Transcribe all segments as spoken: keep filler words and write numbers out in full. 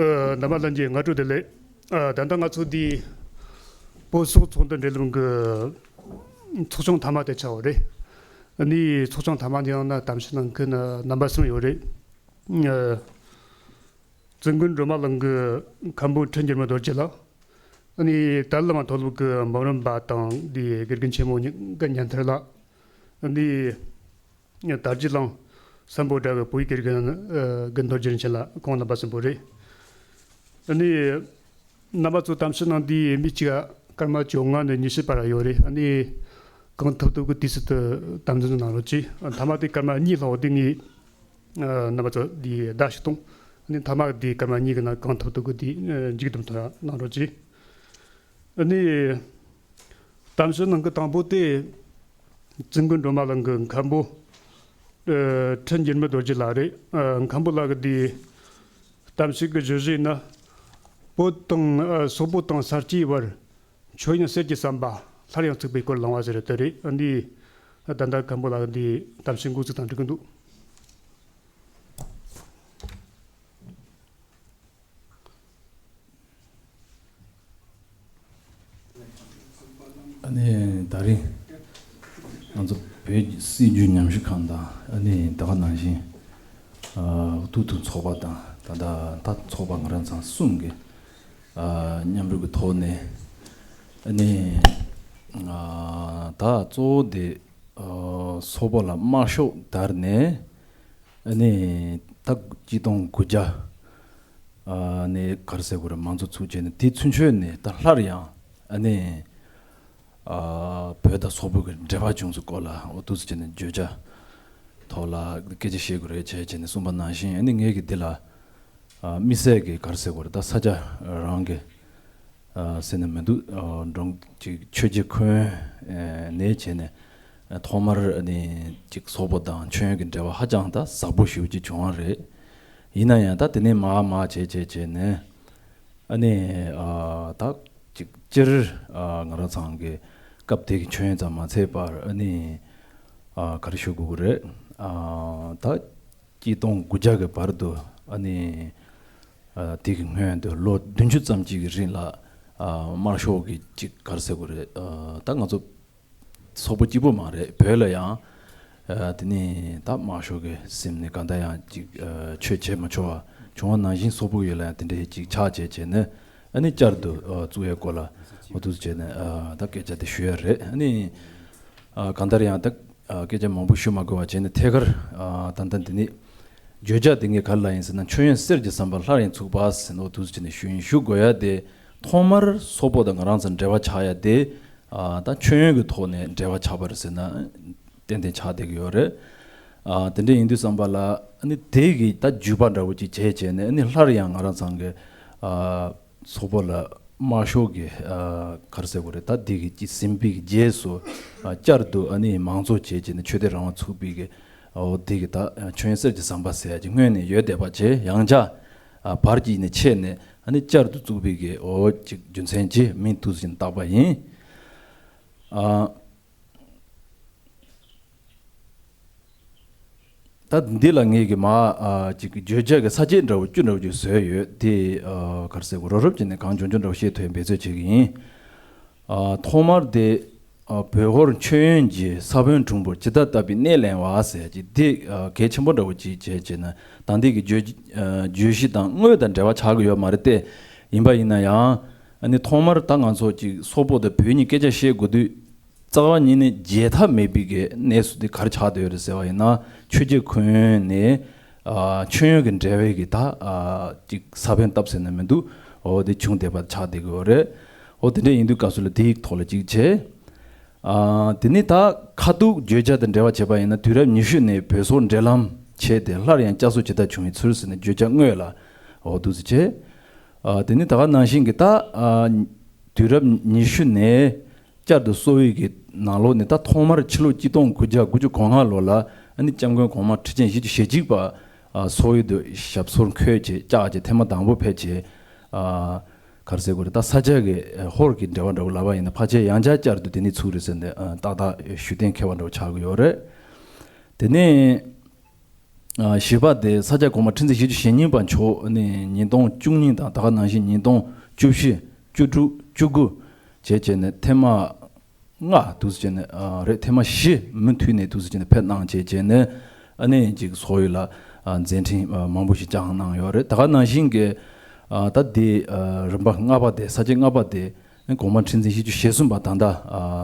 རྣམ་པ་ལྷན་རྒྱས་སྔ་དྲོ་བདེ་ལེགས། ཨ། ད་ལྟ་ང་ཚོ་འདི་བོད་སོག་ཚོགས་འདུ་འབྲེལ་ལམ་གྱི་ཚོགས་ཆུང་མཐའ་མ་དེ་ཆགས་པ་རེད། ཨ་ནི་ཚོགས་ཆུང་མཐའ་མ་དེའི་ནང་ན་གཏམ་བཤད་གནང་མཁན་རྣམ་པ་གསུམ་ཡོད་རེད། ཨ། བཙུན་དགོན་སྒྲོལ་མ་གླིང་གི་མཁན་པོ་ཁྲི་འགྱུར་མེད་རྡོ་རྗེ་ལགས། ཨ་ནི་ཏཱ་ལའི་བླ་མ་མཐོ་སློབ་ཀྱི་འབུམ་རམས་པ་དང་འདི་དགེ་རྒན་ཆེན་མོ་ཉི་སྒང་ཉན་ཐར་ལགས། ཨ་ནི་དར་རྒྱས་གླིང་སམ་བྷོ་ཊ་གི་བོད་ཡིག་དགེ་རྒན་ཨ་དགེ་རྡོར་རྒྱལ་མཚན་ལགས། ཁོང་རྣམ་པ་གསུམ་པོ་རེད། ཨ་ནི་རྣམ་པ་ཚོ་གཏམ་བཤད་གནང་དུས་མི་གཅིག་ག་སྐར་མ་བཅོ་ལྔ་ནས་ཉི་ཤུ་བར་ཡོད་རེད། ཨ་ནི་གང་ཐུབ་ཐུབ་ཀྱིས་དུས་ཚོད་དེ་དམ་འཛིན་གནང་རོགས་གྱིས། ཨ། མཐའ་མ་དེ་སྐར་མ་གཉིས་ལྷག་པ་དེ་ངས་ཨ་རྣམ་པ་ཚོ་འདི་བརྡ་ཞིག་གཏོང་། ཨ་ནི་མཐའ་མ་འདི་སྐར་མ་གཉིས་ཀྱི་ནང་གང་ཐུབ་ཐུབ་ཀྱིས་འདི་ཨ་མཇུག་བསྡོམས་ཐོག་གནང་རོགས་གྱིས། ཨ་ནི་གཏམ་བཤད་ནང་གི་དང་པོ་དེ་བཙུན་དགོན་སྒྲོལ་མ་གླིང་གི་མཁན་པོ་ཨ་ཁྲི་འགྱུར་མེད་རྡོ་རྗེ་ལགས་རེད། ཨ། མཁན་པོ་ལགས་ཀྱི་འདི་གཏམ་བཤད་ཀྱི་བརྗོད་གཞི་ཡིན་ན། བོད་དང་ཨ་སོག་པོ་དང་ས་སྐྱའི་བར་མཆོད་ཡོན་གསེར་གྱི་ཟམ་པ་སླར་ཡང་ཚུགས་པའི་སྐོར་གླེང་བ་ཟེར་དེ་རེད། ཨ་འདི་ད་ལྟ་མཁན་པོ་ལགས་འདི་གཏམ་བཤད་འགོ་ཚུགས་དང་འགྲིག་གི་འདུག། ཨ་ནི་ད་རིང་ང་ཚོ་བོད་སྲིད་བྱུས་ཉམས་ཞིབ་ཁང་དང་། ཨ་ནི་ད་ག་ནང་བཞིན་ཨ་ཐུགས་མཐུན་ཚོགས་པ་དང་། ད་ལྟ་ད་ཚོགས་པ་ང་རང་ཚང་གསུམ་གྱི་ཨ་མཉམ་རུབ་ཀྱི་ཐོག་ནས། ཨ་ནི་ཨ་ད་གཙོ་བོ་དེ་ཨ་སོག་པོ་ལ་དམར་ཤོག་དར་ནས། ཨ་ནི་ད་གཅིག་སྟོང་དགུ་བརྒྱ་ཨ་ནི་ག་རེ་ཟེར་དགོས་རེད། མང་གཙོ་ཚུགས་བྱས་ནས་དེ་ཚུན་ཆོད་ནས་ད་སླར་ཡང་ཨ་ནི་ཨ་བོད་དང་སོག་པོ་གི་འབྲེལ་བ་བྱུང་ཚུལ་སྐོར་ལ་འོ་འདུག་སེ་བྱས་ནས་བརྗོད་བྱ་ཐོག་ལ་སྐད་ཆ་བཤད་དགོས་རེད་བྱས་བྱས་ནས་གསུངས་པ་ནང་བཞིན། ཨ་ནི་ངས་ཀྱི་འདི་ལ་ཨ་དམིགས་བསལ་གྱི་ག་རེ་ཟེར་དགོས་རེད། ད་ས་སྐྱ་རང་གི་ཨ་ཟེར་ན་མི་འདུག། ཨ་འབྲོང་ཅིག་ཆོས་རྗེ་ཁོན་ནས་བྱས་ནས་ཨ་ཐོག་མར་ཨ་ནི་ཅིག་སོག་པོ་དང་མཆོད་ཡོན་གྱི་འབྲེལ་བ་ཧ་ཅང་ད་ཟབ་པོ་ཞེ་པོ་ཅིག་བྱུང་བ་རེད། ཡིན་ན་ཡང་ད་དེ་ནས་མར་མར་བྱས་བྱས་བྱས་ནས་ཨ་ནི་ཨ་ད་ཅིག་སྤྱིར་ཨ་ང་རང་ཚང་གི་སྐབས་དེ་གི་མཆོད་ཡོན་ཙམ་མ་ཚད་པར་ཨ་ནི་ཨ་ག་རེ་ཞུ་དགོས་ཀྱི་རེད། ཨ་ད་གཅིག་སྟོང་དགུ་བརྒྱ་གི་བར་དུ་ཨ་ནི་ཨ་དེ་གི་སྔོན་དུ་ལོ་བདུན་ཅུ་ཙམ་ཅིག་གི་རིང་ལ་ཨ་དམར་ཤོག་གི་ཅིག་ག་རེ་ཟེར་དགོས་རེད། ཨ་ད་ང་ཚོ་སོག་པོ་གཅིག་པུ་མ་རེད། བོད་ལ་ཡང་ཨ་དེ་ནས་ད་དམར་ཤོག་གི་སེམས་ནས་གང་ལྟར་ཡང་ཅིག་ཨ་ཆོས་བྱེད་མ་ཆོག་པ་བྱུང་བ་ནང་བཞིན་སོག་པོ་ཡུལ་ལ་ཡང་དེ་འདྲའི་ཅིག་ཆགས་བྱས་བྱས་ནས། ཨ་ནི་བསྐྱར་དུ་ཨ་བཙུགས་ཡའི་སྐོར་ལ་འོ་འདུག་སེ་བྱས་ནས་ཨ་ད་སྐད་ཆ་དེ་ཞུ་ཡ་རེད། ཨ་ནི་ཨ་གང་ལྟར་ཡང་ད་ཨ་སྐད་ཆ་མང་པོ་ཞུ་མ་དགོས་པ་བྱས་ནས་ཐད་ཀར་ཨ་ད་ལྟ་འདི་ནི་བརྗོད་བྱ་འདི་ངས་ག་རེ་ལབ་ཡིན་ཟེར་ན། མཆོད་ཡོན་གསེར་གྱི་ཟམ་པ་སླར་ཡང་ཚུགས་པ་ཟེར་ནས་འོ་འདུག་སེ་བྱས་ནས་ཞུ་ཡིན། ཞུ་དགོས་ཡ་དེ་ཐོག་མར་སོག་པོ་དང་ང་རང་ཚོ་འབྲེལ་བ་ཆགས་ཡ་དེ་ཨ་ད་མཆོད་ཡོན་གྱི་ཐོག་ནས་འབྲེལ་བ་ཆགས་པ་རེད་ཟེར་ན་ཏན་ཏན་ཆགས་བསྡད་ཀྱི་ཡོད་རེད། ཨ་དེ་འདྲ་ཡིན་དུས་ཙམ་པ་ལ་ཨ་ནི་དེ་གི་ད་བརྒྱུད་པ་འདྲ་བོ་ཅིག་བྱས་བྱས་ནས། ཨ་ནི་སླར་ཡང་ང་རང་ཚང་གི་ཨ་སོག་པོ་ལ་དམར་ཤོག་གི་ཨ་ག་རེ་ཟེར་དགོས་རེད། ད་འདི་གི་ཅིག་ཟིན་པའི་གི་རྗེས་སུ་ཨ་བསྐྱར་དུ་ཨ་ནི་མང་གཙོ་བྱས་བྱས་ནས་ཆོས་དད་རང་དབང་ཚུགས་པའི་གི་འོ་འདི་གི་ད་མཆོད་ཡོན་གསེར་གྱི་ཟམ་པ་ཟེར་ཡ་ཅིག་སྔོན་ནས་ཡོད་བསྡད་པ་བྱས། ཡང་བསྐྱར་ཨ་བར་གྱི་ནས་ཆད་ནས་ཨ་ནི་བསྐྱར་དུ་བཙུགས་པའི་གི་འོ་ཅིག་རྒྱུ་མཚན་ཅིག་མིང་འདུག་སེ་བཏགས་པ་ཡིན། ཨ། ད་འདི་ལ་ངས་ཀྱི་མ་ཨ་ཅིག་བརྗོད་བྱ་གི་ས་བཅད་འདྲ་བོ་བཅུ་འདྲ་བོ་ཅིག་བཟོས་ཡོད་དེ། ཨ་ག་རེ་ཟེར་དགོས། རོབ་རོབ་བྱས་ནས་གང་བྱུང་བྱུང་འདྲ་བོ་བཤད་ཐུབ་ཡ་འབད་རྩོལ་བྱེད་ཀྱི་ཡིན། ཨ་ཐོག་མར་དེ་ཨ་བོད་ཧོར་མཆོད་ཡོན་གྱི་ས་བོན་གྲུང་པོར་ཇི་ལྟར་བཏབ་པའི་གནད་གླེང་བ་ཟེར་ཡ་ཅིག་དེ་ཨ་གལ་ཆེན་པོ་འདྲ་བོ་ཅིག་བྱས་བྱས་ན། ད་འདི་གི་བརྗོད་ཨ་བརྗོད་གཞི་དང་དངོས་དང་འབྲེལ་བ་ཆགས་ཀྱི་ཡོད་མ་རེད་དེ། ཡིན་པ་ཡིན་ན་ཡང་ཨ་ནི་ཐོག་མར་ད་ང་ཚོ་ཅིག་སོག་པོ་དང་བོད་གཉིས་སྐད་ཆ་བཤད་དགོས་དུས། རྩ་བ་ཉིད་ནས་བརྗེད་ཐབས་མེད་པའི་གི་གནས་སུ་དེ་ག་རེ་ཆགས་བསྡད་ཡོད་རེད་ཟེར་བ་ཡིན་ན། ཆོས་རྗེ་ཁོན་ནས་ཨ་མཆོད་ཡོན་གྱི་འབྲེལ་བའི་གི་ད་ཨ་ཅིག་ས་བོན་བཏབ་ཟེར་ན་མི་འདུག། འོ་དེ་བྱུང་བསྡད་པ་ཆགས་བསྡད་ཀྱི་ཡོད་རེད། འོ་དེ་འདྲ་ཡིན་དུས་སྐབས་སུ་ལ་དེའི་ཐོག་ལ་ཅིག་བྱས། ཨ་དེ་ནས་ད་ཁ་ཐུག་བརྗོད་བྱ་དང་འབྲེལ་བ་བྱས་པ་ཡིན་ན། དུས་རབས་ཉི་ཤུ་ནས་བོད་སོག་འབྲེལ་ལམ་བྱས་ཏེ་སླར་ཡང་བསྐྱར་གསོ་ཇི་ལྟར་བྱུང་བའི་ཚུལ་ཟེར་ནས་བརྗོད་བྱ་དངོས་ལ་འོ་འདུག་སེ་བྱས། ཨ་དེ་ནས་ད་ག་ནང་བཞིན་གྱི་ད་ཨ་དུས་རབས་ཉི་ཤུ་ནས་བསྐྱར་དུ་གསོ་བའི་གི་ནང་ལོགས་ནས། ད་ཐོག་མར་ཕྱི་ལོ་གཅིག་སྟོང་དགུ་བརྒྱ་དགུ་བཅུ་གོ་ལྔ་ལོ་ལ་ཨ་ནི་སྐྱབས་མགོན་གོང་མ་ཁྲི་ཆེན་བཞི་བཅུ་ཞེ་གཅིག་པ་ཨ་སོག་ཡུལ་དུ་ཞབས་སོར་འཁོད་བྱས་བཅར་བྱས་ཐེངས་མ་དང་པོ་ཕེབས་བྱས། ཨ་ག་རེ་ཟེར་དགོས་རེད། ད་ས་སྐྱ་གི་ཧོར་གྱི་འབྲེལ་བ་འདྲ་བོ་ལབ་པ་ཡིན་ན། ཕལ་ཆེར་ཡང་བསྐྱར་བསྐྱར་དུ་དེ་ནས་ཚུགས་རེད་ཟེར་ནས་ཨ་ཏག་ཏག་ཞུ་གཏན་འཁེལ་བ་འདྲ་བོ་ཆགས་ཀྱི་ཡོད་རེད། དེ་ནས་ བཞི་པ་དེ་ས་སྐྱ་གོང་མ་ཁྲི་འཛིན་བཞི་བཅུ་ཞེ་གཉིས་པ་མཆོག་ནི་ཉིས་སྟོང་བཅུ་གཉིས་དང་ད་ག་ནང་བཞིན་ཉིས་སྟོང་བཅུ་བཞི་བཅུ་དྲུག་བཅུ་དགུ་བྱས་བྱས་ནས་ཐེངས་མ་ལྔ་འདུག་སེ་བྱས་ནས་རེད། ཐེངས་མ་བཞི་མུ་མཐུད་ནས་འདུག་སེ་བྱས་ནས་ཕེབས་གནང་བྱས་བྱས་ནས་ཨ་ནི་ཅིག་ཚོགས་ཡུལ་ལ་མཛད་འཕྲིན་མང་པོ་ཞིག་བསྐྱངས་གནང་ཡོད་རེད། ད་ག་ནང་བཞིན་གྱི་ད་དེ་རིམ་པ་ལྔ་པ་དེ་ས་བཅད་ལྔ་པ་དེ་གོང་མ་ཁྲི་འཛིན་བཞི་བཅུ་ཞེ་གསུམ་པ་ད་ལྟ་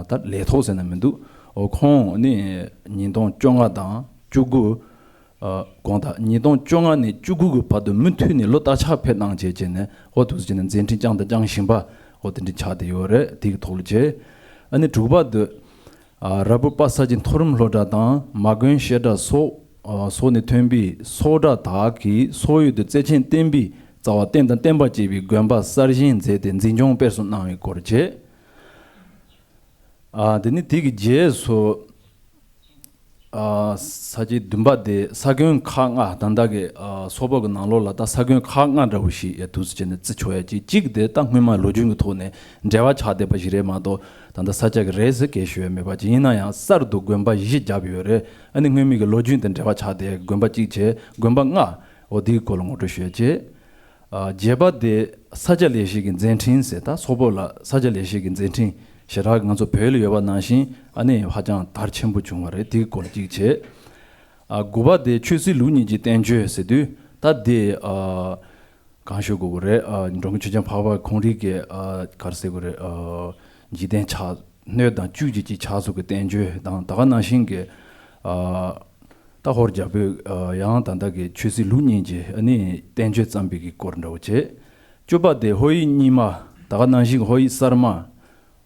ད་ལས་ཐོག་ཟེར་ན་མི་འདུག་འོ་ཁོང་ནི་ཉིས་སྟོང་བཅོ་ལྔ་དང་བཅུ་དགུ། དགོངས་དག་ཉིས་སྟོང་བཅོ་ལྔ་ནས་བཅུ་དགུ་གི་བར་དུ་མུ་མཐུད་ནས་ལོ་ལྟར་ཆགས་ཕེབས་གནང་བྱས་བྱས་ནས་འོ་འདུག་སེ་བྱས་ནས་མཛད་འཕྲིན་བསྐྱངས་དང་བསྐྱང་བཞིན་པ་འོ་དེ་འདྲ་ཆགས་བསྡད་ཡོད་རེད། དེ་གི་ཐོག་ལ་བྱས་ཨ་ནི་དྲུག་པ་དེ་ར་ཕུ་པ་ས་ཆེན་མཐོ་རིམ་སློབ་གྲྭ་དང་མ་དགོན་བཤད་གྲྭ་སོགས་སོགས་ནས་ཐོན་པའི་ཚོགས་གྲྭ་དག་གིས་ཚོགས་ཡུལ་དུ་བརྩེ་ཆེན་བསྟན་པའི་རྩ་བ་བསྟན་དང་བསྟན་པ་བཅས་པའི་དགོན་པ་གསར་བཞེངས་མཛད་དེ་འཛིན་སྐྱོང་སྤེལ་གསུམ་གནང་བའི་སྐོར་བྱས། ཨ་དེ་ནི་དེ་གི་རྗེས་སུ་ཨ་ས་བཅད་བདུན་པ་དེ་ས་དགོན་ཁག་ལྔ་ད་ལྟ་གི་ཨ་སོག་པོ་གི་ནང་ལོགས་ལ་ད་ས་དགོན་ཁག་ལྔ་འདྲ་བོ་ཞིག་ཡ་འདུག་སེ་བྱས་ནས་བརྩི་ཆོག་ཡ་གཅིག་གཅིག་དེ་ད་སྔོན་མ་ལོ་རྒྱུས་ཀྱི་ཐོག་ནས་འབྲེལ་བ་ཆགས་བསྡད་པ་ཞིག་རེད་མ་གཏོགས་ད་ལྟ་ས་སྐྱ་གི་རེད་ཟེར་སྐད་ཤོད་ཡ་མེད་པ་ཅིག་ཡིན་ན་ཡང་གསར་དུ་དགོན་པ་བཞི་བརྒྱབ་ཡོད་རེད། ཨ་ནི་སྔོན་མའི་གི་ལོ་རྒྱུས་དང་འབྲེལ་བ་ཆགས་བསྡད་དགོན་པ་གཅིག་བྱས་དགོན་པ་ལྔ་འོ་དེའི་སྐོར་ལ་ངོ་སྤྲོད་ཞུ་ཡ་བྱས། ཨ་བརྒྱད་པ་དེ་ས་སྐྱ་ལེགས་བཤད་ཀྱི་མཛད་འཕྲིན་ཟེར། ད་སོག་པོ་ལ་ས་སྐྱ་ལེགས་བཤད་ཀྱི་མཛད་འཕྲིན་ཞེ་དྲག་ང་ཚོ་བོད་ལ་ཡོད་པ་ནང་བཞིན་ཨ་ནི་ཧ་ཅང་དར་ཆེན་པོ་བྱུང་བ་རེད། དེའི་སྐོར་ལ་གཅིག་བྱས། ཨ་དགུ་པ་དེ་ཆོས་སྲིད་ལུགས་གཉིས་ཀྱི་བསྟན་བཅོས་ཟེར་དུས་ད་དེ་ཨ་གང་ཞུ་དགོས་ཀྱི་རེད། ཨ་འགྲོ་མགོན་ཆོས་རྒྱལ་འཕགས་པ་ཁོང་རང་གི་ཨ་ག་རེ་ཟེར་དགོས་རེད། ཨ་འཇིག་རྟེན་ཆགས་སྣོད་དང་བཅུད་ཀྱི་གཅིག་ཆགས་སོགས་ཀྱི་བསྟན་བཅོས་དང་ད་ག་ནང་བཞིན་གྱི་ཨ་ད་ཧོར་རྒྱལ་པོས་ཨ་ཡང་ད་ལྟ་གི་ཆོས་སྲིད་ལུགས་གཉིས་ཀྱི་ཨ་ནི་བསྟན་བཅོས་བརྩམས་པའི་གི་སྐོར་འདྲ་བོ་བྱས། བཅུ་པ་དེ་ཧོར་ཡིག་རྙིང་མ། ད་ག་ནང་བཞིན་གྱི་ཧོར་ཡིག་གསར་མ།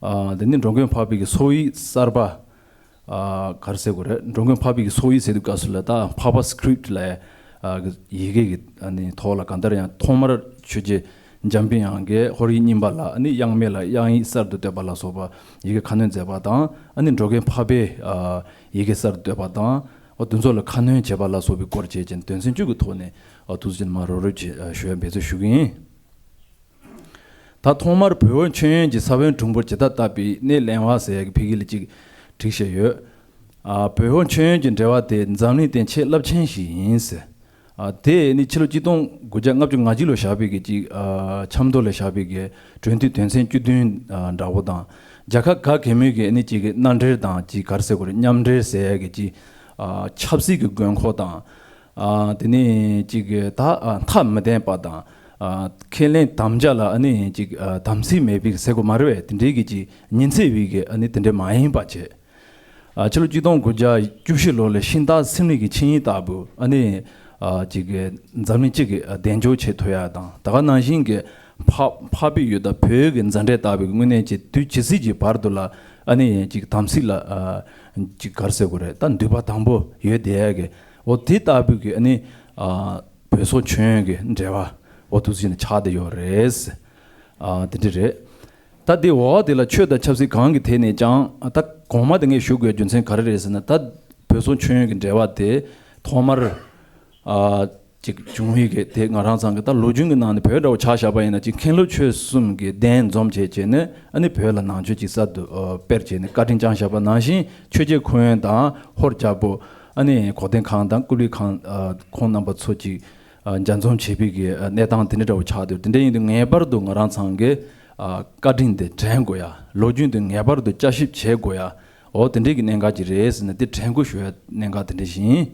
ཨ་དེ་ནི་འགྲོ་མགོན་འཕགས་པའི་གི་ཚོགས་ཡིག་གསར་པ། ཨ་ག་རེ་ཟེར་དགོས་རེད། འགྲོ་མགོན་འཕགས་པའི་གི་ཚོགས་ཡིག་ཟེར་དུས་སྐབས་སུ་ལ་ད་འཕགས་པ་སི་ཀྲིབ་ལབ་ཡ་གི་ཡི་གེ་གི་ཨ་ནི་ཐོག་ལ་གང་ལྟར་ཡང་ཐོག་མར་ཆོས་རྗེ་འཇམ་དཔལ་དབྱངས་ཀྱིས་ཧོར་ཡིག་རྙིང་པ་ལ་ཨ་ནི་དབྱངས་མེད་ལ་དབྱངས་ཡིག་གསར་དུ་བཏོད་པ་ལ་སོགས་པ་ཡི་གེ་ཁ་སྣོན་མཛད་པ་དང་ཨ་ནི་འགྲོ་མགོན་འཕགས་པའི་ཨ་ཡི་གེ་གསར་དུ་བཏོད་པ་དང་འོ་དེ་ཚོ་ལ་ཁ་སྣོན་བྱས་པ་ལ་སོགས་པའི་སྐོར་བྱས་ཀྱང་དོན་ཚན་བཅུ་གི་ཐོག་ནས་འོ་ཐུགས་རྗེ་ཆེན་མ་རོབ་རོབ་ཅིག་ཨ་ཞུ་ཡ་འབད་བརྩོན་ཞུ་གི་ཡིན། ད་ཐོག་མར་བོད་ཧོར་མཆོད་ཡོན་གྱི་ས་བོན་གྲུང་པོར་ཇི་ལྟར་བཏབ་པའི་གནད་གླེང་བ་ཟེར་ཡག་གི་ཕ་གི་ལ་ཅིག་བྲིས་བཞག་ཡོད། ཨ་བོད་ཧོར་མཆོད་ཡོན་གྱི་འབྲེལ་བ་དེ་འཛམ་གླིང་སྟེང་ཆེས་རླབས་ཆེན་ཞིག་ཡིན་ཟེར། ཨ་དེ་ནི་ཕྱི་ལོ་གཅིག་སྟོང་དགུ་བརྒྱ་ལྔ་བཅུ་ང་གཅིག་ལོ་བཞག་པའི་གི་ཅིག་ཨ་ཆབ་མདོ་ལ་བཞག་པའི་གི་གྲོས་མཐུན་དོན་ཚན་བཅུ་བདུན་ཨ་འདྲ་བོ་དང་རྒྱལ་ཁབ་ག་གེ་མོའི་གི་ནི་ཅིག་གི་མནའ་འབྲེལ་དང་ཅིག་ག་རེ་ཟེར་དགོས་རེད། མཉམ་འབྲེལ་ཟེར་ཡག་གི་ཅིག་ཨ་ཆབ་སྲིད་ཀྱི་དགོས་མཁོ་དང་། ཨ་དེ་ནས་ཅིག་ད་ཨ་མཐའ་མི་བརྟན་པ་དང་། ཨ་ཁས་ལེན་དམ་བཅའ་ལ་ཨ་ནི་ཅིག་ཨ་དམ་ཚིག་མེད་པའི་ཟེར་དགོས་མ་རེད་པས། དེ་འདྲའི་གི་ཅིག་ཉི་ཚེ་བའི་གི་ཨ་ནི་དེ་འདྲ་མ་ཡིན་པ་བྱས། ཨ་ཕྱི་ལོ་གཅིག་སྟོང་དགུ་བརྒྱ་བཅུ་བཞི་ལོ་ལ་ཤིང་སྟག་སེམས་ནི་གི་ཆིངས་ཡིག་ལྟ་བུ་ཨ་ནི་ཨ་ཅིག་གི་འཛམ་གླིང་སྤྱི་གི་ཨ་གདེང་འཇོག་བྱེད་ཐུབ་ཡ་དང་ད་ག་ནང་བཞིན་གི་འཕགས་འཕགས་པའི་ཡུལ་དང་བོད་ཀྱི་མཛའ་འབྲེལ་ལྟ་བུའི་དངོས་གནས་ཀྱི་དུས་ཇི་སྲིད་ཀྱི་བར་དུ་ལ་ཨ་ནི་ཅིག་དམ་ཚིག་ལ་ཨ་ཅིག་ག་རེ་ཟེར་དགོས་རེད། ད་འདུས་པ་དང་པོ་ཡོད་བསྡད་ཡ་གི་འོ་དེ་ལྟ་བུའི་གི་ཨ་ནི་ཨ་བོད་སོག་མཆོད་ཡོན་གྱི་འབྲེལ་བ་འོ་དུས་ཚོད་ནས་ཆགས་བསྡད་ཡོད་རེད། ཨ་དེ་འདྲ་རེད། ད་དེ་འོག་དེ་ལ་ཆོས་དང་ཆབ་སྲིད་གང་གི་ཐད་ནས་ཀྱང་ད་གོང་མ་དེ་ངས་ཞུ་དགོས་རྒྱུ་མཚན་ག་རེ་རེད་ཟེར་ན། ད་བོད་སོག་མཆོད་ཡོན་གྱི་འབྲེལ་བ་དེ་ཐོག་མར་ཨ་ཅིག་བྱུང་བའི་གི་དེ་ང་རང་ཚང་གི་ད་ལོ་རྒྱུས་ཀྱི་ནང་ནས་བོད་འདྲ་བོ་ཆ་བཞག་པ་ཡིན་ན་ཅིག་མཁན་སློབ་ཆོས་གསུམ་གྱི་གདན་འཛོམས་བྱས་བྱས་ནས་ཨ་ནི་བོད་ལ་ནང་ཆོས་ཅིག་གསར་དུ་ཨ་སྤེལ་བྱས་ནས་བཀའ་དྲིན་བསྐྱངས་བཞག་པ་ནང་བཞིན་ཆོས་རྗེ་ཁོ་ཡོན་དང་ཧོར་རྒྱལ་པོ་ཨ་ནི་གོ་དན་ཁང་དང་ཀུ་ལི་ཁང་ཨ་ཁོང་རྣམ་པ་ཚོ་ཅིག་ཨ་འཇའ་འཛོམས་བྱེད་པའི་གི་ཨ་གནས་སྟངས་དེ་འདྲ་འདྲ་བོ་ཆགས་འདུག་དེ་འདྲ་ཡིན་དུས་ངེས་པར་དུ་ང་རང་ཚང་གི་ཨ་བཀའ་དྲིན་དེ་དྲན་དགོས་ཡ། ལོ་རྒྱུས་དེ་ངེས་པར་དུ་བསྐྱར་ཞིབ་བྱེད་དགོས་ཡ། འོ་དེ་འདྲའི་གི་གནད་འགག་ཅིག་རེད་ཟེར་ནས་དེ་དྲན་སྐུལ་ཞུ་ཡ་གནད་འགག་དེ་འདྲ་ཞིག་ཡིན།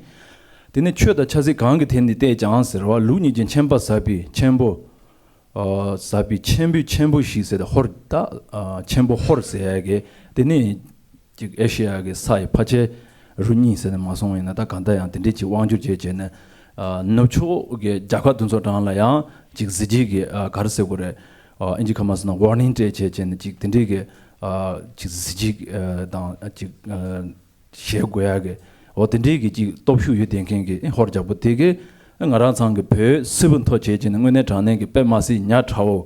དེ་ནས་ཆོས་དང་ཆབ་སྲིད་གང་གི་ཐད་ནས་བལྟས་ཀྱང་ཟེར་བ་ལུགས་གཉིས་ཀྱི་མཆན་པ་ཟབ་པའི་ཆེན་པོ། ཨ་ཟབ་པའི་མཆན་པོའི་ཆེན་པོ་ཞིག་ཟེར་ཏེ་ཧོར་ད་ཨ་ཆེན་པོ་ཧོར་ཟེར་ཡ་གི་དེ་ནས་ཅིག་ཨེ་ཤེ་ཡ་གི་ས་ཡི་ཕལ་ཆེར་རུ་གཉིས་ཟེར་ནས་མ་སོང་བ་ཡིན་ན་ད་གང་ལྟར་ཡང་དེ་འདྲས་ཅིག་དབང་བསྒྱུར་བྱས་བྱས་ནས་ཨ་ནུབ་ཕྱོགས་ཀྱི་རྒྱལ་ཁབ་དེ་ཚོ་གྲས་ལ་ཡང་ཅིག་གཟི་བརྗིད་ཀྱི་ཨ་ག་རེ་ཟེར་དགོས་རེད། ཨ་ཨིན་ཇི་ཁ་མ་ཟེར་ན་ཝར་ནིང་སྤྲད་བྱས་བྱས་ནས་ཅིག་དེ་འདྲས་ཀྱི་ཨ་ཅིག་གཟི་བརྗིད་ཨ་དང་ཨ་ཅིག་ཨ་བཞེས་དགོས་ཡ་གི་འོ་དེ་འདྲའི་གི་ཅིག་སྟོབས་ཤུགས་ཡོད་བསྡད་མཁན་གྱི་ཧོར་རྒྱལ་པོ་དེ་གིས་ང་རང་ཚང་གི་བོད་སིལ་བུ་མཐོ་བྱས་བྱས་ནས་དངོས་གནས་དྲང་གནས་ཀྱི་དཔེ་མ་སྲིད་ཉག་ཕྲ་བོ།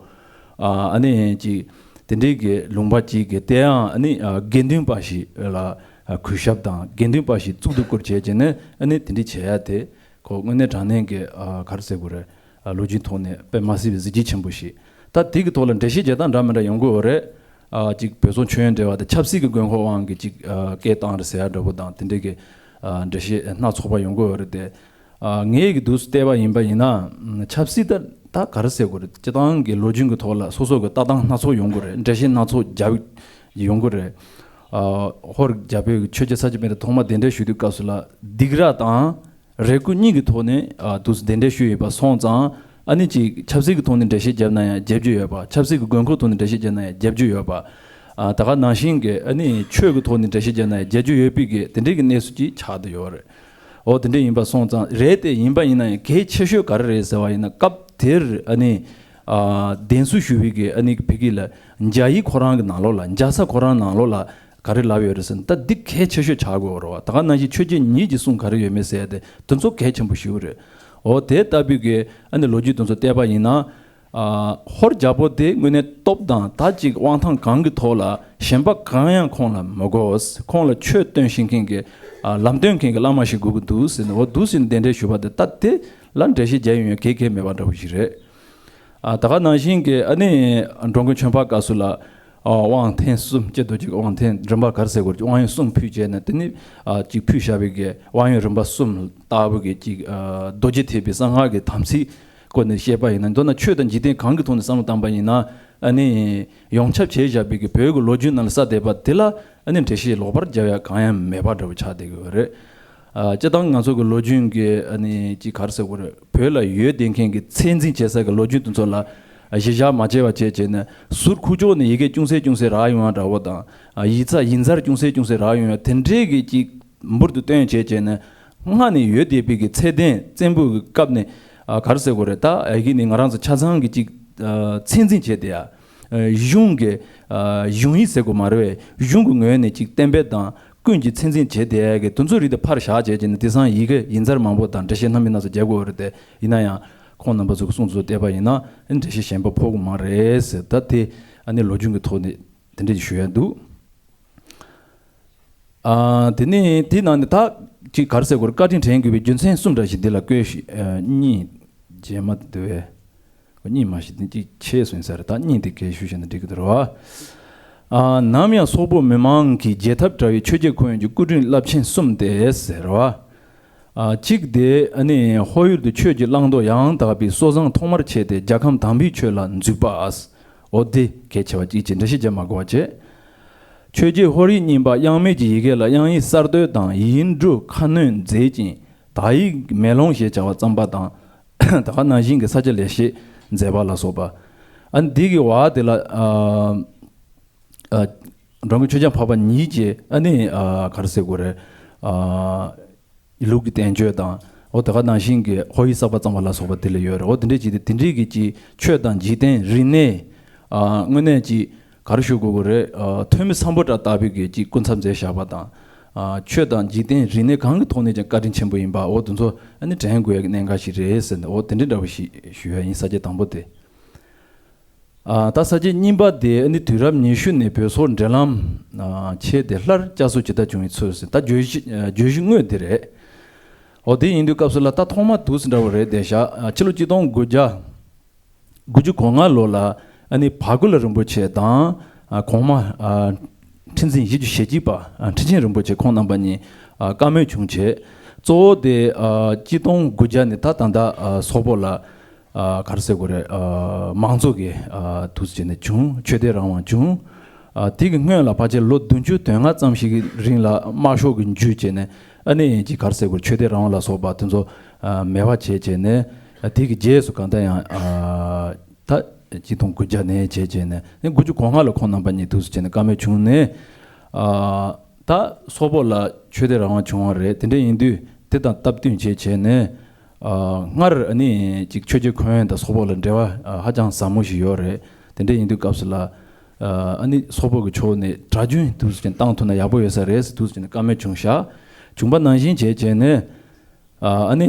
ཨ་ཨ་ནི་ཅིག་དེ་འདྲའི་གི་ལུང་པ་ཅིག་གི་དེ་ཡང་ཨ་ནི་ཨ་དགེ་འདུན་པ་ཞིག་ལ་ཨ་གུས་ཞབས་དང་དགེ་འདུན་པ་ཞིག་གཙུག་ཏུ་བཀུར་བྱས་བྱས་ནས་ཨ་ནི་དེ་འདྲའི་བྱེད་ཡ་དེ་ཁོ་དངོས་གནས་དྲང་གནས་ཀྱི་ཨ་ག་རེ་ཟེར་དགོས་རེད། ཨ་ལོ་རྒྱུས་ཐོག་ནས་དཔེ་མ་སྲིད་པའི་གཟི་བརྗིད་ཆེན་པོ་ཞིག་ད་དེ་གི་ཐོག་ལ་འགྲེལ་བཤད་བྱེད་སྟངས་འདྲ་མི་འདྲ་ཡོང་གི་ཡོད་རེད། ཨ་ཅིག་བོད་སོག་མཆོད་ཡོན་འབྲེལ་བ་དེ་ཆབ་སྲིད་ཀྱི་དགོས་མཁོ་དབང་གིས་ཅིག་ཨ་སྐད་བཏང་རེད་ཟེར་ཡ་འདྲ་པོ་དང་དེ་འདྲའི་གི་ཨ་འགྲེལ་བཤད་སྣ་ཚོགས་པ་ཡོང་གི་ཡོད་རེད་དེ། ཨ། ངས་ཀྱི་འདུག་སེ་བལྟས་པ་ཡིན་པ་ཡིན་ན། ཆབ་སྲིད་ད་ད་ག་རེ་ཟེར་དགོས་རེད། སྤྱི་བཏང་གི་ལོ་རྒྱུས་ཀྱི་ཐོག་ལ་སོ་སོ་གི་ལྟ་སྟངས་སྣ་ཚོགས་ཡོང་གི་རེད། འགྲེལ་བཤད་སྣ་ཚོགས་རྒྱབ་ཡོང་གི་རེད། ཨ། ཧོར་རྒྱལ་པོའི་ཆོས་རྒྱལ་ས་སྐྱ་པཎྜི་ཏ་ཐོག་མ་གདན་འདྲེན་ཞུ་དུས་སྐབས་སུ་ལ་སྡིགས་ར་དང་རེ་སྐུལ་གཉིས་ཀྱི་ཐོག་ནས། ཨ། འདུག་སེ་གདན་འདྲེན་ཞུས་ཡོད་པ་སོང་ཙང་། ཨ་ནི་ཅིག་ཆབ་སྲིད་ཀྱི་ཐོག་ནས་འགྲེལ་བཤད་བརྒྱབ་ན་ཡང་རྒྱབ་རྒྱུ་ཡོད་པ། ཆབ་སྲིད་ཀྱི་དགོས་མཁོ་ཐོག་ནས་འགྲེལ་བཤད་བརྒྱབ་ན་ཡང་རྒྱབ་རྒྱུ་ཡོད་པ། ཨ། ད་ག་ནང་བཞིན་གྱི་ཨ་ནི་ཆོས་ཀྱི་ཐོག་ནས་འགྲེལ་བཤད་བརྒྱབ་ན་ཡང་རྒྱབ་རྒྱུ་ཡོད་པའི་གི་དེ་འདྲའི་གི་གནས་ཚུལ་ཅིག་ཆགས་བསྡད་ཡོད་རེད། འོ་དེ་འདྲ་ཡིན་པ་སོང་ཙང་། རེད་དེ། ཡིན་པ་ཡིན་ན་ཡང་གལ་ཆེ་ཤོས་ག་རེ་རེད་ཟེར་བ་ཡིན་ན། སྐབས་དེར་ཨ་ནི། ཨ། གདན་ཞུ་ཞུ་བའི་གི་ཨ་ནི་བོད་སྐད་ལ་འཇའ་ཡིག་ཁོ་རང་གི་ནང་ལོགས་ལ། འཇའ་ས་ཁོ་རང་ནང་ལོགས་ལ་ག་རེ་ལབ་ཡོད་རེད་ཟེར་ན། ད་འདི་གལ་ཆེ་ཤོས་ཆགས་དགོས་རེད་བ། ད་ག་ནང་བཞིན་ཆོས་རྒྱལ་ཉིད་ཀྱི་གསུང་ག་རེ་ཡོད་མེད་ཟེར་ཡ་དེ་དེ་ཚོ་གལ་ཆེན་པོ་ཞིག་རེད། འོ་དེ་ལྟ་བུའི་གི་ཨ་ནི་ལོ་རྒྱུས་དེ་ཚོ་བལྟས་པ་ཡིན་ན། ཨ། ཧོར་རྒྱལ་པོ་དེ་དངོས་གནས་སྟོབས་དང་ད་ཅིག་དབང་ཐང་གང་གི་ཐོག་ལ་གཞན་པ་གང་ཡང་ཁོང་ལ་མི་དགོས། ཁོང་ལ་ཆོས་སྟོན་ཤེས་མཁན་གྱི། ཨ། ལམ་སྟོན་མཁན་གྱི་བླ་མ་ཞིག་དགོས་ཀྱི་འདུག་ཟེར་ནས། འོ་འདུག་སེ་གདན་འདྲེན་ཞུས་པ་དེ། ད་དེ་ལ་འགྲེལ་བཤད་རྒྱག་ཡོང་ཡ་གལ་གལ་མེད་པ་འདྲ་བོ་ཞིག་རེད། ཨ། ད་ག་ནང་བཞིན་གྱི་ཨ་ནི་འགྲོ་མགོན་ཆོས་འཕགས་སྐབས་སུ་ལ། ཨ། དབང་ཐེངས་གསུམ། ཀྱེ་རྡོ་རྗེ་དབང་ཐེངས་རིམ་པ་ག་རེ་ཟེར་དགོས་རེད། དབང་ཡོན་གསུམ་ཕུལ་བྱས་ནས། དེ་ནི། ཨ། ཅིག་ཕུལ་བཞག་པའི་གི་དབང་ཡོན་རིམ་པ་གསུམ་ལྟ་བུ་གི་ཅིག། ཨ། རྡོ་རྗེ་ཐེག་པའི་གསང་སྔགས་ཀྱི་དམ་ཚིག་སྐོར་ནས་བཤད་པ་ཡིན་ན། མདོར་ན་ཆོས་དང་འཇིག་རྟེན་གང་གི་ཐོག་ནས་བསམ་བློ་བཏང་པ་ཡིན་ན། ཨ་ནི་ཡོངས་ཁྱབ་བྱས་བཞག་པའི་གི་བོད་ཀྱི་ལོ་རྒྱུས་ནང་ལ་བསགས་བསྡད་པ་དེ་ལ་ཨ་ནི་འགྲེལ་བཤད་ལོག་པར་རྒྱབ་ཡ་གང་ཡང་མེད་པ་འདྲ་བོ་ཆགས་བསྡད་ཀྱི་ཡོད་རེད། ཨ། སྤྱིར་བཏང་ང་ཚོ་གི་ལོ་རྒྱུས་ཀྱི་ཨ་ནི་ཅིག་ག་རེ་ཟེར་དགོས་རེད། བོད་ལ་ཡོད་བསྡད་མཁན་གྱི་ཚད་འཛིན་བྱེད་ས་གི་ལོ་རྒྱུས་དེ་ཚོ་ལ་གཞི་བཞག་མ་བྱས་པ་བྱས་བྱས་ནས། ཟུར་ཁུག་ཀྱོག་ནས་ཡི་གེ་ཅུང་ཟད་ཅུང་ཟད་རག་ཡོང་བ་འདྲ་བོ་དང་། ཨ། ཡིག་ཚགས་ཡིག་ཚར་ཅུང་ཟད་ཅུང་ཟད་རག་ཡོང་བ་དེ་འདྲའི་གི་ཅིག་འབུར་དུ་བཏོན་བྱས་བྱས་ནས། སྔ་ནས་ཡོད་བསྡད་པའི་གི་ཚད་ལྡན་བཙན་པོ་གི་སྐབས་ནས། ཨ། ག་རེ་ཟེར་དགོས་རེད། ད་ཨ་གི་ནི་ང་རང་ཚོ་ཆ་ཚང་གི་ཅིག། ཨ། ཚད་འཛིན་བྱས་བསྡད་ཡ། ཨ། གཞུང་གི། ཨ། གཞུང་ཡིག་ཟེར་དགོས་མ་རེད་པས། གཞུང་གི་ངོས་ནས་ཅིག་གཏན་འབེབས་དང་ཀུན་གྱིས་ཚད་འཛིན་བྱས་བསྡད་ཡ་གི་དེ་ཚོ་རིགས་དེ་ཕར་བཞག་བྱས་བྱས་ནས། དེང་སང་ཡི་གེ་ཡིག་ཚར་མང་པོ་དང་འགྲེལ་བཤད་སྣ་མིན་སྣ་ཚོགས་རྒྱག་དགོས་རེད་དེ། ཡིན་ན་ཡང་ཁོང་རྣམ་པ་ཚོ་གི་གསུང་ཚུལ་བལྟས་པ་ཡིན་ན། འགྲེལ་བཤད་གཞན་པ་ཕོག་གི་མ་རེད་ཟེར། ད་དེ་ཨ་ནི་ལོ་རྒྱུས་ཀྱི་ཐོག་ནས་དེ་འདྲ་ཞིག་ཞུ་ཡ་འདུག། ཨ། དེ་ནས་དེའི་ནང་ནས་ད་ཅིག་ག་རེ་ཟེར་དགོས་རེད། བཀའ་དྲིན་དྲན་དགོས་པའི་རྒྱུ་མཚན་གསུམ་འདྲ་ཞིག་འདི་ལ་བཀོད་ཤིག། ཨ། གཉིས་རྗེས་མ་དེ་འདུག་པས། གཉིས་མ་ཞིག་དེ་གཅིག་ཆད་སོང་ཡིན་ས་རེད། ད་གཉིས་དེ་གས་ཞུ་བྱས་ན་འགྲིག་གི་འདུག་རེད་བ། ཨ། ནམ་ཡང་སོག་པོ་མི་མང་གི་རྒྱལ་ཐབས་བྲལ་བའི་ཆོས་རྒྱལ་ཁོན་ཡུལ་གྱི་སྐུ་དྲིན་རླབས་ཆེན་གསུམ་སྟེ་ཟེར་བ། ཨ། གཅིག་དེ་ཨ་ནི་ཧོར་ཡུལ་དུ་ཆོས་ཀྱི་བླང་དོར་ཡང་དག་པའི་སྲོལ་བཟང་ཐོག་མར་ཕྱེ་སྟེ་རྒྱལ་ཁམས་དམ་པའི་ཆོས་ལ་འཛུགས་པ། འོ་དེ་གལ་ཆེ་བ་གཅིག་བྱས། འགྲེལ་བཤད་རྒྱབ་མ་དགོས་པ་བྱས། ཆོས་རྗེ་ཧོར་ཡིག་གཉིས་པ་དབྱངས་མེད་ཀྱི་ཡི་གེ་ལ་དབྱངས་ཡིག་གསར་གཏོད་དང་ཡིག་འབྲུ་ཁ་སྣོན་མཛད་ཅིང་། དག་ཡིག་མེ་ལོང་ཞེས་བྱ་བ་བརྩམས་པ་དང་། ད་ག་ནང་བཞིན་གྱི་ས་སྐྱ་ལེགས་བཤད་མཛད་པ་ལ་སོགས་པ། ཨ་ནི་འདི་གི་བར་དེ་ལ། ཨ། ཨ། འགྲོ་མགོན་ཆོས་རྒྱལ་འཕགས་པ་ཉིད་ཀྱི་ཨ་ནི། ཨ། ག་རེ་ཟེར་དགོས་རེད། ཨ། ལུགས་ཀྱི་བསྟན་བཅོས་དང་། འོ་དེ་ག་ནང་བཞིན་གྱི་ཧོར་ཡིག་གསར་པ་བརྩམས་པ་ལ་སོགས་པ་དེ་ལ་ཡོད་རེད། འོ་དེ་འདྲའི་ཅིག་དེ་དེ་འདྲའི་གི་ཅིག་ཆོས་དང་འཇིག་རྟེན་རིག་གནས། ཨ། དངོས་གནས་ཅིག་ག་རེ་ཞུ་དགོས་ཀྱི་རེད། ཨ། ཐོན་མི་སམ་བྷོ་ཊ་ལྟ་བུའི་གི་ཅིག་སྐུ་ཚབ་མཛད་བཞག་པ་དང་། ཨ། ཆོས་དང་འཇིག་རྟེན་རིག་གནས་གང་གི་ཐོག་ནས་ཀྱང་བཀའ་དྲིན་ཆེན་པོ་ཡིན་པ། འོ་དེ་ཚོ་ཨ་ནི་དྲན་དགོས་ཡ་གི་གནད་འགག་ཞིག་རེད་ཟེར་ནས། འོ་དེ་འདྲའི་འདྲ་བོ་ཞིག་ཞུ་ཡ་ཡིན། ས་བཅད་དང་པོ་དེ། ཨ། ད་ས་བཅད་གཉིས་པ་དེ་ནི་དུས་རབས་ཉི་ཤུ་ནས་བོད་སོག་འབྲེལ་ལམ། ཨ། ཆད་དེ་སླར་བསྐྱར་གསོ་ཇི་ལྟར་བྱུང་བའི་ཚུལ་ཟེར། ད་བརྗོད་གཞི། ཨ། བརྗོད་གཞི་དངོས་དེ་རེད། འོ་དེ་ཡིན་དུས་སྐབས་སུ་ལ་ད་ཐོག་མ་འདུག་སེ་འདྲ་བོ་རེད་བསྡད་ཤག། ཨ། ཕྱི་ལོ་གཅིག་སྟོང་དགུ་བརྒྱ་དགུ་བཅུ་གོ་ལྔ་ལོ་ལ་ཨ་ནི་བ་ཀུ་ལ་རིན་པོ་ཆེ་དང་། ཨ། གོང་མ། ཨ། ཁྲི་འཛིན་བཞི་བཅུ་ཞེ་གཅིག་པ། ཨ། ཁྲི་ཆེན་རིན་པོ་ཆེ་ཁོང་རྣམ་པ་གཉིས། ཨ། བཀའ་མོལ་བྱུང་བྱས། གཙོ་བོ་དེ། ཨ། གཅིག་སྟོང་དགུ་བརྒྱ་ནས་ད་ད་ལྟ། ཨ། སོག་པོ་ལ། ཨ། ག་རེ་ཟེར་དགོས་རེད། ཨ། མང་གཙོ་གི། ཨ། འདུག་སེ་བྱས་ནས་བྱུང་། ཆོས་དད་རང་དབང་བྱུང་། ཨ། དེ་གི་སྔོན་ལ་ཕལ་ཆེར་ལོ་བདུན་ཅུ་དོན་ལྔ་ཙམ་ཞིག་གི་རིང་ལ་དམར་ཤོག་གི་འཇུས་བྱས་ནས། ཨ་ནི་ཅིག་ག་རེ་ཟེར་དགོས། ཆོས་དད་རང་དབང་ལ་སོགས་པ་དེ་ཚོ། ཨ། མེད་པ་བྱས་བྱས་ནས། ཨ། དེ་གི་རྗེས་སུ་གང་ལྟར་ཡང་། ཨ། ད་གཅིག་སྟོང་དགུ་བརྒྱ་ནས་བྱས་བྱས་ནས། ནི་དགུ་བཅུ་གོ་ལྔ་ལ་ཁོང་རྣམ་པ་གཉིས་འདུག་སེ་བྱས་ནས་བཀའ་མོལ་བྱུང་ནས། ཨ། ད་སོག་པོ་ལ་ཆོས་དད་རང་དབང་བྱུང་བ་རེད། དེ་འདྲ་ཡིན་དུས་དེ་དང་སྟབས་བསྟུན་བྱས་བྱས་ནས། ཨ། སྔར་ཨ་ནི་ཅིག་ཆོས་རྗེ་ཁོན་ཡུལ་དང་སོག་པོ་ལ་འབྲེལ་བ། ཨ། ཧ་ཅང་ཟབ་མོ་ཞིག་ཡོད་རེད། དེ་འདྲ་ཡིན་དུས་སྐབས་སུ་ལ། ཨ། ཨ་ནི་སོག་པོ་གི་ཕྱོགས་ནས་གྲྭ་རྒྱུན་འདུག་སེ་བྱས་ནས་བཏང་ཐུབ་ན་ཡག་པོ་ཡོད་ས་རེད་ཟེར་འདུག་སེ་བྱས་ནས་བཀའ་མོལ་བྱུང་ཤག། བྱུང་པ་ནང་བཞིན་བྱས་བྱས་ནས། ཨ། ཨ་ནི།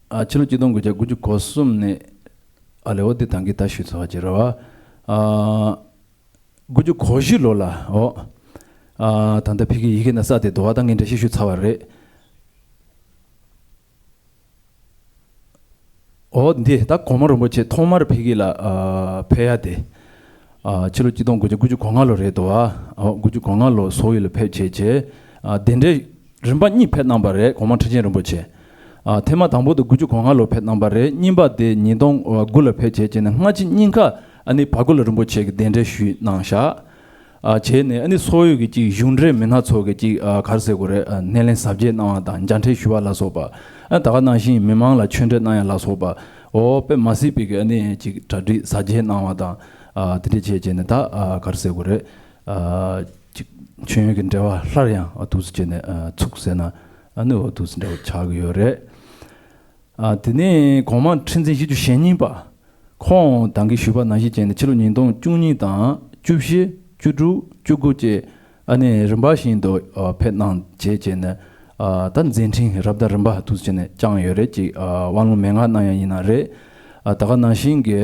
ཨ། ཕྱི་ལོ་གཅིག་སྟོང་དགུ་བརྒྱ་དགུ་བཅུ་གོ་གསུམ་ནས། ཨ་ལེ། འོ་དེ་ད་གིན་ད་ཞུས་ཚར་བ་ཅིག་རེད་བ། ཨ། དགུ་བཅུ་གོ་བཞི་ལོ་ལ། འོ། ཨ། ད་ལྟ་ཕ་གིའི་ཡི་གེ་ནང་གསལ་དེ་འདུག་བ། ད་ངས་འགྲེལ་བཤད་ཞུས་ཚར་བ་རེད། འོ་འདི་ད་གོང་མ་རིན་པོ་ཆེ་ཐོག་མར་ཕ་གི་ལ། ཨ། ཕེབས་ཡ་དེ། ཨ། ཕྱི་ལོ་གཅིག་སྟོང་དགུ་བརྒྱ་དགུ་བཅུ་གོ་ལྔ་ལོ་རེད་འདུག་བ། འོ། དགུ་བཅུ་གོ་ལྔ་ལོ་སོག་ཡུལ་ལ་ཕེབས་བྱས་བྱས། ཨ། གདན་འདྲེན་ རིམ་པ་གཉིས་ཕེབས་གནང་པ་རེད། གོང་མ་ཁྲི་ཆེན་རིན་པོ་ཆེ། ཨ་ཐེངས་མ་དང་པོ་དེ་དགུ་བཅུ་གོ་ལྔ་ལོ་ཕེབས་གནང་པ་རེད། གཉིས་པ་དེ་ཉིས་སྟོང་དགུ་ལ་ཕེབས་བྱས་བྱས་ནས་སྔ་ཕྱི་གཉིས་ཀ་ཨ་ནི་བར་སྐོར་ལ་རིན་པོ་ཆེ་གི་གདན་འདྲེན་ཞུས་གནང་བཞག་ཨ་བྱས་ནས་ཨ་ནི་སོག་ཡུལ་གྱི་ཅིག་གཞུང་འབྲེལ་མི་སྣ་ཚོ་གི་ཅིག་ཨ་ག་རེ་ཟེར་དགོས་རེད། ཨ་སྣེ་ལེན་གཟབ་རྒྱས་གནང་བ་དང་མཇལ་འཕྲད་ཞུ་བ་ལ་སོགས་པ། ཨ་ད་ག་ནང་བཞིན་མི་མང་ལ་ཆོས་འབྲེལ་གནང་ཡ་ལ་སོགས་པ། འོ་དཔེ་མ་སྲིད་པའི་གི་ཨ་ནི་ཅིག་གྲ་སྒྲིག་གཟབ་རྒྱས་གནང་བ་དང་། ཨ་དེ་འདྲ་བྱས་བྱས་ནས་ད་ཨ་ག་རེ་ཟེར་དགོས་རེད། ཨ་ཅིག་མཆོད་ཡོན་གྱི་འབྲེལ་བ་སླར་ཡང་ཨ་འདུག་སེ་བྱས་ནས་ཨ་ཚུགས་ཟེར་ན་ཨ་ནི་འོ་འདུག་སེ་འདྲ་བོ་ཆགས་ཀྱི་ཡོད་རེད། ཨ་དེ་ནས་གོང་མ་ཁྲི་འཛིན་བཞི་བཅུ་ཞེ་གཉིས་པ་ཁོང་ད་གིན་ཞུས་པ་ནང་བཞིན་བྱས་ནས་ཕྱི་ལོ་ཉིས་སྟོང་བཅུ་གཉིས་དང་བཅུ་བཞི། བཅུ་དྲུག་བཅུ་དགུ་བཅས་ཨ་ནི་རིམ་པ་བཞིན་དུ་ཨ་ཕེབས་གནང་བྱས་བྱས་ནས་ཨ་ད་མཛད་འཕྲིན་རབ་དང་རིམ་པ་འདུག་སེ་བྱས་ནས་བསྐྱངས་ཡོད་རེད། ཅིག་ཨ་དབང་ལུང་མན་ངག་གནང་ཡ་ཡིན་ན་རེད། ཨ་ད་ག་ནང་བཞིན་གྱི་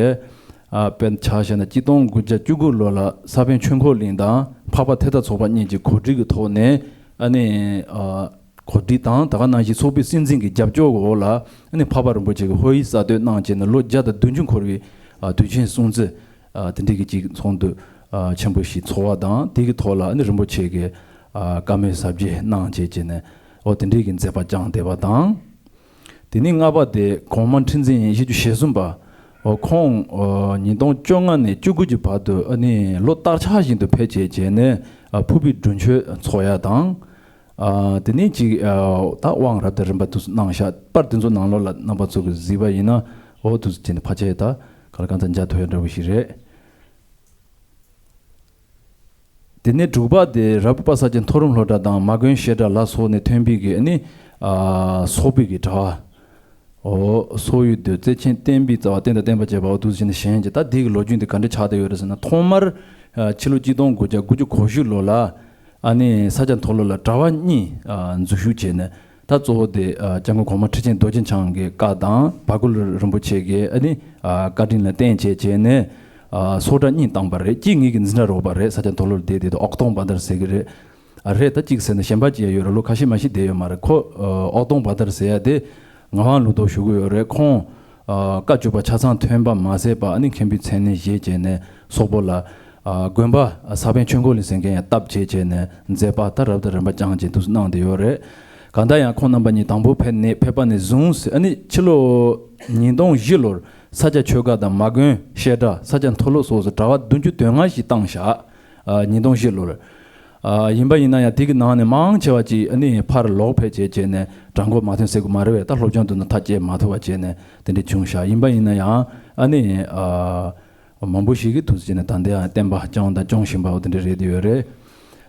ཨ་དཔེར་ཆ་བཞག་ན་གཅིག་སྟོང་དགུ་བརྒྱ་བཅུ་དགུ་ལོ་ལ་ས་པཎ་ཆོས་འཁོར་གླིང་དང་འཕགས་པ་ཐད་གཏོགས་ཚོགས་པ་གཉིས་ཀྱི་གོ་སྒྲིག་གི་ཐོག་ནས་ཨ་ནི་ཨ་གོ་སྒྲིག་དང་ད་ག་ནང་བཞིན་ཚོགས་པའི་སྲིད་འཛིན་གྱི་རྒྱབ་སྐྱོར་འོག་ལ་ཨ་ནི་འཕགས་པ་རིན་པོ་ཆེ་གི་ཧོ་ཡིག་གསར་གཏོད་གནང་བྱས་ནས་ལོ་བརྒྱ་དང་བདུན་ཅུ་འཁོར་བའི་ཨ་དུས་ཆེན་སྲུང་བརྩི་ཨ་དེ་འདྲའི་གི་ཅིག་ཚོགས་འདུ་ཨ་ཆེན་པོ་ཞིག་ཚོགས་པ་དང་། དེ་གི་ཐོག་ལ་ཨ་ནི་རིན་པོ་ཆེ་གི་ཨ་བཀའ་མོལ་གཟབ་རྒྱས་གནང་བྱས་བྱས་ནས་འོ་དེ་འདྲའི་གི་མཛད་པ་བསྐྱངས་བསྡད་པ་དང་། དེ་ནས་ལྔ་པ་དེ་གོང་མ་ཁྲི་འཛིན་བཞི་བཅུ་ཞེ་གསུམ་པ། འོ་ཁོང་འོ་ཉིས་སྟོང་བཅོ་ལྔ་ནས་བཅུ་དགུ་གི་བར་དུ་ཨ་ནི་ལོ་བསྟར་ཆགས་བཞིན་དུ་ཕེབས་བྱས་བྱས་ནས་ཨ་ཕུར་བུའི་སྒྲུབ་མཆོད་འཚོགས་ཡ་དང་། ཨ་དེ་ནས་ཅིག་ཨ་ད་དབང་རབ་དང་རིམ་པ་དུ་གནང་བཞག་པར་དེ་ཚོ་ནང་ལོགས་ལ་རྣམ་པ་ཚོ་གིས་གཟིགས་པ་ཡིན་ན་འོ་དུ་བྱས་ནས་ཕལ་ཆེར་ད་ག་ལ་གང་ཙམ་མཇལ་ཐུབ་ཡ་འདྲ་བོ་ཞིག་རེད། དེ་ནས་དྲུག་པ་དེ་རབ་པ་ས་སྐྱ་མཐོ་རིམ་སློབ་གྲྭ་དང་མ་དགོན་བཤད་གྲྭ་ལ་སོགས་ནས་ཐོན་པའི་གི་ཨ་ནི་ཨ་སོག་པོའི་གི་གྲྭ་བ། འོ་སོག་ཡུལ་དུ་བརྩེ་ཆེན་བསྟན་པའི་རྩ་བ་བསྟན་དང་བསྟན་པ་བཅས་པ་འོ་དུ་ཟིན་གཞན་གྱི་ད་དེ་གི་ལོ་རྒྱུས་འདི་ག་འདྲ་ཆགས་བསྡད་ཡོད་རེད་ཟེར་ན། ཐོག་མར་ཨ་ཕྱི་ལོ་གཅིག་སྟོང་དགུ་བརྒྱ་དགུ་བཅུ་གོ་བཞི་ལོ་ལ་ཨ་ནི་ས་སྐྱ་མཐོ་སློབ་ལ་གྲྭ་བ་གཉིས་ཨ་འཛུལ་ཞུགས་བྱས་ནས། ད་གཙོ་བོ་དེ་ཨ་སྐྱབས་མགོན་གོང་མ་ཁྲི་ཆེན་རྡོ་རྗེ་འཆང་གི་བཀའ་དང་བར་སྐོར་རིན་པོ་ཆེ་གི་ཨ་ནི་ཨ་བཀའ་དྲིན་ལ་བརྟེན་བྱས་བྱས་ནས་ཨ་སོག་གྲྭ་གཉིས་བཏང་པ་རེད། གཅིག་ངེད་ཀྱི་འཛིན་གྲྭ་རོགས་པ་རེད། ས་སྐྱ་མཐོ་སློབ་བསྡད་དེ་ཨོག་སྟོང་བ་དར་ཟེར་གི་རེད། ཨ་རེད། ད་གཅིག་ཟེར་ན་གཞན་པ་གཅིག་ཡ་ཡོད་རེད། ལོ་ཁ་ཤས་མ་ཤི་བསྡད་ཡོད་མ་རེད། ཁོ་ཨ་ཨོག་སྟོང་བ་དར་ཟེར་ཡ་དེ་ངག་དབང་ལུང་རྟོགས་ཞུ་གི་ཡོད་རེད། ཁོང་ཨ་བཀའ་བཅུ་པ་ཆ་ཚང་ཐོན་པ་མ་ཟད་པ་ཨ་ནི་མཁན་པོའི་མཚན་གནས་བཞེས་བྱས་ནས་སོག་པོ་ལ་ཨ་དགོན་པ་ཨ་ས་པཎ་ཆོས་འཁོར་གླིང་ཟེར་མཁན་ཡང་བཏབ་བྱས་བྱས་ནས་མཛད་པ་ད་རབ་དང་རིམ་པ་བསྐྱངས་བྱས་འདུག་གནང་བསྡད་ཡོད་རེད། གང་ལྟར་ཡང་ཁོང་རྣམ་པ་གཉིས་དང་པོ་ཕེབས་ནས་ཕེབས་པ་ནས་བཟུང་ཨ་ནི་ཕྱི་ལོ་ཉིས་སྟོང་བཞི་ལོར་ས་སྐྱ་ཆོས་སྒར་དང་མ་དགོན་བཤད་གྲྭ་ས་སྐྱ་མཐོ་སློབ་སོགས་སུ་གྲྭ་པ་བདུན་ཅུ་དོན་ལྔ་ཞིག་བཏང་བཞག་ཨ་ཉིས་སྟོང་བཞི་ལོར། ཨ་ཡིན་པ་ཡིན་ན་ཡང་དེ་གི་ནང་ནས་མང་ཆེ་བ་ཅིག་ཨ་ནི་ཕར་ལོག་ཕེབས་བྱས་བྱས་ནས་གྲྭ་མགོ་མ་ཐོན་ཟེར་དགོས་མ་རེད་པས། ད་སློབ་སྦྱོང་དུ་ན་མཐའ་སྐྱེལ་མ་ཐུབ་པ་བྱས་ནས་དེ་འདྲ་བྱུང་བཞག་ཡིན་པ་ཡིན་ན་ཡང་ཨ་ནི་ཨ་མང་པོ་ཞིག་གིས་དུས་ཚོད་ནས་ད་ལྟའང་བསྟན་པ་སྐྱོང་དང་སྐྱོང་བཞིན་པ་འོ་དེ་འདྲ་རེད་དེ་ཡོད་རེད།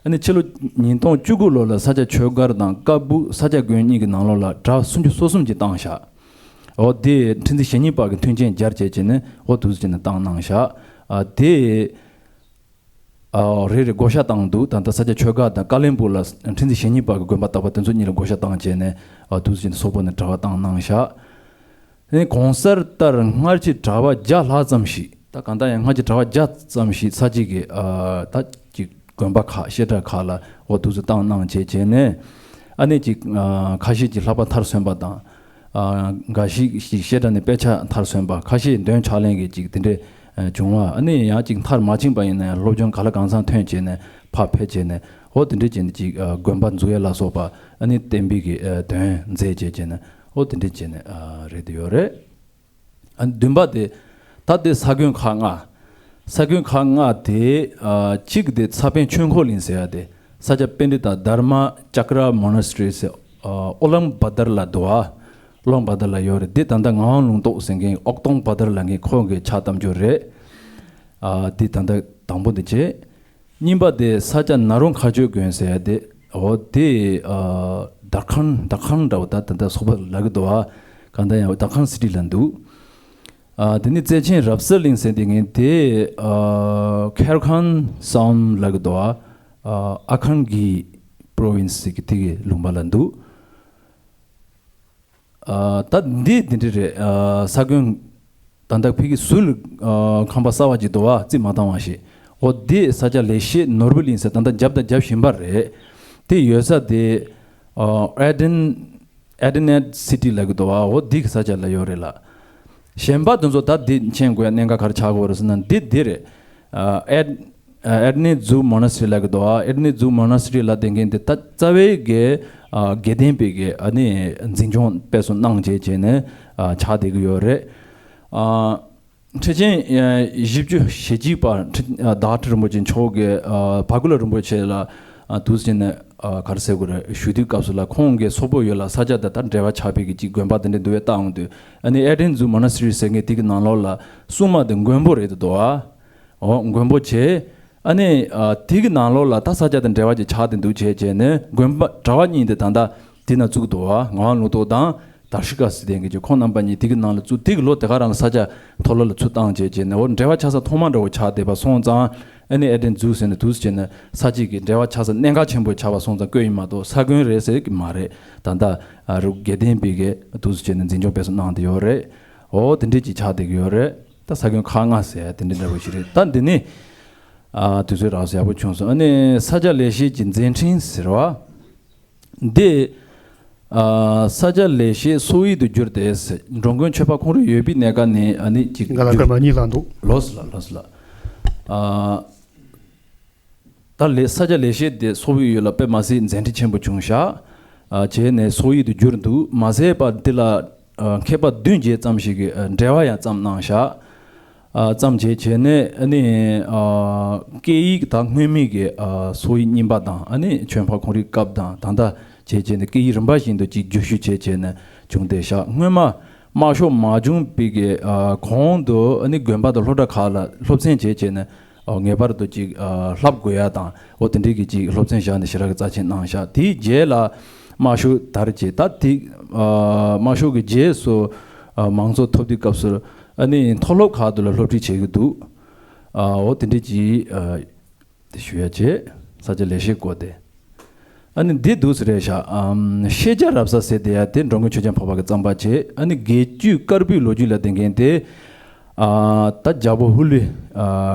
ཨ་ནི་ཕྱི་ལོ་ཉིས་སྟོང་བཅུ་དགུ་ལོ་ལ་ས་སྐྱ་ཆོས་སྒར་དང་ཀ་སྦུག་ས་སྐྱ་དགོན་གཉིས་ཀྱི་ནང་ལོགས་ལ་གྲྭ་སུམ་ཅུ་སོ་གསུམ་ཅིག་བཏང་བཞག་འོ་དེ་ཁྲི་འཛིན་ཞེ་གཉིས་པ་གི་མཐུན་རྐྱེན་སྦྱར་བྱས་བྱས་ནས་འོ་དུས་ཚོད་ནས་བཏང་གནང་བཞག་ཨ་དེ། ཨ་རེ་རེ་བགོ་བཤའ་བཏང་འདུག་ད་ལྟ་ས་སྐྱ་ཆོས་སྒར་དང་ཀ་བློན་སྦུག་ལ་ཁྲི་འཛིན་ཞེ་གཉིས་པ་གི་དགོན་པ་བཏབ་པ་དེ་ཚོ་གཉིས་ལ་བགོ་བཤའ་བཏང་བྱས་ནས་ཨ་དུས་ཚོད་སོག་པོ་ནས་གྲྭ་པ་བཏང་གནང་བཞག་ཨ་ནི་གོང་གསལ་ལྟར་སྔར་གྱི་གྲྭ་པ་བརྒྱ་ལྷག་ཙམ་ཞིག་ད་གང་ལྟར་ཡང་སྔར་གྱི་གྲྭ་པ་བརྒྱ་ཙམ་ཞིག་ས་གཅིག་གི་ཨ་ད་ཅིག་དགོན་པ་ཁག་བཤད་གྲྭ་ཁག་ལ་འོ་དུས་ཚོད་བཏང་གནང་བྱས་བྱས་ནས་ཨ་ནི་ཅིག་ཨ་ཁ་ཤས་ཀྱིས་ལྷག་པ་མཐར་སོན་པ་དང་། ཨ་འགའ་ཞིག་ཞིག་བཤད་གྲྭ་ནས་དཔེ་ཆ་མཐར་སོན་པ། ཁ་ཤས་འདོན་ཕྱག་ལེན་གྱི་ཅིག་དེ་འདྲས་ཨ་བྱུང་བ། ཨ་ནི་ཡང་ཅིག་མཐར་མ་ཕྱིན་པ་ཡིན་ན་ཡང་སློབ་སྦྱོང་ག་ལ་གང་འཚམ་ཐོན་བྱས་ནས་ཕར་ཕེབས་བྱས་ནས་འོ་དེ་འདྲས་བྱས་ནས་ཅིག་ཨ་དགོན་པ་འཛུགས་ཡ་ལ་སོགས་པ་ཨ་ནི་བསྟན་པའི་གི་ཨ་དོན་མཛད་བྱས་བྱས་ནས་འོ་དེ་འདྲས་བྱས་ནས་ཨ་རེད་དེ་ཡོད་རེད། ཨ་བདུན་པ་དེ་ད་དེ་ས་དགོན་ཁག་ལྔ། ས་དགོན་ཁག་ལྔ་དེ་ཨ་གཅིག་དེ་ས་པཎ་ཆོས་འཁོར་གླིང་ཟེར་ཡ་དེ་ས་སྐྱ་པཎྜི་ཏ་དྷརྨ་ཅཀྲ་མོ་ནེ་སི་ཊི་རི་ཟེར་ཨ་ཨུ་ལམ་བ་དར་ལ་འདུག་ཨ་ཨུ་ལམ་བ་དར་ལ་ཡོད་རེད། དེ་ད་ལྟ་ངག་དབང་ལུང་རྟོགས་ཟེར་མཁན་ཨོག་སྟོང་བ་དར་ལ་མཁན་ཁོང་གི་ཕྱག་གཏམ་རྒྱུད་རེད། ཨ་དེ་ད་ལྟ་དང་པོ་དེ་བྱས། གཉིས་པ་དེ་ས་སྐྱ་ན་རོ་མཁའ་སྤྱོད་དགོན་ཟེར་ཡ་དེ་འོ་དེ་ཨ་དར་ཁང་དར་ཁང་འདྲ་བོ་ད་ད་ལྟ་སོག་པོ་ལབ་ཀྱི་འདུག་ཨ། གང་ལྟར་ཡང་དར་ཁང་སི་ཊི་ལ་འདུག་ཨ་དེ་ནི་བརྩེ་ཆེན་རབ་གསལ་གླིང་ཟེར་དེ་ངས་དེ་ཨ་ཁེར་ཁཱན་སམ་ལབ་ཀྱི་འདུག་ཨ། ཨ་ཁན་གྷི་པྲོ་ཝིན་སི་གི་དེ་གི་ལུང་པ་ལ་འདུག་ཨ་ད་འདི་འདི་འདྲ་རེད། ཨ་ས་དགོན་ད་ལྟ་ཕ་གི་ཟུར་ཨ་ཁང་པ་གསར་བ་ཅིག་འདུག་བ། རྩིས་མ་བཏང་བ་ཞིག་འོ་དེ་ས་སྐྱ་ལེགས་བཤད་ནོར་བུ་གླིང་ཟེར་ད་ལྟ་རྒྱབ་དང་རྒྱབ་བཞིན་པ་རེད། དེ་ཡོད་ས་དེ་ཨ་ཨེ་ཌེན་ཨེ་ཌེན་ཨེད་སི་ཊི་ལབ་ཀྱི་འདུག་བ། འོ་དེ་གི་ས་སྐྱ་ལ་ཡོད་རེད་ལ། གཞན་པ་དེ་ཚོ་ད་འདི་མཁྱེན་དགོས་ཡ་གནད་འགག་ག་རེ་ཆགས་ཀྱི་ཡོད་རེད་ཟེར་ན་འདི་འདི་རེད། ཨ་ཨེད་ཨེ་ཌི་ནེ་ཛུ་མོ་ནེ་སི་ཊི་རི་ལབ་ཀྱི་འདུག་ཨ། ཨེ་ཌི་ནེ་ཛུ་མོ་ནེ་སི་ཊི་རི་ལབ་དེ་མཁན་དེ་ད་རྩ་བའི་གི་ ཨ་དགེ་ལྡན་པའི་གི་ཨ་ནི་འཛིན་སྐྱོང་དཔེ་སྲོལ་གནང་བྱས་བྱས་ནས་ཨ་ཆགས་བསྡད་ཀྱི་ཡོད་རེད། ཨ་ཁྲི་ཆེན་ཨ་བཞི་བཅུ་ཞེ་གཅིག་པ་ཁྲི་ཨ་ཟླ་ཁྲི་རིན་པོ་ཆེ་མཆོག་གིས་ཨ་བ་ཀུ་ལ་རིན་པོ་ཆེ་ལ་ཨ་འདུག་སེ་བྱས་ནས་ཨ་ག་རེ་ཟེར་དགོས་རེད། ཞུ་དུས་སྐབས་སུ་ལ་ཁོང་གིས་སོག་པོ་ཡུལ་ལ་ས་ཆ་དེ་དང་འབྲེལ་བ་ཆགས་པའི་གི་ཅིག་དགོན་པ་དེ་འདྲ་འདུག་བས་བཏང་འོང་དུས། ཨ་ནི་ཨེ་ཏན་ཛུ་མོ་ན་སི་རི་ཟེར་མཁན་དེ་གི་ནང་ལོགས་ལ་སྲུང་མ་དེ་མགོན་པོ་རེད་འདུག་ཨ། འོ་མགོན་པོ་བྱས། ཨ་ནི་ཨ་དེ་གི་ནང་ལོགས་ལ་ད་ས་ཆ་དང་འབྲེལ་བ་ཅིག་ཆགས་བསྡད་འདུག་བྱས་བྱས་ནས་དགོན་པ་གྲྭ་པ་གཉིས་དེ་ད་ལྟ་དེ་ན་བཙུགས་འདུག་བ། ངག་དབང་ལུང་རྟོགས་དང་དར་ཤི་ཀ་སི་ཏན་གྱི་ཁོང་རྣམ་པ་གཉིས་དེ་གི་ནང་ལ་བཙུགས། དེ་གི་ལོ་དེ་ག་རང་ལ་ས་ཆ་མཐོ་སློབ་ལ་ཚུར་བཏང་བྱས་བྱས་ནས་འོ་འབྲེལ་བ་ཆགས་ས་ཐོག་མ་འདྲ་བོ་ཆགས་བསྡད་པ་སོང་ཙང་། ཨ་ནི་ཨེ་ཏན་ཛུ་ཟེར་ནས་འདུག་སེ་བྱས་ནས་ས་ཆ་གི་འབྲེལ་བ་ཆགས་ས་གནད་འགག་ཆེན་པོ་ཆགས་པ་སོང་ཙང་བཀོད་ཡིན་མ་གཏོགས་ས་དགོན་རེད་ཟེར་གི་མ་རེད། ད་ལྟ་ཨ་རུ་དགེ་ལྡན་པའི་གི་འདུག་སེ་བྱས་ནས་འཛིན་སྐྱོང་དཔེ་སྲོལ་གནང་བསྡད་ཡོད་རེད། འོ་དེ་འདྲས་ཅིག་ཆགས་བསྡད་ཀྱི་ཡོད་རེད། ད་ས་དགོན་ཁག་ལྔ་ཟེར་དེ་འདྲ་འདྲ་པོ་ཞིག་རེད། ད་འདི་ནི་ཨ་དུས་ཚོད་རག་སོང་། ཡག་པོ་བྱུང་སོང་། ཨ་ནི་ས་སྐྱ་ལེགས་བཤད་ཀྱི་མཛད་འཕྲིན་ཟེར་བ་འདི་ཨ་ས་སྐྱ་ལེགས་བཤད་སོག་ཡིག་ཏུ་བསྒྱུར་ཏེ་ཟེར། འགྲོ་མགོན་ཆོས་འཕགས་ཁོང་རང་ཡོད་པའི་གནས་སྐབས་ནས་ཨ་ནི་ཅིག་ང་ལ་བསྒྱུར་སྐར་མ་གཉིས་ལྷག་འདུག་ལོས་ལ་ལོས་ལ་ཨ། ད་ལས་ས་སྐྱ་ལེགས་བཤད་དེ་སོག་པོའི་ཡུལ་ལ་དཔེ་མ་སྲིད་མཛད་འཕྲིན་ཆེན་པོ་བྱུང་ཤག་ཨ་བྱས་ནས་སོག་ཡིག་ཏུ་བསྒྱུར་འདུག་མ་ཟད་པར་འདི་ལ་ཨ་མཁས་པ་བདུན་བརྒྱད་ཙམ་ཞིག་གིས་ཨ་འགྲེལ་པ་ཡང་བརྩམས་གནང་ཤག་ཨ་བརྩམས་བྱས་བྱས་ནས་ཨ་ནི་ཨ་སྐད་ཡིག་དང་སྔོན་མའི་གི་ཨ་སོག་ཡིག་རྙིང་པ་དང་ཨ་ནི་ཆོས་འཕགས་ཁོང་རའི་སྐབས་དང་ད་ལྟ་བྱས་བྱས་ནས་སྐད་ཡིག་རིམ་པ་བཞིན་དུ་ཅིག་བསྒྱུར་ཞིབ་བྱས་བྱས་ནས་བྱུང་བསྡད་ཤག་སྔོན་མ་དམར་ཤོག་མ་བྱུང་བའི་གི་ཨ་གོང་དུ་ཨ་ནི་དགོན་པ་དང་སློབ་གྲྭ་ཁག་ལ་སློབ་ཚན་བྱས་བྱས་ནས། ཨོ་ངེས་པར་དུ་ཅིག་ཨ་བསླབ་དགོས་ཡ་དང་འོ་དེ་འདྲའི་གི་ཅིག་སློབ་ཚན་བཞག་ནས་ཞེ་དྲག་གི་རྩ་ཆེན་གནང་ཤག་དེའི་རྗེས་ལ་དམར་ཤོག་དར་རྗེས་ད་དེ་ཨ་དམར་ཤོག་གི་རྗེས་སུ་ཨ་མང་གཙོ་ཐོབ་དུས་སྐབས་སུ་ཨ་ནི་མཐོ་སློབ་ཁག་ཏུ་ལ་སློབ་ཁྲིད་བྱེད་ཀྱི་འདུག་ཨ་འོ་དེ་འདྲའི་ཅིག་ཨ་དེ་ཞུ་ཡ་བྱས། ས་སྐྱ་ལེགས་བཤད་སྐོར་དེ། ཨ་ནི་འདི་འདུག་སེ་རེད་ཤག་ཨམ་ཤེས་བྱ་རབ་གསལ་ཟེར་དེ་ཡ་དེ་འགྲོ་མགོན་ཆོས་རྒྱལ་འཕགས་པ་གིས་བརྩམས་པ་བྱས། ཨ་ནི་དགེ་བཅུའི་བཀར་འབུལ་ལོ་རྒྱུས་ལ་བརྟེན་མཁན་དེ་ཨ་ད་རྒྱལ་པོ་ཧུ་ལི་ཨ་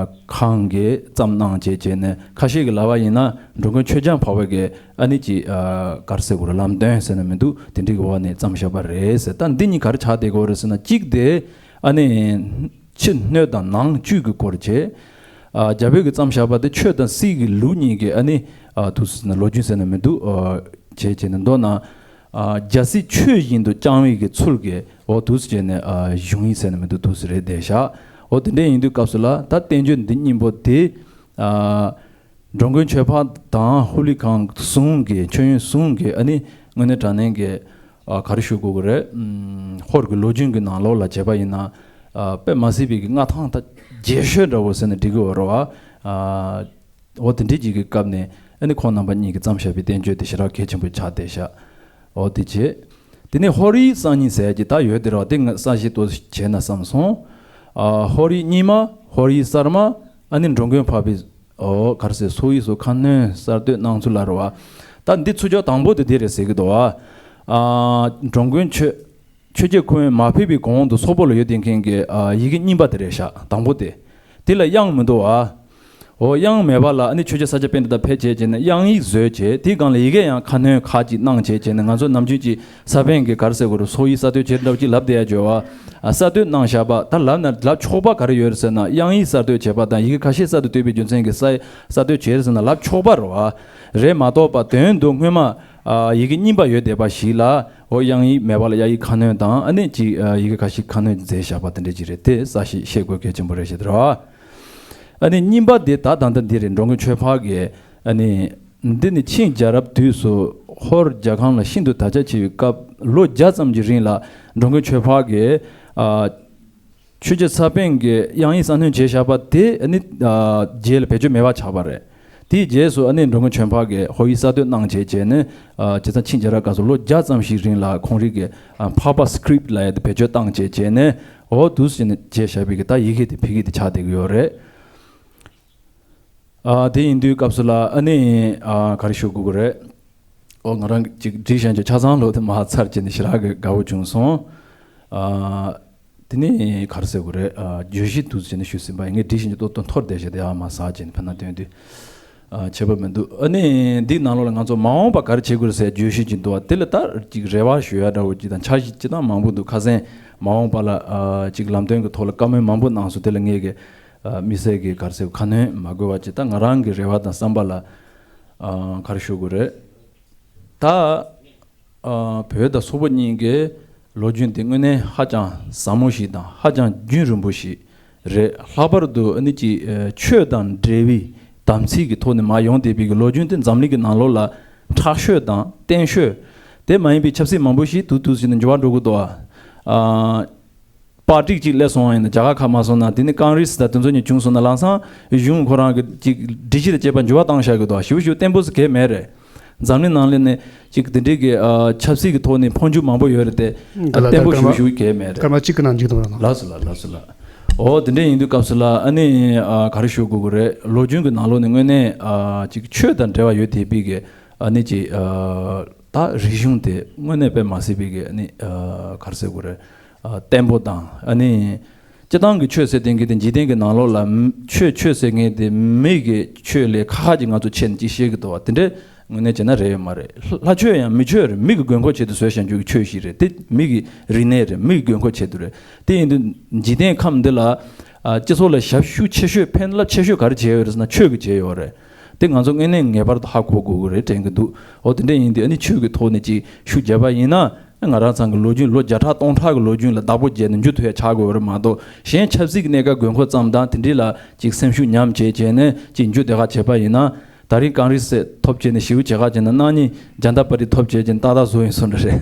ཁང་གིས་བརྩམས་གནང་བྱས་བྱས་ནས་ཁ་ཤས་ཀྱིས་ལབ་པ་ཡིན་ན་འགྲོ་མགོན་ཆོས་རྒྱལ་འཕགས་པ་གིས་ཨ་ནི་ཅིག་ཨ་ག་རེ་ཟེར་དགོས་རེད། ལམ་སྟོན་ཟེར་ན་མི་འདུག་དེ་འདྲའི་གི་འོག་ནས་བརྩམས་བཞག་པ་རེད་ཟེར། ད་འདི་གཉིས་ག་རེ་ཆགས་བསྡད་ཀྱི་ཡོད་རེད་ཟེར་ན་གཅིག་དེ་ཨ་ནི། ཕྱི་སྣོད་དང་ནང་བཅུད་ཀྱི་སྐོར་བྱས། ཨ་རྒྱ་བོད་ཀྱིས་བརྩམས་བཞག་པ་དེ་ཆོས་དང་སྲིད་ཀྱི་ལུགས་གཉིས་ཀྱི་ཨ་ནི་ཨ་དུ་ཟེར་ན་ལོ་རྒྱུས་ཟེར་ན་མི་འདུག་ཨ་བྱས་བྱས་ནས་མདོར་ན་ཨ་རྒྱལ་སྲིད་ཆོས་བཞིན་དུ་བསྐྱངས་པའི་གི་ཚུལ་གྱི་འོ་དུ་ཟེར་བྱས་ནས་ཨ་གཞུང་ཡིག་ཟེར་ན་མི་འདུག་དུ་ཟེར་རེད་བསྡད་ཤག་འོ་དེ་འདྲ་ཡིན་དུས་སྐབས་སུ་ལ་ད་བསྟན་བཅོས་འདི་སྙིང་པོ་དེ་ཨ། འགྲོ་མགོན་ཆོས་འཕགས་དང་ཧུ་ལི་ཁང་ཟུང་གི་མཆོད་ཡོན་ཟུང་གི་ཨ་ནི་དངོས་གནས་དྲང་གནས་ཀྱི་ཨ་ག་རེ་ཞུ་དགོས་ཀྱི་རེད། ཨམ་ཧོར་གྱི་ལོ་རྒྱུས་ཀྱི་ནང་ལོགས་ལ་བྱས་པ་ཡིན་ན་ཨ་དཔེ་མ་སྲིད་པའི་གི་མངའ་ཐང་ད་རྒྱས་ཤོས་འདྲ་བོ་ཟེར་ན་འགྲིག་གི་ཡོད་རེད་བ། ཨ་འོ་དེ་འདྲའི་ཅིག་གི་སྐབས་ནས་ཨ་ནི་ཁོང་རྣམ་པ་གཉིས་ཀྱིས་བརྩམས་བཞག་པའི་བསྟན་བཅོས་དེ་ཞེ་དྲག་གལ་ཆེན་པོ་ཆགས་བསྡད་ཤག་འོ་དེ་བྱས། དེ་ནས་ཧོར་ཡིག་གསར་རྙིང་ཟེར་གྱི་ད་ཡོད་དེ་རེད་བ། དེ་ང་གསལ་བཤད་ཏོག་ཙམ་བྱས་ན་བསམ་སོང་། ཨ་ཧོར་ཡིག་རྙིང་མ། ཧོར་ཡིག་གསར་མ། ཨ་ནི་འགྲོ་མགོན་འཕགས་པའི་ཨོ་ག་རེ་ཟེར་སོག་ཡིག་སོགས་ཁ་སྣོན་གསར་གཏོད་གནང་ཚུལ་ལ་རེད་བ། ད་འདི་ཚུར་ཕྱོགས་དང་པོ་དེ་འདི་རེད་ཟེར་གྱི་འདུག་བ། ཨ་འགྲོ་མགོན་ཆོས་ཆོས་རྗེ་ཁོང་མ་ཕེབས་པའི་གོང་དུ་སོག་པོ་ལ་ཡོད་བསྡད་མཁན་གྱི་ཨ་ཡི་གེ་རྙིང་པ་དེ་རེད་ཤག་དང་པོ་དེ། དེ་ལ་དབྱངས་མི་འདུག་བ། འོ་དབྱངས་མེད་པ་ལ་ཨ་ནི་ཆོས་རྗེ་ས་སྐྱ་པཎྜི་ཏ་ཕེབས་བྱས་བྱས་ནས་དབྱངས་ཡིག་བཟོས་བྱས་དེའི་སྒང་ལ་ཡི་གེ་ཡང་ཁ་སྣོན་ཁག་ཅིག་གནང་བྱས་བྱས་ནས་ང་ཚོ་ནམ་རྒྱུན་གྱི་ས་པཎ་གྱི་ག་རེ་ཟེར་དགོས་རེད། སོག་ཡིག་གསར་གཏོད་བྱས་འདྲ་བོ་ཅིག་ལབ་བསྡད་ཡ་བྱོས་བ། ཨ་གསར་གཏོད་གནང་བཞག་པ་ད་ལབ་ན་ལབ་ཆོག་པ་ག་རེ་ཡོད་རེད་ཟེར་ན་དབྱངས་ཡིག་གསར་གཏོད་བྱས་པ་དང་ཡི་གེ་ཁ་ཤས་གསར་དུ་བཏོད་པའི་རྒྱུ་མཚན་གྱིས་གསར་གསར་གཏོད་བྱས་རེད་ཟེར་ན་ལབ་ཆོག་པ་རེད་བ། རེད་མ་གཏོགས་པ་དོན་དུ་སྔོན་མ་ཨ་ཡི་གེ་རྙིང་པ་ཡོད་བསྡད་པ་ཞིག་ལ་འོ་དབྱངས་ཡིག་མེད་པ་ལ་དབྱངས་ཡིག་ཁ་སྣོན་དང་ཨ་ནི་ཅིག་ཨ་ཡི་གེ་ཁ་ཤས་ཁ་སྣོན་མཛད་བཞག་པ་དེ་འདྲ་ཅིག་རེད། དེ་གསལ་བཤད་བཤད་དགོས་གལ་ཆེན་པོ་རེད་ཤག་རེད་བ། ཨ་ནི་རྙིང་པ་དེ་ད་ད་ལྟ་འདི་རེད། འགྲོ་མགོན་ཆོས་འཕགས་ཀྱིས་ཨ་ནི་འདི་ནི་ཆིང་རྒྱལ་རབས་དུས་སུ་ཧོར་རྒྱ་ཁང་ལ་ཤིན་ཏུ་དར་ཁྱབ་ཆེ་བའི་སྐབས་ལོ་བརྒྱ་ཙམ་གྱི་རིང་ལ་འགྲོ་མགོན་ཆོས་འཕགས་ཀྱིས་ཨ་ཆོས་རྗེ་ས་པཎ་གྱི་དབྱངས་ཡིག་གསར་སྣོན་བྱས་བཞག་པ་དེ་ཨ་ནི་ཨ་རྗེས་ལ་བེད་སྤྱོད་མེད་པ་ཆགས་པ་རེད། དེའི་རྗེས་སུ་ཨ་ནི་འགྲོ་མགོན་ཆོས་འཕགས་ཀྱིས་ཧོར་ཡིག་གསར་གཏོད་གནང་བྱས་བྱས་ནས་ཨ་བྱས་ཙང་ཆིང་རྒྱལ་རབས་སྐབས་སུ་ལོ་བརྒྱ་ཙམ་ཞིག་རིང་ལ་ཁོང་རང་གི་ཨ་འཕགས་པ་སི་ཀྲིབ་ལབ་ཡ་དེ་བེད་སྤྱོད་བཏང་བྱས་བྱས་ནས་འོ་འདུག་སེ་བྱས་ནས་བྱས་བཞག་པའི་གི་ད་ཡི་གེ་དེ་ཕ་གི་དེ་ཆགས་བསྡད་ཀྱི་ཡོད་རེད། ཨ་དེ་ཡིན་དུས་སྐབས་སུ་ལ་ཨ་ནི་ཨ་ག་རེ་ཞུ་དགོས་ཀྱི་རེད། ཨོ་ང་རང་གཅིག་བྲིས་བཞག་རྒྱུ་ཆ་ཚང་ལོ་དེ་མ་ཚར་བྱས་ནས་ཞེ་དྲག་གི་དགའ་བོ་བྱུང་སོང་། ཨ་དེ་ནས་ག་རེ་ཟེར་དགོས་རེད། ཨ་བརྗོད་གཞི་འདུག་བྱས་ནས་ཞུས་ཟིན་པ་ཡིན། ངས་བྲིས་བཞག་རྒྱུ་ཏོག་ཏོག་འཐོར་བསྡད་བཞག་དེ་ཡག་མ་ཟ་བྱས་ནས་ཕན་ན་དོན་དུས་ཨ་བྱས་པ་མི་འདུག་ཨ་ནི་འདིའི་ནང་ལོགས་ལ་ང་ཚོ་མ་འོངས་པ་ག་རེ་བྱེད་དགོས་རེད་ཟེར་བརྗོད་གཞི་ཅིག་འདུག་བ། དེ་ལ་ད་ཅིག་རེ་བ་ཞུ་ཡ་འདྲ་བོ་ཅིག་དང་འཆར་གཞི་ཅིག་དང་མང་པོ་འདུག་ཁ་སང་མ་འོངས་པ་ལ་ཨ་ཅིག་ལམ་སྟོན་གྱི་ཐོག་ལ་བཀའ་མོལ་མང་པོ་གནང་སོང་། དེ་ལ་ངས་གི་ཨ་དམིགས་བསལ་གྱི་ག་རེ་ཟེར་ཁ་སྣོན་མ་དགོས་པ་ཅིག་ད་ང་རང་གི་རེ་བ་དང་བསམ་པ་ལ་ཨ་ག་རེ་ཞུ་དགོས་རེད། ད་ ཨ། བོད་དང་སོག་པོ་གཉིས་ཀའི་ལོ་རྒྱུས་འདི་དངོས་གནས་ཧ་ཅང་ཟབ་མོ་ཞིག་དང་ཧ་ཅང་རྒྱུན་རིང་པོ་ཞིག་རེད། ལྷག་པར་དུ་ཨ་ནི་ཅིག་ཨ། ཆོས་དང་འབྲེལ་བའི་དམ་ཚིག་གི་ཐོག་ནས་མར་ཡོང་བསྡད་པའི་གི་ལོ་རྒྱུས་འདི་འཛམ་གླིང་གི་ནང་ལོགས་ལ་མཁྲེགས་ཤོས་དང་བརྟན་ཤོས། དེ་མ་ཡིན་པའི་ཆབ་སྲིད་མང་པོ་ཞིག་དུས་དུས་ཟིན་ནས་འགྱུར་བ་འགྲོ་གི་འདུག་ཨ། པར་ཊི་གཅིག་སླེབས་སོང་བ་ཡིན་ན། རྒྱ་གར་ཁ་མ་སོང་ན། དེ་ནི་ཀོང་རེ་སི་དང་དེ་ཚོ་གཉིས་བྱུང་སོང་ན། ལམ་སང་གཞུང་ཁོ་རང་གི་ཅིག་སྒྲིག་གཞི་དང་བཅས་པ་འགྱུར་བ་བཏང་བཞག་གི་འདུག། ཞེ་པོ་ཞེ་པོ་བརྟན་པོ་ཟེར་གང་ཡང་མེད་རེད། འཛམ་གླིང་ནང་ལ་ནི་ཅིག་དེ་འདྲའི་གི་ཨ། ཆབ་སྲིད་ཀྱི་ཐོག་ནས་འཕོ་འགྱུར་མང་པོ་ཡོད་རེད་དེ། འདི་ལ་བརྟན་པོ་ད་ཞེ་པོ་ཞེ་པོ་གང་ཡང་མེད་རེད། སྐར་མ་གཅིག་གི་ནང་འཇིག་ཐུབ་རེད། ལགས་སོ་ལགས། ལགས་སོ་ལགས། འོ་དེ་འདྲ་ཡིན་དུས་སྐབས་སུ་ལ་ཨ་ནི་ཨ། ག་རེ་ཞུ་དགོས་ཀྱི་རེད། ལོ་རྒྱུས་ཀྱི་ནང་ལོགས་ནས་དངོས་གནས་ཨ། ཅིག་ཆོས་དང་འབྲེལ་བ་ཡོད་བསྡད་པའི་གི་ཨ་ནི་ཅིག་ཨ། ད་རིག་གཞུང་དེ་དངོས་གནས་དཔེ་མ་སྲིད་པའི་གི་ཨ་ནི་ཨ། ག་རེ་ཟེར་དགོས་རེད། ཨ། བརྟན་པོ་དང་། ཨ་ནི་སྤྱིར་བཏང་གི་ཆོས་ཟེར་དེ་གི་དེ་འཇིག་རྟེན་གྱི་ནང་ལོགས་ལ་ཆོས་ཆོས་ཟེར་མཁན་དེ་མི་གི་ཆོས་ལས་ཁ་ཁ་ཅིག་ང་ཚོ་ཆེ་ནས་ཅིག་ཤེས་ཀྱི་འདུག་བ། དེ་འདྲ་དངོས་གནས་བྱས་ན་རེད་ཡོད་མ་རེད། ལྷ་ཆོས་ཡང་མི་ཆོས་རེད། མི་གི་དགོས་མཁོ་ཆེད་དུ་བཟོས་བཞག་རྒྱུ་གི་ཆོས་ཤིག་རེད། དེ་མི་གི་རིག་གནས་རེད། མི་གི་དགོས་མཁོ་ཆེད་དུ་རེད། དེ་ཡིན་དུས་འཇིག་རྟེན་ཁམས་འདི་ལ་ཨ། སྤྱི་ཚོགས་ལ་ཞབས་ཞུ་ཆེ་ཤོས་ཕན་རླབས་ཆེ་ཤོས་ག་རེ་བྱས་ཡོད་རེད་ཟེར་ན་ཆོས་ཀྱིས་བྱས་ཡོད་རེད། དེ་ང་ཚོ་དངོས་གནས་ངེས་པར་དུ་ཧ་གོ་དགོས་ཀྱི་རེད་དྲན་གྱི་འདུག། འོ་དེ་འདྲ་ཡིན་དུས་ཨ་ནི་ཆོས་ཀྱི་ཐོག་ནས་ཅིག་ཤུགས་རྒྱབ་པ་ཡིན་ན། ང་རང་ཚང་གི་ལོ་རྒྱུས་ལོ་བརྒྱ་ཕྲག་སྟོང་ཕྲག་གི་ལོ་རྒྱུས་ལ་བདག་པོ་བརྒྱབ་ནས་མཇུག་མཐུད་ཡ་ཆགས་དགོས་པ་རེད་མ་གཏོགས། གཞན་ཆབ་སྲིད་ཀྱི་གནས་སྐབས་དགོས་མཁོ་ཙམ་དང་དེ་འདྲ་ལ་ཅིག་སེམས་ཤུགས་ཉམས་བྱས་བྱས་ནས་ཅིག་མཇུག་བསྡུ་ག་བྱས་པ་ཡིན་ན། ད་རིང་ཀོང་རེ་སི་ཐོབ་བྱས་ནས་ཞེ་པོ་བྱེད་ག་བྱས་ན། གནངས་ཉིན་ཇན་ཏ་པར་ཏི་ཐོབ་བྱས་བྱས་ནས་ཏག་ཏག་བཟོ་ཡིན་བཟོ་འདྲ་རེད།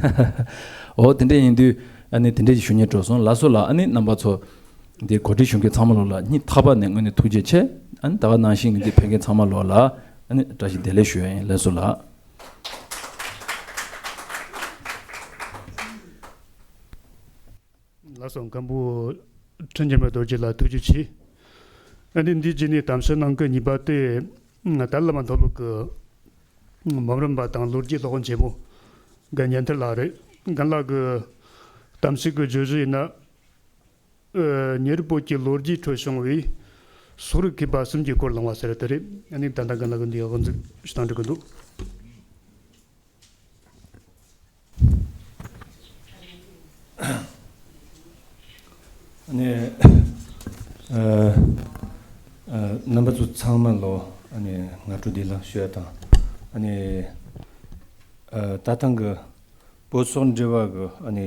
འོ་དེ་འདྲ་ཡིན་དུས་ཨ་ནི་དེ་འདྲ་ཞིག་ཞུ་སྙིང་བྲོ་སོང་། ལགས་སོ་ལགས། ཨ་ནི་རྣམ་པ་ཚོ། འདི་གོ་སྒྲིག་ཞུ་མཁན་ཚང་མ་ལོ་ལ་སྙིང་ཐག་པ་ནས་དངོས་གནས་ཐུགས་རྗེ་ཆེ། ཨ་ནི་ད་ག་ནང་བཞིན་གྱི་འདི་ཕེབས་མཁན་ཚང་མ་ལོ་ལ་ཨ་ནི་བཀྲ་ཤིས་བདེ་ལེགས་ཞུ་ཡ་ཡིན། ལགས་སོ་ལགས། ལགས་སོ། མཁན་པོ་ཁྲི་འཇམ་དཔལ་རྡོ་རྗེ་ལགས་ཐུགས་རྗེ་ཆེ། ཨ་ནི་འདི་རྗེས་ནས་གཏམ་བཤད་གནང་མཁན་གཉིས་པ་དེ་ད་བླ་མ་མཐོ་སློབ་ཀྱི་འབུམ་རམས་པ་དང་ལོ་རྒྱུས་སློབ་དཔོན་ཆེན་མོ་རྒན་ཉན་ཐར་ལགས་རེད། རྒན་ལགས་ཀྱི་གཏམ་བཤད་ཀྱི་བརྗོད་གཞི་ཡིན་ན། ཨ། ཉེ་རབས་བོད་ཀྱི་ལོ་རྒྱུས་ཁྲོད་བྱུང་བའི་སོག་རིགས་མཁས་པ་གསུམ་གྱི་སྐོར་གླེང་བ་ཟེར་དེ་རེད། ཨ་ནི་ད་ལྟ་རྒན་ལགས་ཀྱིས་འདི་དབུ་འཛུགས་ཞུ་སྟངས་འགྲིག་གི་འདུག། ཨ་ནི་ཨ། ཨ། རྣམ་པ་ཚོ་ཚང་མ་ལོ་ཨ་ནི་སྔ་དྲོ་བདེ་ལེགས་ཞུ་ཡ་དང་། ཨ་ནི་ཨ། ད་ཐེངས་ཀྱི་བོད་སོག་འབྲེལ་བ་གི་ཨ་ནི་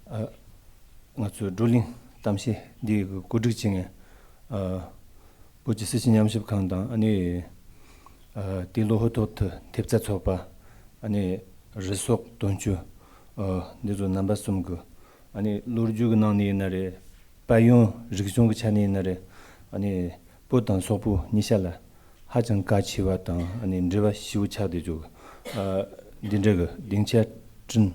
ཨ། ང་ཚོའི་བགྲོ་གླེང་གཏམ་བཤད་འདི་གི་གོ་སྒྲིག་བྱེད་མཁན་ཨ། བོད་ཀྱི་སྲིད་བྱུས་ཉམས་ཞིབ་ཁང་དང་། ཨ་ནི་ཨ། དེ་ལོ་ཧོ་ཐོག་ཐུ་ཐེབས་རྩ་ཚོགས་པ། ཨ་ནི་རི་སོག་དོན་གཅོད་ཨ། འདི་ཚོ་རྣམ་པ་གསུམ་གི་ཨ་ནི་ལོ་རྒྱུས་ཀྱི་ནང་ནས་ཡིན་ན་རེད། དཔལ་ཡོན་རིག་གཞུང་གི་ཆ་ནས་ཡིན་ན་རེད། ཨ་ནི་བོད་དང་སོག་པོ་གཉིས་ཆ་ལ་ཧ་ཅང་གལ་ཆེ་བ་དང་། ཨ་ནི་འབྲེལ་བ་ཞེ་པོ་ཆགས་བསྡད་རྒྱུ་ཨ། འདི་འདྲ་གི་སྡིངས་ཆ་བསྐྲུན་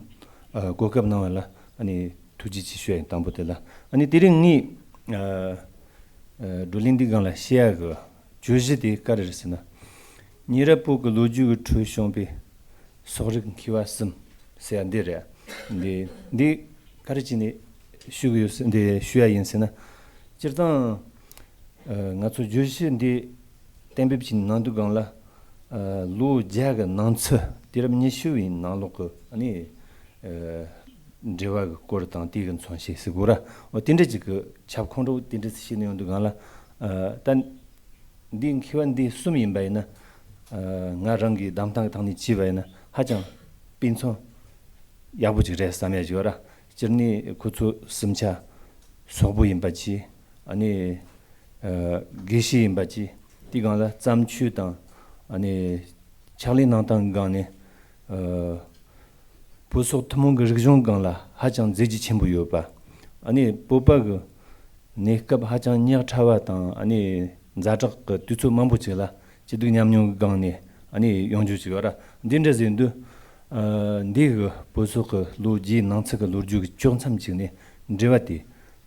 ཨ། གོ་སྐབས་གནང་བ་ལ་ཨ་ནི་ཐུགས་རྗེ་ཆེ་ཞུ་ཡ་ཡིན། དང་པོ་དེ་ལ། ཨ་ནི་དེ་རིང་ངས་ཨ། ཨ། བགྲོ་གླེང་འདི་སྒང་ལ་བཤད་ཡ་གི་བརྗོད་གཞི་དེ་ག་རེ་རེད་ཟེར་ན། ཉེ་རབས་བོད་ཀྱི་ལོ་རྒྱུས་ཀྱི་ཁྲོད་བྱུང་བའི་སོག་རིགས་མཁས་པ་གསུམ་ཟེར་ཡ་འདི་རེད། འདི་འདི་ག་རེ་བྱས་ནས་ཞུ་གི་ཡོད་ཟེར། འདི་ཞུ་ཡ་ཡིན་ཟེར་ན། སྤྱིར་བཏང་ཨ། ང་ཚོ་བརྗོད་གཞི་འདི་གཏན་འབེབས་བྱས་ནས་གནང་དུས་སྒང་ལ་ཨ། ལོ་བརྒྱ་གི་ནང་ཚུད་དུས་རབས་ཉི་ཤུ་བའི་ནང་ལོགས་ཀྱི་ཨ་ནི་ཨ། འབྲེལ་བ་གི་སྐོར་དང་དེ་གི་མཚོན་བྱེད་ཟེར་དགོས་ར། འོ་དེ་འདྲ་ཅིག་གི་ཁྱབ་ཁོངས་འདྲ་བོ་དེ་འདྲ་ཞིག་བྱས་ནས་ཡོང་དུས་སྒང་ལ། ཨ། ད་འདི་མཁས་པ་འདི་གསུམ་ཡིན་པ་ཡིན་ན། ཨ། ང་རང་གི་གདམ་སྟངས་ཀྱི་ཐོག་ནས་བྱས་པ་ཡིན་ན་ཧ་ཅང་དཔེ་མཚོན་ཡག་པོ་ཅིག་རེད་བསམ་ཡ་ཅིག་ཡོད་ར། སྤྱིར་ནི་ཁོ་ཚོ་གསུམ་ཆ་སོག་པོ་ཡིན་པ་བྱས། ཨ་ནི་ཨ། དགེ་བཤེས་ཡིན་པ་བྱས། དེའི་སྒང་ལ་བརྩམས་ཆོས་དང་ཨ་ནི་ཕྱག་ལས་གནང་སྟངས་སྒང་ནས་ཨ། བོད་སོག་ཐུན་མོང་གི་རིག་གཞུང་སྒང་ལ་ཧ་ཅང་མཛད་རྗེས་ཆེན་པོ་ཡོད་པ། ཨ་ནི་བོད་པ་གི་གནས་སྐབས་ཧ་ཅང་ཉག་ཕྲ་བ་དང་། ཨ་ནི་ཛ་དྲག་གི་དུས་ཚོད་མང་པོ་ཅིག་ལ་སྐྱིད་སྡུག་མཉམ་མྱོང་གི་སྒང་ནས་ཨ་ནི་ཡོང་རྒྱུ་ཅིག་ཡོད་ར། འདི་འདྲ་ཟེར་དུས་ཨ། འདི་གི་བོད་སོག་གི་ལོ་རྒྱུས་ནང་ཚུད་གི་ལོ་རྒྱུས་ཀྱི་ཕྱོགས་མཚམས་ཅིག་ནས་འབྲེལ་བ་དེ་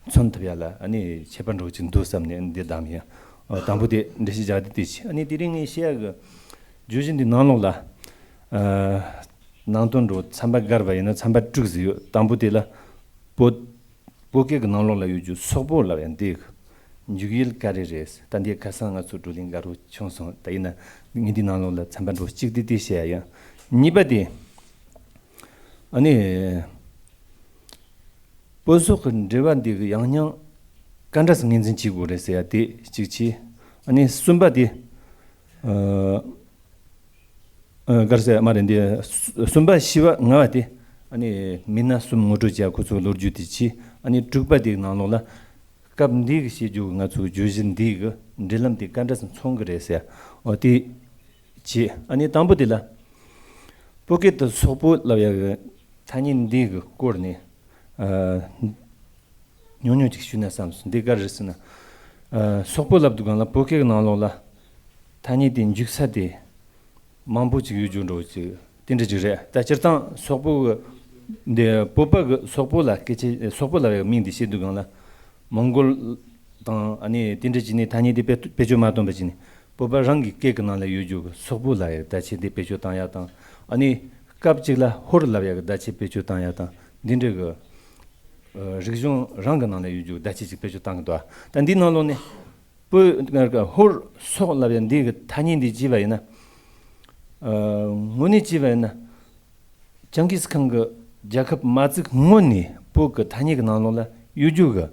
མཚོན་ཐུབ་ཡ་ལ་ཨ་ནི་ཁྱད་པར་འདྲ་བོ་ཅིག་འདུག་བསམ་ནས་འདི་བདམས་ཡིན། ཨ། དང་པོ་དེ་འགྲེལ་བཤད་རྒྱག་དེ་དེ་བྱས། ཨ་ནི་དེ་རིང་ངས་བཤད་ཡ་གི་བརྗོད་གཞི་འདི་ནང་ལོགས་ལ་ཨ། ནང་དོན་འདྲ་བོ་ཚན་པ་བགར་བ་ཡིན་ན་ཚན་པ་དྲུག་ཟིག་ཡོད། དང་པོ་དེ་ལ་བོད་བོད་སྐད་ཀྱི་ནང་ལོགས་ལ་ཡོད་རྒྱུ་སོག་པོ་ལབ་ཡ་འདི་གི་འཇུག་ཡུལ་ག་རེ་རེད། ད་འདི་ཁ་སང་ང་ཚོ་བགྲོ་གླེང་འགའ་རེ་བྱུང་སོང་། ད་ཡིན་ན་ངས་འདི་ནང་ལོགས་ལ་ཚན་པ་འདྲ་བོ་གཅིག་དེ་དེ་བཤད་ཡ་ཡིན། གཉིས་པ་དེ་ཨ་ནི་བོད་སོག་གི་འབྲེལ་བ་འདི་གི་ཡང་སྙིང་ག་འདྲ་སེ་ངོས་འཛིན་བྱེད་དགོས་རེད་ཟེར་ཡ་དེ་གཅིག་བྱས། ཨ་ནི་གསུམ་པ་དེ་ཨ། ཨ། ག་རེ་ཟེར་མ་རེད། འདི་གསུམ་པ་བཞི་པ་ལྔ་པ་དེ། ཨ་ནི་མི་སྣ་གསུམ་ངོ་སྤྲོད་བྱས། ཁོ་ཚོའི་ལོ་རྒྱུས་དེ་བྱས། ཨ་ནི་དྲུག་པ་དེའི་ནང་ལོགས་ལ་སྐབས་འདི་གི་བྱེད་རྒྱུ་གི་ང་ཚོའི་བརྗོད་གཞི་འདི་གི་འབྲེལ་ལམ་དེ་ག་འདྲ་སེ་མཚུངས་གི་རེད་ཟེར། འོ་དེ་བྱས། ཨ་ནི་དང་པོ་དེ་ལ་བོད་སྐད་དུ་སོག་པོ་ལབ་ཡ་གི་ཐ་སྙད་འདི་གི་སྐོར་ནས། ཨ། ཉུང་ཉུང་ཅིག་ཞུས་ན་བསམ་སོང་། འདི་ག་རེ་རེད་ཟེར་ན། ཨ། སོག་པོ་ལབ་དུས་སྒང་ལ་བོད་སྐད་ཀྱི་ནང་ལོགས་ལ་ཐ་སྙད་དེ་འཇུག་ས་དེ་མང་པོ་ཅིག་ཡོད་རྒྱུ་འདྲ་བོ་ཅིག་དེ་འདྲ་ཅིག་རེད། ད་སྤྱིར་བཏང་སོག་པོ་གི་འདི་བོད་པ་གི་སོག་པོ་ལ་སྐད་ཆ། སོག་པོ་ལབ་ཡ་གི་མིང་འདི་བཤད་དུས་སྒང་ལ་མོང་གོལ་དང་། ཨ་ནི་དེ་འདྲ་བྱས་ནས་ཐ་སྙད་དེ་བེད་བེད་སྤྱོད་མ་བཏང་བ་བྱས་ནས། བོད་པ་རང་གི་སྐད་ཀྱི་ནང་ལ་ཡོད་རྒྱུ་གི་སོག་པོ་ལབ་ཡ་གི་བརྡ་ཆད་དེ་བེད་སྤྱོད་བཏང་ཡ་དང་། ཨ་ནི་སྐབས་གཅིག་ལ་ཧོར་ལབ་ཡ་གི་བརྡ་ཆད་བེད་སྤྱོད་བཏང་ཡ་དང་། འདི་འདྲ་གི། ཨ། རིག་གཞུང་རང་གི་ནང་ལ་ཡོད་རྒྱུ་བརྡ་ཆད་ཅིག་བེད་སྤྱོད་བཏང་གི་འདུག། ད་འདིའི་ནང་ལོགས་ནས་བོད་ཧོར་སོག་ལབ་ཡ་འདི་གི་ཐ་སྙད་འདི་བྱས་པ་ཡིན་ན། ཨ། དངོས་གནས་བྱས་པ་ཡིན་ན། ཅང་གིས་ཁང་གི་རྒྱལ་ཁབ་མ་བཙུགས་སྔོན་ནས་བོད་ཀྱི་ཐ་སྙད་ཀྱི་ནང་ལོགས་ལ་ཡོད་རྒྱུ་གི་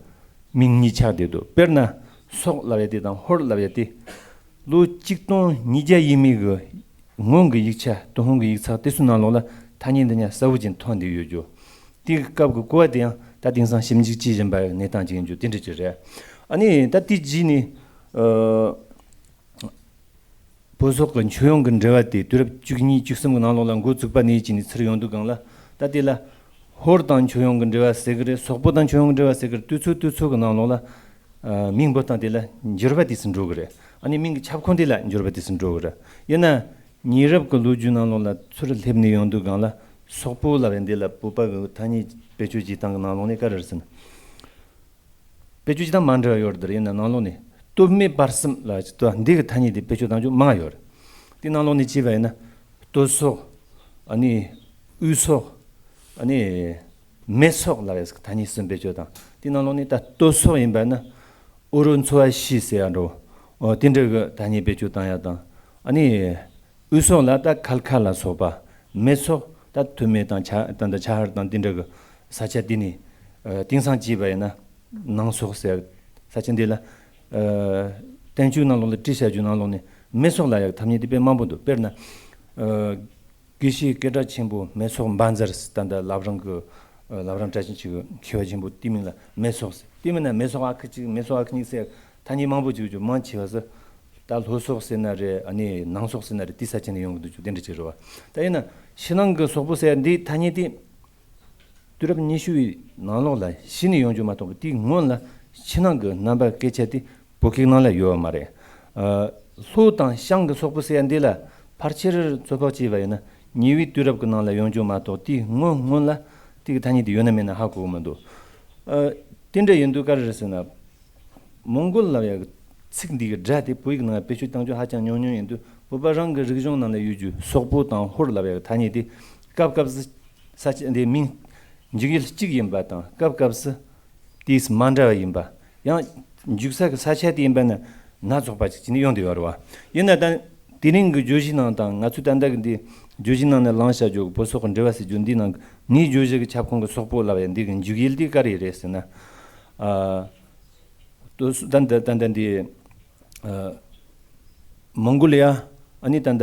མིང་གཉིས་ཆགས་བསྡད་འདུག། དཔེར་ན་སོག་ལབ་ཡ་དེ་དང་ཧོར་ལབ་ཡ་དེ། ལོ་ཆིག་སྟོང་ཉིས་བརྒྱ་ཡས་མས་གི་སྔོན་གྱི་ཡིག་ཆ། ཏུན་ཧོང་གི་ཡིག་ཚགས་དེ་ཚོའི་ནང་ལོགས་ལ་ཐ་སྙད་འདི་གཉིས་གསལ་བོ་ཅིག་ཐོན་བསྡད་ཡོད་རྒྱུ། དེ་གི་སྐབས་ཀྱི་གོ་བ་དེ་ཡང་ད་དེང་སང་ཞིབ་འཇུག་བྱེད་བཞིན་པའི་གནས་སྟངས་ཅིག་ཡིན་རྒྱུ་དེ་འདྲ་ཅིག་རེད། ཨ་ནི་ད་དེ་རྗེས་ནས། ཨ། བོད་སོག་གི་མཆོད་ཡོན་གྱི་འབྲེལ་བ་དེ་དུས་རབས་བཅུ་གཉིས་བཅུ་གསུམ་གྱི་ནང་ལོགས་ལ་འགོ་བཙུགས་པ་ནས་བྱས་ནས་ཚུར་ཡོང་དུས་སྒང་ལ། ད་དེ་ལ་ཧོར་དང་མཆོད་ཡོན་གྱི་འབྲེལ་བ་ཟེར་གི་རེད། སོག་པོ་དང་མཆོད་ཡོན་གྱི་འབྲེལ་བ་ཟེར་གི་རེད། དུས་ཚོད་དུས་ཚོད་ཀྱི་ནང་ལོགས་ལ། ཨ། མིང་འབོད་སྟངས་དེ་ལ་འགྱུར་བ་དེ་ཚོ་འགྲོ་གི་རེད། ཨ་ནི་མིང་གི་ཁྱབ་ཁོངས་དེ་ལ་འགྱུར་བ་དེ་ཚོ་འགྲོ་གི་རེད། ཡིན་ན་ཉེ་རབས་ཀྱི་ལོ་རྒྱུས་ནང་ལོགས་ལ་ཚུར་སླེབས་ནས་ཡོང་དུས་སྒང་ལ། སོག་པོ་ལབ་ཡ་འདི་ལ་བོད་པ་གི་ཐ་སྙད་བེད་སྤྱོད་བྱེད་སྟངས་ཀྱི་ནང་ལོགས་ནས་ག་རེ་རེད་ཟེར་ན། བེད་སྤྱོད་བྱེད་སྟངས་མ་འདྲ་བ་ཡོད་རེད། དེ་ཡིན་ན་ནང་ལོགས་ནས་སྟོད་སྨད་བར་གསུམ་ལ་ཅིག་ཏུ་འདི་གི་ཐ་སྙད་དེ་བེད་སྤྱོད་བཏང་རྒྱུ་མང་ཡོད་རེད། དེ་ནང་ལོགས་ནས་བྱས་པ་ཡིན་ན། སྟོད་སོག། ཨ་ནི་དབུས་སོག། ཨ་ནི་སྨད་སོག་ལབ་ཡ་ཐ་སྙད་གསུམ་བེད་སྤྱོད་བཏང་། དེ་ནང་ལོགས་ནས་ད་སྟོད་སོག་ཡིན་པ་ན་ཨོ་རོད་མཚོ་བ་བཞི་ཟེར་ཡ་འདྲ་བོ། ཨོ། དེ་འདྲ་གི་ཐ་སྙད་བེད་སྤྱོད་བཏང་ཡ་དང་། ཨ་ནི། དབུས་སོག་ལ་ད་ཁལ་ཁ་ལ་སོགས་པ། སྨད་སོག་ད་ཐུ་མེ་དང་ཆ། ད་ད་ཆ་ཧར་དང་དེ་འདྲ་གི་ས་ཆ་དེ་ནས། ཨ། དེང་སང་བྱས་པ་ཡིན་ན་ནང་སོག་ཟེར་ས་ཆ་འདི་ལ། ཨ། བསྟན་བཅོས་ནང་ལོགས་ལ་བྲིས་བཞག་རྒྱུ་ནང་ལོགས་ནས་སྨད་སོག་ལབ་ཡ་ཐ་སྙད་དེ་དཔེ་མང་པོ་འདུག། དཔེར་ན། ཨ། དགེ་བཤེས་སྐད་གྲགས་ཆེན་པོ་སྨད་སོག་འབའ་འཛར་ཟེར། ད་ད་བླ་བྲང་གི། ཨ། བླ་བྲང་བཀྲ་ཤིས་འཁྱིལ་གི་མཁས་པ་ཆེན་པོ་དེའི་མིང་ལ་སྨད་སོག་ཟེར། དེ་མིན་ན་སྨད་སོག་ཨ་ཁུ་གཅིག། སྨད་སོག་ཨ་ཁུ་གཉིས་ཟེར་ཐ་སྙད་མང་པོ་ཅིག་ཡོད་རྒྱུ་མང་ཆེ་བ་ཟེར། ད་ལྷོ་སོག་ཟེར་ན་རེད། ཨ་ནི་ནང་སོག་ཟེར་ན་རེད། དེ་ས་ཆ་ནས་ཡོང་གི་འདུག་རྒྱུ་དེ་འདྲ་ཅིག་རེད་བ། ད་ཡིན་ན་ཕྱི་ནང་གི་སོག་པོ་ཟེར་ཡ་འདིའི་ཐ་སྙད་དེ་དུས་རབས་ཉི་ཤུ་བའི་ནང་ལོགས་ལ་གཞི་ནས་ཡོང་རྒྱུ་མ་གཏོགས་པ། དེའི་སྔོན་ལ་ཕྱི་ནང་གི་རྣམ་པ་སྐད་ཆ་དེ་བོད་སྐད་ནང་ལ་ཡོད་པ་མ་རེད། ཨ། ལྷོ་དང་བྱང་གི་སོག་པོ་ཟེར་ཡ་འདི་ལ་ཕལ་ཆེར་ཚོད་དཔག་བྱས་པ་ཡིན་ན་ཉེ་བའི་དུས་རབས་ཀྱི་ནང་ལ་ཡོང་རྒྱུ་མ་གཏོགས། དེའི་སྔོན་སྔོན་ལ་དེ་གི་ཐ་སྙད་དེ་ཡོད་ན་མེད་ན་ཧ་གོ་གི་མི་འདུག། ཨ། དེ་འདྲ་ཡིན་དུས་ག་རེ་རེད་ཟེར་ན། མོང་གོལ་ལབ་ཡ་གི་ཚིག་འདི་གི་སྒྲ་དེ་བོད་ཡིག་ནང་བེད་སྤྱོད་བཏང་རྒྱུ་ཧ་ཅང་ཉུང་ཉུང་ཡིན་དུས། བོད་པ་རང་གི་རིག་གཞུང་ནང་ལ་ཡོད་རྒྱུ་སོག་པོ་དང་ཧོར་ལབ་ཡ་གི་ཐ་སྙད་དེ་སྐབས་སྐབས་སུ་ས་ཆ་འདི་མིང་འཇུག་ཡུལ་གཅིག་ཡིན་པ་དང་། སྐབས་སྐབས་སུ་དེས་མ་འདྲ་བ་ཡིན་པ། ཡང་འཇུག་ས་གི་ས་ཆ་དེ་ཡིན་པ་ན་སྣ་ཚོགས་པ་ཅིག་བྱས་ནས་ཡོང་བསྡད་ཡོད་རེད་བ། ཡིན་ན་ད་དེ་རིང་གི་བརྗོད་གཞི་ནང་དང་། ང་ཚོས་ད་ལྟ་གི་འདི་བརྗོད་གཞི་ནང་ནས་བླངས་བཞག་རྒྱུ་གི་བོད་སོག་གི་འབྲེལ་བ་ཟེར་རྒྱུ་འདི་ནང་གི་ངའི་བརྗོད་གཞི་གི་ཁྱབ་ཁོངས་ཀྱི་སོག་པོ་ལབ་ཡ་འདི་གི་འཇུག་ཡུལ་འདི་ག་རེ་རེད་ཟེར་ན། ཨ། ད་ད་ད་ད་འདི། ཨ། མོང་གོ་ལི་ཡ། ཨ་ནི་ད་ད་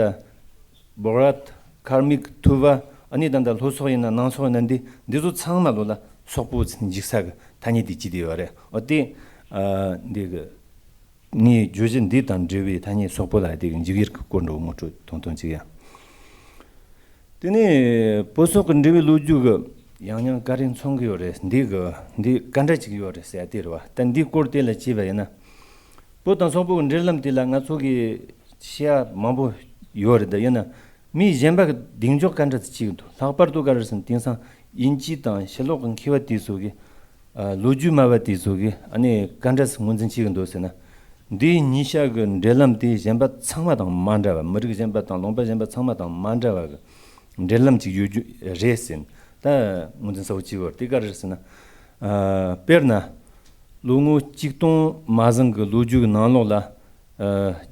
བྷོ་རཱཏ། ཁར་མིག། ཐུ་བ། ཨ་ནི་ད་ད་ལྷོ་སོག་ཡིན་ན་ནང་སོག་ཡིན་ན། འདི་འདི་ཚོ་ཚང་མ་ལོ་ལ་སོག་པོ་ཟེར་འཇུག་ས་གི་ཐ་སྙད་དེ་བྱས་བསྡད་ཡོད་རེད། འོ་དེ། ཨ། འདི་གི་ངའི་བརྗོད་གཞི་འདི་དང་འབྲེལ་བའི་ཐ་སྙད་སོག་པོ་ལབ་ཡ་དེ་གི་འཇུག་ཡུལ་གྱི་སྐོར་འདྲ་བོ་ངོ་སྤྲོད་ཐུང་ཐུང་ཅིག་ཡིན། དེ་ནས་བོད་སོག་གི་འབྲེལ་བའི་ལོ་རྒྱུས་ཀྱི་ཡང་སྙིང་ག་རེ་མཚོན་གྱི་ཡོད་རེད། འདི་གི་འདི་ག་འདྲ་ཅིག་ཡོད་རེད་ཟེར་ཡ་དེ་རེད་བ། ད་འདིའི་སྐོར་དེ་ལ་བྱས་པ་ཡིན་ན། བོད་དང་སོག་པོ་གི་འབྲེལ་ལམ་དེ་ལ་ང་ཚོ་གི་བཤད་ཡ་མང་པོ་ཡོད་རེད། ད་ཡིན་ན་མི་གཞན་པ་གི་གདེང་འཇོག་ག་འདྲ་ཅིག་བྱེད་ཀྱི་འདུག། ལྷག་པར་དུ་ག་རེ་ཟེར་ན། དེང་སང་དབྱིན་ཇི་དང་ཕྱི་ལོགས་ཀྱི་མཁས་པ་དེ་ཚོ་གིས། ཨ། ལོ་རྒྱུས་སྨྲ་བ་དེ་ཚོ་གིས་ཨ་ནི་ག་འདྲ་སེ་ངོས་འཛིན་བྱེད་ཀྱི་འདུག་ཟེར་ན། འདིའི་གཉིས་ཆ་གི་འབྲེལ་ལམ་དེ་གཞན་པ་ཚང་མ་དང་མ་འདྲ་བ། མི་རིགས་གཞན་པ་དང་ལུང་པ་གཞན་པ་ཚང་མ་དང་མ་འདྲ་བ་གི་འབྲེལ་ལམ་ཅིག་ཡོད་རྒྱུ་རེད་ཟེར། ད་ངོས་འཛིན་གསལ་བོ་བྱེད་ཀྱི་ཡོད་རེད། དེ་ག་རེ་རེད་ཟེར་ན། ཨ། དཔེར་ན། ལོ་ངོ་གཅིག་སྟོང་མ་ཟིན་གྱི་ལོ་རྒྱུས་ཀྱི་ནང་ལོགས་ལ། ཨ།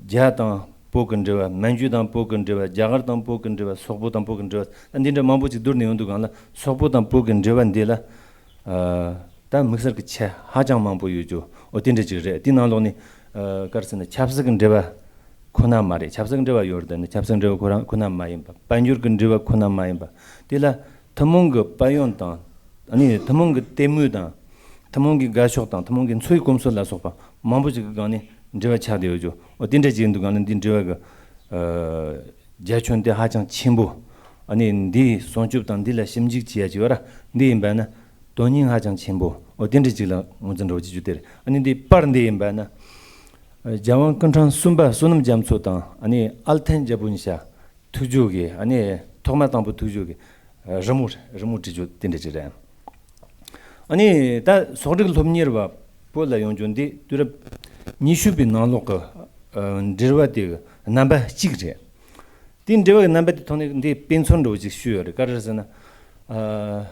རྒྱ་དང་བོད་ཀྱི་འབྲེལ་བ། མན་ཇུ་དང་བོད་ཀྱི་འབྲེལ་བ། རྒྱ་གར་དང་བོད་ཀྱི་འབྲེལ་བ། སོག་པོ་དང་བོད་ཀྱི་འབྲེལ་བ། ད་འདི་འདྲ་མང་པོ་ཅིག་བསྡུར་ནས་ཡོང་དུས་སྒང་ལ། སོག་པོ་དང་བོད་ཀྱི་འབྲེལ་བ་འདི་ལ། ཨ། ད་དམིགས་བསལ་གྱི་ཆ་ཧ་ཅང་མང་པོ་ཡོད་རྒྱུ། འོ་དེ་འདྲ་ཅིག་རེད། དེའི་ནང་ལོགས་ནས། ཨ། ག་རེ་ཟེར་ན། ཆབ་སྲིད་ཀྱི་འབྲེལ་བ་ ཁོ་ན་མ་རེད། ཆབ་སྲིད་འབྲེལ་བ་ཡོད་རེད་དེ་ནི་ཆབ་སྲིད་འབྲེལ་བ་ཁོ་རང་ཁོ་ན་མ་ཡིན་པ། དཔལ་འབྱོར་གྱི་འབྲེལ་བ་ཁོ་ན་མ་ཡིན་པ། དེ་ལ་ཐུན་མོང་གི་དཔལ་ཡོན་དང་ཨ་ནི་ཐུན་མོང་གི་དད་མོས་དང་ཐུན་མོང་གི་དགའ་ཕྱོགས་དང་ཐུན་མོང་གི་འཚོ་བའི་གོམས་སྲོལ་ལ་སོགས་པ་མང་པོ་ཞིག་གི་སྒང་ནས་འབྲེལ་བ་ཆགས་བསྡད་ཡོད་ཅོ། འོ་དེ་འདྲ་ཅིག་ཡིན་དུས་སྒང་ནས་འདི་འབྲེལ་བ་གི་ཨ་རྒྱ་ཁྱོན་དེ་ཧ་ཅང་ཆེན་པོ། ཨ་ནི་འདིའི་སྲུང་སྐྱོབ་དང་འདི་ལ་ཞིབ་འཇུག་བྱེད་ཡ་ཅིག་ཡོད་ར། འདི་ཡིན་པ་ན་དོན་སྙིང་ཧ་ཅང་ཆེན་པོ། འོ་དེ་འདྲ་ཅིག་ལ་ངོས་འཛིན་འགྲོ་བྱེད་རྒྱུ་དེ་རེད། ཨ་ནི་འདི་པར་འདི་ཡིན་པ་ན་རྒྱལ་དབང་སྐུ་ཕྲེང་གསུམ་པ་བསོད་ནམས་རྒྱ་མཚོ་དང་ཨ་ནི་ཨལ་ཐན་རྒྱལ་པོ་ཉི་ཤ་ཐུགས་རྒྱུད་ཀྱི་ཨ་ནི་ཐོག་མ་དང་པོ་ཐུགས་རྒྱུད་ཀྱི་རི་མོ་རི་མོ་བྲིས་རྒྱུ་དེ་འདྲ་ཅིག་རེད། ཨ་ནི་ད་སོག་རིགས་སློབ་གཉེར་བ་བོད་ལ་ཡོང་རྒྱུ་འདི་དུས་རབས་ཉི་ཤུ་པའི་ནང་ལོགས་ཀྱི་ཨ་འབྲེལ་བ་དེ་གི་རྣམ་པ་གཅིག་རེད། དེའི་འབྲེལ་བ་གི་རྣམ་པ་དེ་ཐོག་ནས་འདི་དཔེ་མཚོན་འདྲ་བོ་ཅིག་ཞུས་ཡོད་རེད། ག་རེ་ཟེར་ན། ཨ་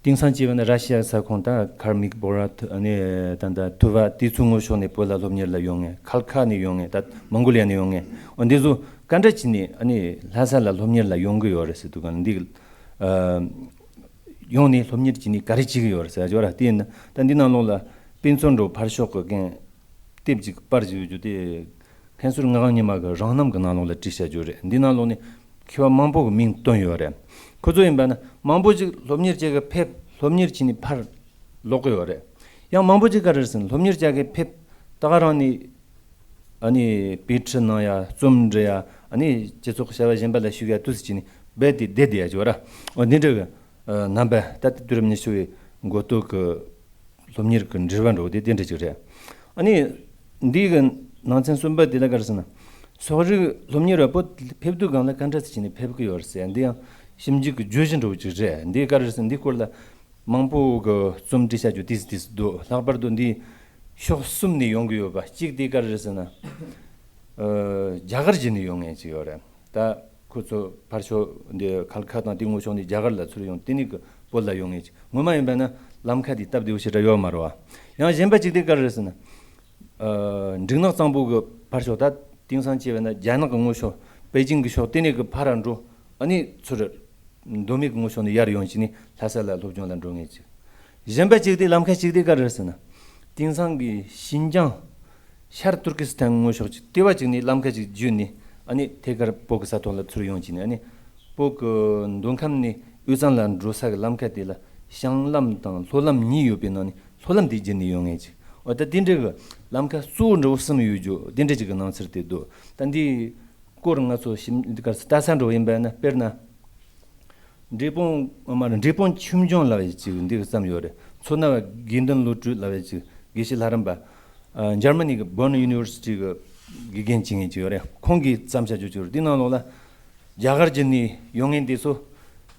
དེང་སང་བྱས་པ་ན་ར་ཤི་ཡ་ས་ཁོངས་ད་ཁར་མིག་བོ་ར་ཐུ་ཨ་ནི་ད་ད་ཐུ་བ་དེ་ཚོའི་ངོས་ཕྱོགས་ནས་བོད་ལ་སློབ་གཉེར་ལ་ཡོང་མཁན། ཁལ་ཁ་ནས་ཡོང་མཁན། ད་མོང་གོ་ལི་ཡ་ནས་ཡོང་མཁན། འོ་འདི་ཚོ་ག་འདྲ་བྱས་ནས་ཨ་ནི་ལྷ་ས་ལ་སློབ་གཉེར་ལ་ཡོང་གི་ཡོད་རེད་ཟེར་དུས་ག་ནས་འདི་ཨ་ཡོང་ནས་སློབ་གཉེར་བྱས་ནས་ག་རེ་བྱེད་ཀྱི་ཡོད་རེད་ཟེར་ཡ་ཅིག་ཡོད་ར། དེ་ཡིན་ན་ད་འདི་ནང་ལོགས་ལ་དཔེ་མཚོན་འདྲ་བོ་ཕར་ཕྱོགས་ཀྱི་རྐན་དེབ་ཅིག་པར་ཅིག་ཡོད་རྒྱུ་དེ། མཁན་ཟུར་ངག་དབང་ཉི་མ་གི་རང་རྣམ་གི་ནང་ལོགས་ལ་བྲིས་བཞག་རྒྱུ་རེད། འདི་ནང་ལོགས་ནས་མཁས་པ་མང་པོ་གི་མིང་བཏོན་ཡོད་རེད། ཁོ་ཚོ་ཡིན་པ་ན་མང་པོ་ཅིག་སློབ་གཉེར་བྱེད་གི་ཕེབས། སློབ་གཉེར་བྱས་ནས་ཕར་ལོག་གི་ཡོད་རེད། ཡང་མང་པོ་ཅིག་ག་རེ་ཟེར་ན་སློབ་གཉེར་བྱེད་གི་ཕེབས། ད་ག་རང་ནས་ཨ་ནི་དཔེ་ཁྲིད་གནང་ཡ། རྩོམ་འབྲི་ཡ། ཨ་ནི་སྤྱི་ཚོགས་བྱ་བ་གཞན་པ་ལ་ཞུགས་ཡ་དུས་སུ་བྱས་ནས་རྦད་དེ་བསྡད་བསྡད་ཡ་ཅིག་ཡོད་ར། འོ་འདི་འདྲ་གི་ཨ་རྣམ་པ་ད་ལྟ་དུས་རབས་ཉི་ཤུ་བའི་འགོ་སྟོད་ཀྱི་སློབ་གཉེར་གྱི་འབྲེལ་བ་འདྲ་བོ་དེ་དེ་འདྲ་ཅིག་རེད། ཨ་ནི་འདི་གི་ནང་ཚན་གསུམ་པ་དེ་ལ་ག་རེ་ཟེར་ན། སོག་རིགས་སློབ་གཉེར་བ་བོད་ཕེབས་དུས་སྒང་ལ་ག་འདྲ་ཞིག་བྱས་ནས་ཕེབས་ཀྱི་ཡོད་རེད་ཟེར། འདི་ཡང་ཞིབ་འཇུག་གི་བརྗོད་གཞི་འདྲ་བོ་ཅིག་རེད། འདི་ག་རེ་ཟེར་ན་འདི་སྐོར་ལ་མང་པོ་གི་རྩོམ་བྲིས་བཞག་རྒྱུ་དེ་དེ་འདུག་ལྷག་པར་དུ་འདི་ཕྱོགས་གསུམ་ནས་ཡོང་གི་ཡོད་པ། གཅིག་དེ་ག་རེ་ཟེར་ན། ཨ་རྒྱ་གར་བརྒྱུད་ནས་ཡོང་མཁན་ཅིག་ཡོད་རེད། ད་ཁོ་ཚོ་ཕར་ཕྱོགས་འདི་ཁལ་ཁ་དང་དེ་ངོས་ཕྱོགས་ནས་རྒྱ་གར་ལ་ཚུར་ཡོང་། དེ་ནས་གི་བོད་ལ་ཡོང་མཁན་ཅིག་ངོ་མ་ཡིན་པ་ན་ལམ་ཁ་དེ་སྟབས་བདེ་བོ་ཞེ་དྲག་ཡོད་མ་རེད་བ། ཡང་གཞན་པ་ཅིག་དེ་ག་རེ་རེད་ཟེར་ན། ཨ་འབྲུག་ནག་གཙང་པོ་གི་ཕར་ཕྱོགས། ད་དེང་སང་བྱས་པ་ན་རྒྱ་ནག་གི་ངོས་ཕྱོགས། པེ་ཅིང་གི་ཕྱོགས། དེ་ནས་གི་ཕར་འགྲོ། ཨ་ནི་ཚུར་མདོ་སྨད་ཀྱི་ངོས་ཕྱོགས་ནས་ཡར་ཡོང་བྱས་ནས་ལྷ་ས་ལ་སློབ་སྦྱོང་ལ་འགྲོ་མཁན་ཅིག་གཞན་པ་གཅིག་དེ་ལམ་ཁ་གཅིག་དེ་ག་རེ་རེད་ཟེར་ན། དེང་སང་གི་ཤིན་ཅང་ཤར་ཏུར་ཀི་སི་ཐན་ངོས་ཕྱོགས་ཀྱི་ལྟེ་བ་གཅིག་ནས་ལམ་ཁ་གཅིག་བརྒྱུད་ནས་ཨ་ནི་ཐད་ཀར་བོད་ཀྱི་ས་ཐོག་ལ་ཚུར་ཡོང་བྱས་ནས། ཨ་ནི་བོད་ཀྱི་མདོ་ཁམས་ནས་དབུས་གཙང་ལ་འགྲོ་ས་གི་ལམ་ཁ་དེ་ལ་བྱང་ལམ་དང་ལྷོ་ལམ་གཉིས་ཡོད་པའི་ནང་ནས་ལྷོ་ལམ་དེ་བརྒྱུད་ནས་ཡོང་མཁན་ཅིག་འོ་ད་དེ་འདྲ་གི་ལམ་ཁ་གཙོ་བོ་འདྲ་བོ་གསུམ་ཡོད་རྒྱུ་དེ་འདྲ་ཅིག་གི་སྣང་ཚུལ་དེ་འདུག་ད་འདི་སྐོར་ང་ཚོ་ཞིབ་འདི་གར་ལྟ་ས་འདྲ་བོ་ཡིན་པ་ན། དཔེར་ན། འབྲས་སྤུངས་མ་རེད། འབྲས་སྤུངས་ཆོས་འབྱུང་ལབ་ཡ་ཅིག་འདི་གི་བརྩམས་ཡོད་རེད། མཚོ་སྣ་བ་དགེ་འདུན་བློ་གྲོས་ལབ་ཡ་ཅིག་དགེ་བཤེས་ལྷ་རམས་པ། ཨ་འཇར་མ་ནི་གི་Bonn University གི་དགེ་རྒན་བྱེད་མཁན་ཅིག་ཡོད་རེད། ཁོང་གིས་བརྩམས་བྱ་རྒྱུ་ཅིག་ཡོད་རེད། འདི་ནང་ལོགས་ལ་རྒྱ་གར་བརྒྱུད་ནས་ཡོང་མཁན་དེ་ཚོ་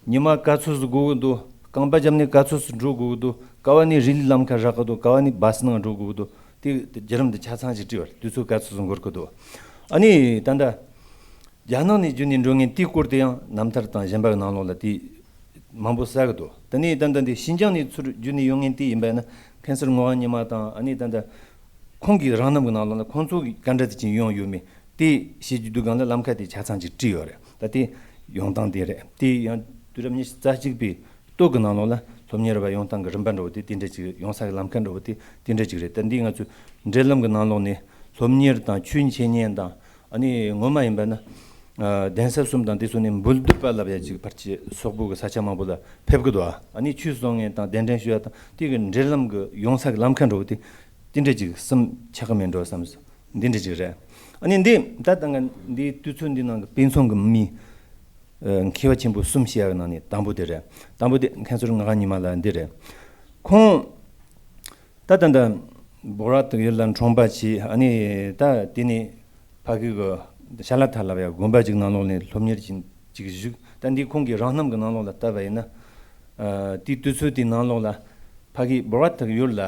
ཉི་མ་ག་ཚོད་ཙམ་སྒུག་གི་འདུག་རྐང་པ་བརྒྱབ་ནས་ག་ཚོད་ཙམ་འགྲོ་དགོས་ཀྱི་འདུག་ག་བ་ནས་རི་ལི་ལམ་ཁ་རག་གི་འདུག་ག་བ་ནས་བཱ་སི་ནང་འགྲོ་དགོས་ཀྱི་འདུག་དེ་བརྒྱུད་རིམ་དེ་ཆ་ཚང་ཅིག་བྲིས་པ་རེད། དུས་ཚོད་ག་ཚོད་ཙམ་འགོར་གྱི་འདུག་ཨ་ནི་ད་ལྟ། རྒྱ་ནག་ནས་བརྒྱུད་ནས་འགྲོ་མཁན་དེའི་སྐོར་དེ་ཡང་རྣམ་ཐར་དང་གཞན་པ་གི་ནང་ལོགས་ལ་དེ་མང་པོ་གསལ་གི་འདུག་དེ་ནས་ད་ལྟ་འདི་ཤིན་ཅང་ནས་ཚུར་བརྒྱུད་ནས་ཡོང་མཁན་དེ་ཡིན་པ་ན་མཁན་ཟུར་ངག་དབང་ཉི་མ་དང་། ཨ་ནི་ད་ལྟ་ཁོང་གི་རང་རྣམ་གི་ནང་ལོགས་ལ་ཁོང་ཚོ་གི་ག་འདྲ་དེ་ཅིག་ཡོང་ཡོད་མེད་དེ་བཤད་རྒྱུ་དུས་སྒང་ལ་ལམ་ཁ་དེ་ཆ་ཚང་ཅིག་བྲིས་ཡོད་རེད། ད་དེ་ཡོང་སྟངས་དེ་རེད། དེ་ཡང་དུས་རབས་ཉི་ཤུ་རྩ་གཅིག་པའི་སྟོད་ཀྱི་ནང་ལོགས་ལ་སློབ་གཉེར་བ་ཡོང་སྟངས་ཀྱི་རིམ་པ་འདྲ་བོ་དེ་དེ་འདྲ་ཅིག་ཡོང་ས་གི་ལམ་ཁ་འདྲ་བོ་དེ་དེ་འདྲ་ཅིག་རེད། ད་འདི་ང་ཚོའི་འབྲེལ་ལམ་གྱི་ནང་ལོགས་ནས་སློབ་གཉེར་དང་ཆོས་འཆད་ཉན་དང་། ཨ་ནི་ངོ་མ་ཡིན་པ་ན་ཨ་གདན་ས་གསུམ་དང་དེ་ཚོ་ནས་འབུལ་སྡུད་པ་ལབ་ཡ་ཅིག་ཕལ་ཆེར་སོག་པོ་གི་ས་ཆ་མང་པོ་ལ་ཕེབས་ཀྱི་འདུག་ཨ་ནི་ཆོས་གསུང་མཁན་དང་གདན་འདྲེན་ཞུ་ཡ་དང་དེ་གི་འབྲེལ་ལམ་གྱི་ཡོང་ས་གི་ལམ་ཁ་འདྲ་བོ་དེ་དེ་འདྲ་ཅིག་གསུམ་ཆགས་ཀྱི་མེད་འགྲོ་བསམ། འདི་འདྲ་ཅིག་རེད། ཨ་ནི་འདི་ད་ལྟ་ང་འདིའི་དུས་ཚོད་འདི་ནང་གི་དཔེ་མཚོན་གྱི་མི་ཨ་མཁས་པ་ཆེན་པོ་གསུམ་ཞེས་ཡ་གི་ནང་ནས་དང་པོ་དེ་རེད། དང་པོ་དེ་མཁན་ཟུར་ངག་དབང་ཉི་མ་ལགས་འདི་རེད། ཁོང་ད་ལྟ་འདི་འབོ་ར་དུ་ཡུལ་ལ་འཁྲུངས་པ་བྱས། ཨ་ནི་ད་དེ་ནས་ཕ་གི་གི་ཤ་ལ་ཐ་ལབ་ཡ་དགོན་པ་ཅིག་ནང་ལོགས་ནས་སློབ་གཉེར་ཅིག་ཅིག་བཞུགས། ད་འདི་ཁོང་གི་རང་རྣམ་གི་ནང་ལོགས་ལ་བལྟས་པ་ཡིན་ན། ཨ་དེའི་དུས་ཚོད་དེའི་ནང་ལོགས་ལ་ཕ་གི་འབོ་ར་དུ་ཡུལ་ལ་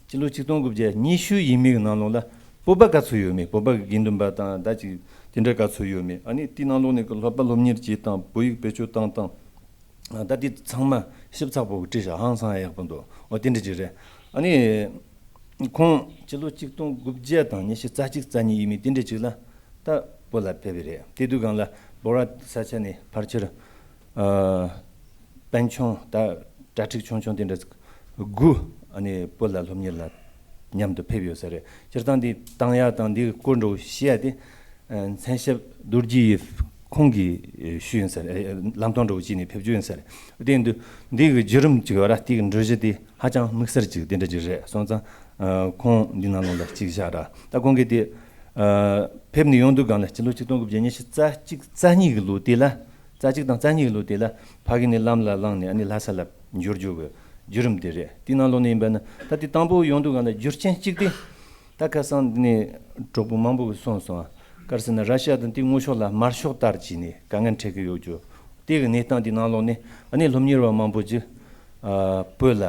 སྤྱི་ལོ་ཆིག་སྟོང་དགུ་བརྒྱ་ཉི་ཤུ་ཡས་མས་གི་ནང་ལོགས་ལ་བོད་པ་ག་ཚོད་ཡོད་མེད། བོད་པ་གི་དགེ་འདུན་པ་དང་ད་ཅིག་དེ་འདྲ་ག་ཚོད་ཡོད་མེད། ཨ་ནི་དེའི་ནང་ལོགས་ནས་གི་སློབ་པ་སློབ་གཉེར་བྱེད་སྟངས། བོད་ཡིག་བེད་སྤྱོད་བཏང་སྟངས། ད་དེ་ཚང་མ་ཞིབ་ཚགས་པོ་བྲིས་ཤག་ཧང་སང་ཡག་པོ་འདུག་འོ་དེ་འདྲ་ཅིག་རེད། ཨ་ནི་ཁོང་སྤྱི་ལོ་ཆིག་སྟོང་དགུ་བརྒྱ་དང་ཉི་ཤུ་རྩ་གཅིག་རྩ་གཉིས་ཡས་མས་དེ་འདྲ་ཅིག་ལ་ད་བོད་ལ་ཕེབས་པ་རེད། དེ་དུས་སྒང་ལ་འབོ་ར་ས་ཆ་ནས་ཕལ་ཆེར་ཨ་པན་ཆུང་ད་གྲྭ་ཁྲིག་ཆུང་ཆུང་དེ་འདྲ་དགུ་ཨ་ནི་བོད་ལ་སློབ་གཉེར་ལ་མཉམ་དུ་ཕེབས་ཡོད་ས་རེད། སྤྱིར་བཏང་འདི་བཏང་ཡ་དང་འདི་སྐོར་འདྲ་བོ་བཤད་ཡ་དེ་ མཚན་ཞབས་རྡོ་རྗེ་ཡིབ་ཁོང་གིས་ཞུས་ཡིན་ས་རེད། ལམ་སྟོན་འདྲ་བོ་བྱས་ནས་ཕེབས་རྒྱུ་ཡིན་ས་རེད། དེ་ཡིན་དུས་འདི་གི་བརྒྱུད་རིམ་གཅིག་ཡོད་ར། དེ་གི་འགྲོ་གཞི་དེ་ཧ་ཅང་དམིགས་བསལ་གཅིག་དེ་འདྲ་གཅིག་རེད། སོང་ཙང་ཁོང་འདི་ནང་ལོགས་ལ་གཅིག་བཞག་ར། ད་ཁོང་གིས་དེ་ཕེབས་ནས་ཡོང་དུས་སྒང་ལ་སྤྱི་ལོ་ཆིག་སྟོང་དགུ་བརྒྱ་ཉི་ཤུ་རྩ་གཅིག་རྩ་གཉིས་ཀྱི་ལོ་དེ་ལ། རྩ་གཅིག་དང་རྩ་གཉིས་ཀྱི་ལོ་དེ་ལ་ཕ་གི་ནས་ལམ་ལ་ལངས་ནས་ཨ་ནི་ལྷ་ས་ལ་འབྱོར་རྒྱུ་གི་བརྒྱུད་རིམ་དེ་རེད། དེའི་ནང་ལོགས་ནས་ཡིན་པ་ན་ད་དེ་དང་པོ་ཡོང་དུས་སྒང་ལ་རྒྱུ་རྐྱེན་གཅིག་དེ། ད་ཁ་སང་འདི་ནས་གྲོགས་པོ་མང་པོ་གིས་གསུངས་སོང་། ག་རེ་ཟེར་ན་ར་ཤི་ཡ་དང་དེའི་དངོས་ཕྱོགས་ལ་དམར་ཤོག་ལྟར་བྱས་ནས་དཀའ་ངལ་འཕྲད་ཀྱི་ཡོད་རྒྱུ། དེ་གི་གནས་སྟངས་དེའི་ནང་ལོགས་ནས་ཨ་ནི་སློབ་གཉེར་བ་མང་པོ་ཅིག་ཨ་བོད་ལ་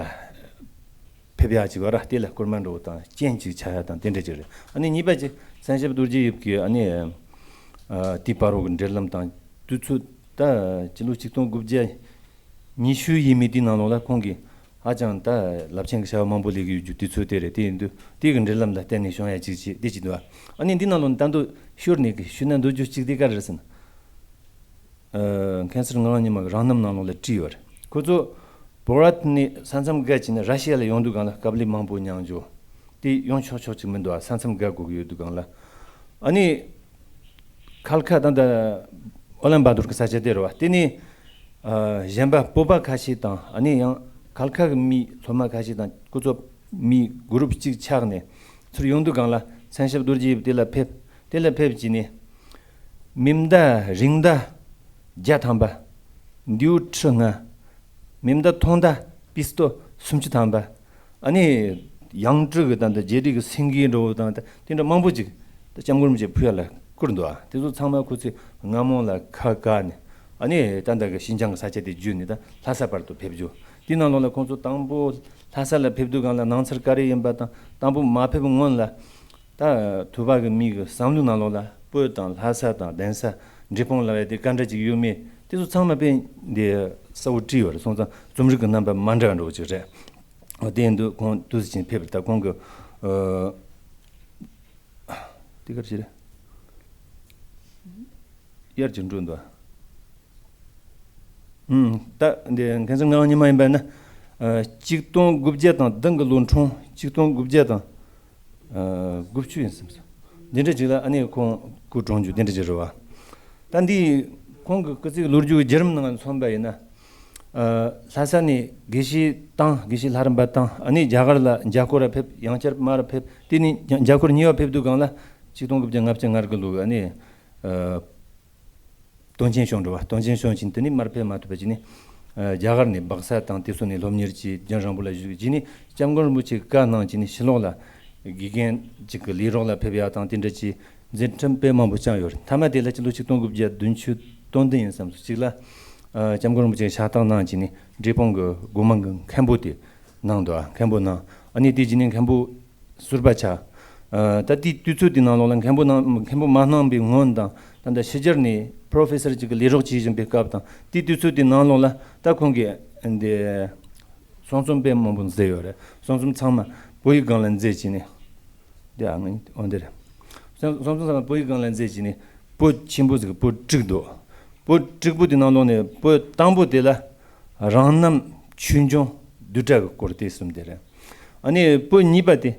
ཕེབས་ཡག་ཅིག་ཡོད་ར། དེ་ལ་སྐུལ་མ་འགྲོ་བ་དང་རྐྱེན་ཅིག་ཆགས་ཡག་དང་དེ་འདྲ་ཅིག་རེད། ཨ་ནི་གཉིས་པ་ཅིག་མཚན་ཞབས་རྡོ་རྗེ་ཡིབ་ཀྱི་ཨ་ནི་ཨ་དེའི་བར་རོ་གི་འབྲེལ་ལམ་དང་དུས་ཚོད་ད་སྤྱི་ལོ་ཆིག་སྟོང་དགུ་བརྒྱ་ཉི་ཤུ་ཡས་མས་དེའི་ནང་ལོགས་ལ་ཁོང་གིས་ཧ་ཅང་ད་རླབས་ཆེན་གྱི་བྱ་བ་མང་པོ་ལས་ཀྱི་ཡོད་རྒྱུ་དུས་ཚོད་དེ་རེད། དེ་ཡིན་དུས་དེ་གི་འབྲེལ་ལམ་ལ་བརྟེན་ནས་བྱུང་ཡ་ཅིག་ཅིག་དེ་ཅིག་འདུག་ཨ་ནི་འདི་ནང་ལོགས་ནས་ད་དུང་ཤོར་ནས་གི་ཞུ་ན་འདོད་རྒྱུ་གཅིག་དེ་ག་རེ་རེད་ཟེར་ན། ཨ་མཁན་ཟུར་ངག་དབང་ཉི་མ་གི་རང་རྣམ་ནང་ལོགས་ལ་བྲིས་ཡོད་རེད། ཁོ་ཚོ་བྷོ་རཱཏ་ནས་ས་མཚམས་བརྒལ་བྱས་ནས་ར་ཤི་ཡ་ལ་ཡོང་དུས་སྒང་ལ་དཀའ་ལས་མང་པོ་མྱངས་རྒྱུ་དེ་ཡོང་ཆོག་ཆོག་ཅིག་མི་འདུག་ཨ་ས་མཚམས་བརྒལ་དགོས་ཀྱི་ཡོད་དུས་སྒང་ལ། ཨ་ནི་ཁལ་ཁ་ད་ལྟ་ཨོ་ལན་བ་དུར་གི་ས་ཆ་དེ་རེད་བ། དེ་ནས་ཨ་གཞན་པ་བོད་པ་ཁ་ཤས་དང་ཨ་ནི་ཡང་ཁལ་ཁ་གི་མི་སློབ་མ་ཁ་ཤས་དང་ཁོ་ཚོ་མི་གུ་རུབ་གཅིག་ཆགས་ནས་ཚུར་ཡོང་དུས་སྒང་ལ་མཚན་ཞབས་རྡོ་རྗེ་ཡིབ་དེ་ལ་ཕེབས། དེ་ལ་ཕེབས་བྱས་ནས་མེ་མདའ་རེག་མདའ་བརྒྱ་ཐམ་པ། མདེའུ་ཁྲི་ལྔ། མེ་མདའ་ཐུང་མདའ་པིས་ཏོལ་སུམ་ཅུ་ཐམ་པ། ཨ་ནི་ཡང་ཀྲི་གི་ད་ལྟ་རྒྱལ་རིགས་ཀྱི་སེང་གེ་འདྲ་བོ་དང་ད་དེ་འདྲ་མང་པོ་ཅིག་ད་སྐྱབས་མགོན་རིན་པོ་ཆེ་ཕུལ་ཡ་ལ་བསྐུར་འདུག་ཨ་དེ་ཚོ་ཚང་མ་ཁོ་ཚོས་རྔ་མོང་ལ་ཁ་བཀག་ནས་ཨ་ནི་ད་ལྟ་གི་ཤིན་ཅང་གི་ས་ཆ་དེ་བརྒྱུད་ནས་ད་ལྷ་ས་བར་དུ་ཕེབས་རྒྱུ། དེའི་ནང་ལོགས་ལ་ཁོང་ཚོ་དང་པོ་ལྷ་ས་ལ་ཕེབས་དུས་སྒང་ལ་སྣང་ཚུལ་ག་རེ་ཡིན་པ་དང་དང་པོ་མ་ཕེབས་སྔོན་ལ། ད་ཐུབ་པ་གི་མི་གི་བསམ་བློའི་ནང་ལོགས་ལ་བོད་དང་ལྷ་ས་དང་གདན་ས་འབྲས་སྤུངས་ལ་བས་དེ་ག་འདྲ་ཅིག་ཡོད་མེད་དེ་ཚོ་ཚང་མ་དཔེ་འདི་གསལ་བོ་བྲིས་ཡོད་རེད། སོང་ཙང་རྩོམ་རིག་གི་རྣམ་པ་མ་འདྲ་བ་འདྲ་བོ་ཅིག་རེད། འོ་དེ་ཡིན་དུས་ཁོང་དུས་ཚོད་ཕྱིན་ཕེབས་རེད། ད་ཁོང་གི་ཨ་དེ་ག་རེ་ཞིག་རེད། དབྱར་གྱི་འགྲོ་འདུག་ཨུམ། ད་འདི་མཁན་ཟུར་ངག་དབང་ཉི་མ་ཡིན་པ་ན། ཨ་ཆིག་སྟོང་དགུ་བརྒྱ་དང་བདུན་གྱི་ལོ་འཁྲུངས། ཆིག་སྟོང་དགུ་བརྒྱ་དང་ཨ་དགུ་བཅུ་ཡིན་བསམ་སོང་། འདི་འདྲ་ཅིག་ལ་ཨ་ནི་ཁོང་སྐུ་གྲོངས་རྒྱུ་འདི་འདྲ་ཅིག་རེད་བ། ད་འདི་ཁོང་གི་སྐུ་ཚེ་གི་ལོ་རྒྱུས་ཀྱི་བརྒྱུད་རིམ་ནང་མཚོན་པ་ཡིན་ན། ཨ་ལྷ་ས་ནས་དགེ་བཤེས་བཏང་། དགེ་བཤེས་ལྷ་རམས་པ་བཏང་། ཨ་ནི་རྒྱ་གར་ལ་འཇའ་འཁོར་ར་ཕེབས། ཡང་བསྐྱར་མར་ཕེབས། དེ་ནས་འཇའ་འཁོར་གཉིས་པ་ཕེབས་དུས་སྒང་ལ་ཆིག་སྟོང་དགུ་བརྒྱ་ལྔ་བཅུ་ང་དགུ་ལོ་གི་ཨ་ནི་ཨ་དོན་ཆེན་ཤོག་འགྲོ་བ། དོན་ཆེན་ཤོག་ཕྱིན། དེ་ནི་མར་ཕེབས་མ་ཐུབ་པ་བྱས་ནས་ཨ་རྒྱ་གར་ནས་སྦག་ས་དང་དེ་ཚོ་ནས་སློབ་གཉེར་གྱིས་རྒྱུན་རིང་པོ་ལ་བཞུགས། རྗེས་ནས་སྐྱབས་མགོན་རིན་པོ་ཆེ་བཀའ་གནང་བྱས་ནས་ཕྱི་ལོགས་ལ་དགེ་རྒན་ཅིག་གི་ལས་རོགས་ལ་ཕེབས་ཡག་དང་དེ་འདྲ་བྱས། མཛད་འཕྲིན་དཔེ་མང་པོ་བསྐྱངས་ཡོད་རེད། མཐའ་མ་དེ་ལ་སྤྱི་ལོ་ཆིག་སྟོང་དགུ་བརྒྱ་བདུན་ཅུ་དོན་བདུན་ཡིན་བསམ་སོང་། གཅིག་ལ་ཨ་སྐྱབས་མགོན་རིན་པོ་ཆེ་ཕྱག་རྟགས་གནང་བྱས་ནས་འབྲས་སྤུངས་ཀྱི་སྒོ་མང་གི་མཁན་པོ་དེ་གནང་འདུག་མཁན་པོ་གནང་། ཨ་ནི་དེ་རྗེས་ནས་མཁན་པོ་ཟུར་པ་ཆགས། ཨ་ད་དེའི་དུས་ཚོད་དེའི་ནང་ལོགས་ལ་མཁན་པོ་གནང་། མཁན་པོ་མ་གནང་པའི་སྔོན་དང་ད་ལྟ་ཕྱི་རྒྱལ་ནས་པྲོ་ཕེ་སར་ཅིག་གི་ལས་རོགས་བྱེད་བཞིན་པའི་སྐབས་དང་དེའི་དུས་ཚོད་དེའི་ནང་ལོགས་ལ་ད་ཁོང་གིས་འདི་གསུང་རྩོམ་དཔེ་མང་པོ་མཛད་ཡོད་རེད། གསུང་རྩོམ་ཚང་མ་བོད་ཡིག་སྒང་ལ་མཛད་བྱས་ནས། འདི་ཨ་ངའི་འོ་འདི་རེད། སོང་སོང་ཙང་བོད་ཡིག་སྒང་ལ་མཛད་བྱས་ནས་པོད་ཆེན་པོ་ཟིག་པོད་དྲུག་འདུག་པོད་དྲུག་པོ་དེ་ནང་ལོགས་ནས་པོད་དང་པོ་དེ་ལ་རང་རྣམ་ཆོས་འབྱུང་བསྡུས་གྲྭ་གི་སྐོར་དེ་གསུམ་དེ་རེད། ཨ་ནི་པོད་གཉིས་པ་དེ་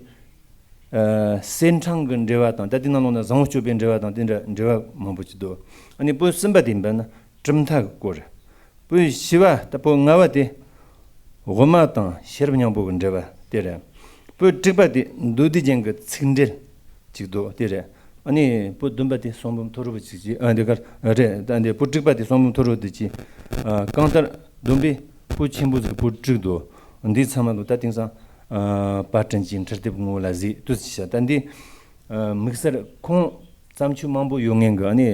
ཨ་གསེར་ཕྲེང་གི་འགྲེལ་པ་དང་ད་དེ་ནང་ལོགས་ནས་བཟང་པོ་སྤྱོད་པའི་འགྲེལ་པ་དང་དེ་འདྲ་འགྲེལ་པ་མང་པོ་ཅིག་འདུག་ཨ་ནི་པོད་གསུམ་པ་དེ་ཡིན་པ་ན། གྲུབ་མཐའ་གི་སྐོར་རེད། པོད་བཞི་པ་ད་པོད་ལྔ་པ་དེ་དབུ་མ་དང་ཤེས་རབ་སྙིང་པོ་གི་འགྲེལ་པ་དེ་རེད། པོད་དྲུག་པ་དེ་མདོ་སྡེ་རྒྱན་གྱི་ཚིག་འགྲེལ་ཅིག་འདུག་དེ་རེད། ཨ་ནི་པོད་བདུན་པ་དེ་གསུང་འབུམ་ཐོར་བུ་ཅིག་ཅིག་ཨ་འདི་གར་རེད། ད་འདི་པོད་དྲུག་པ་དེ་གསུང་འབུམ་ཐོར་བུ་དེ་ཅིག་ཨ་གང་ལྟར་བསྡོམས་པས་པོད་ཆེན་པོ་ཟིག་པོད་དྲུག་འདུག་འདི་ཚང་མ་ལོ་ད་དེང་སང་ཨ་པར་སྐྲུན་གྱི་འཕྲུལ་དེབ་ངོ་ལ་གཟིགས་དུས་ཤ་ད་འདི་ཨ་དམིགས་བསལ་ཁོང་བརྩམས་ཆོས་མང་པོ་ཡོད་མཁན་གྱི་ཨ་ནི་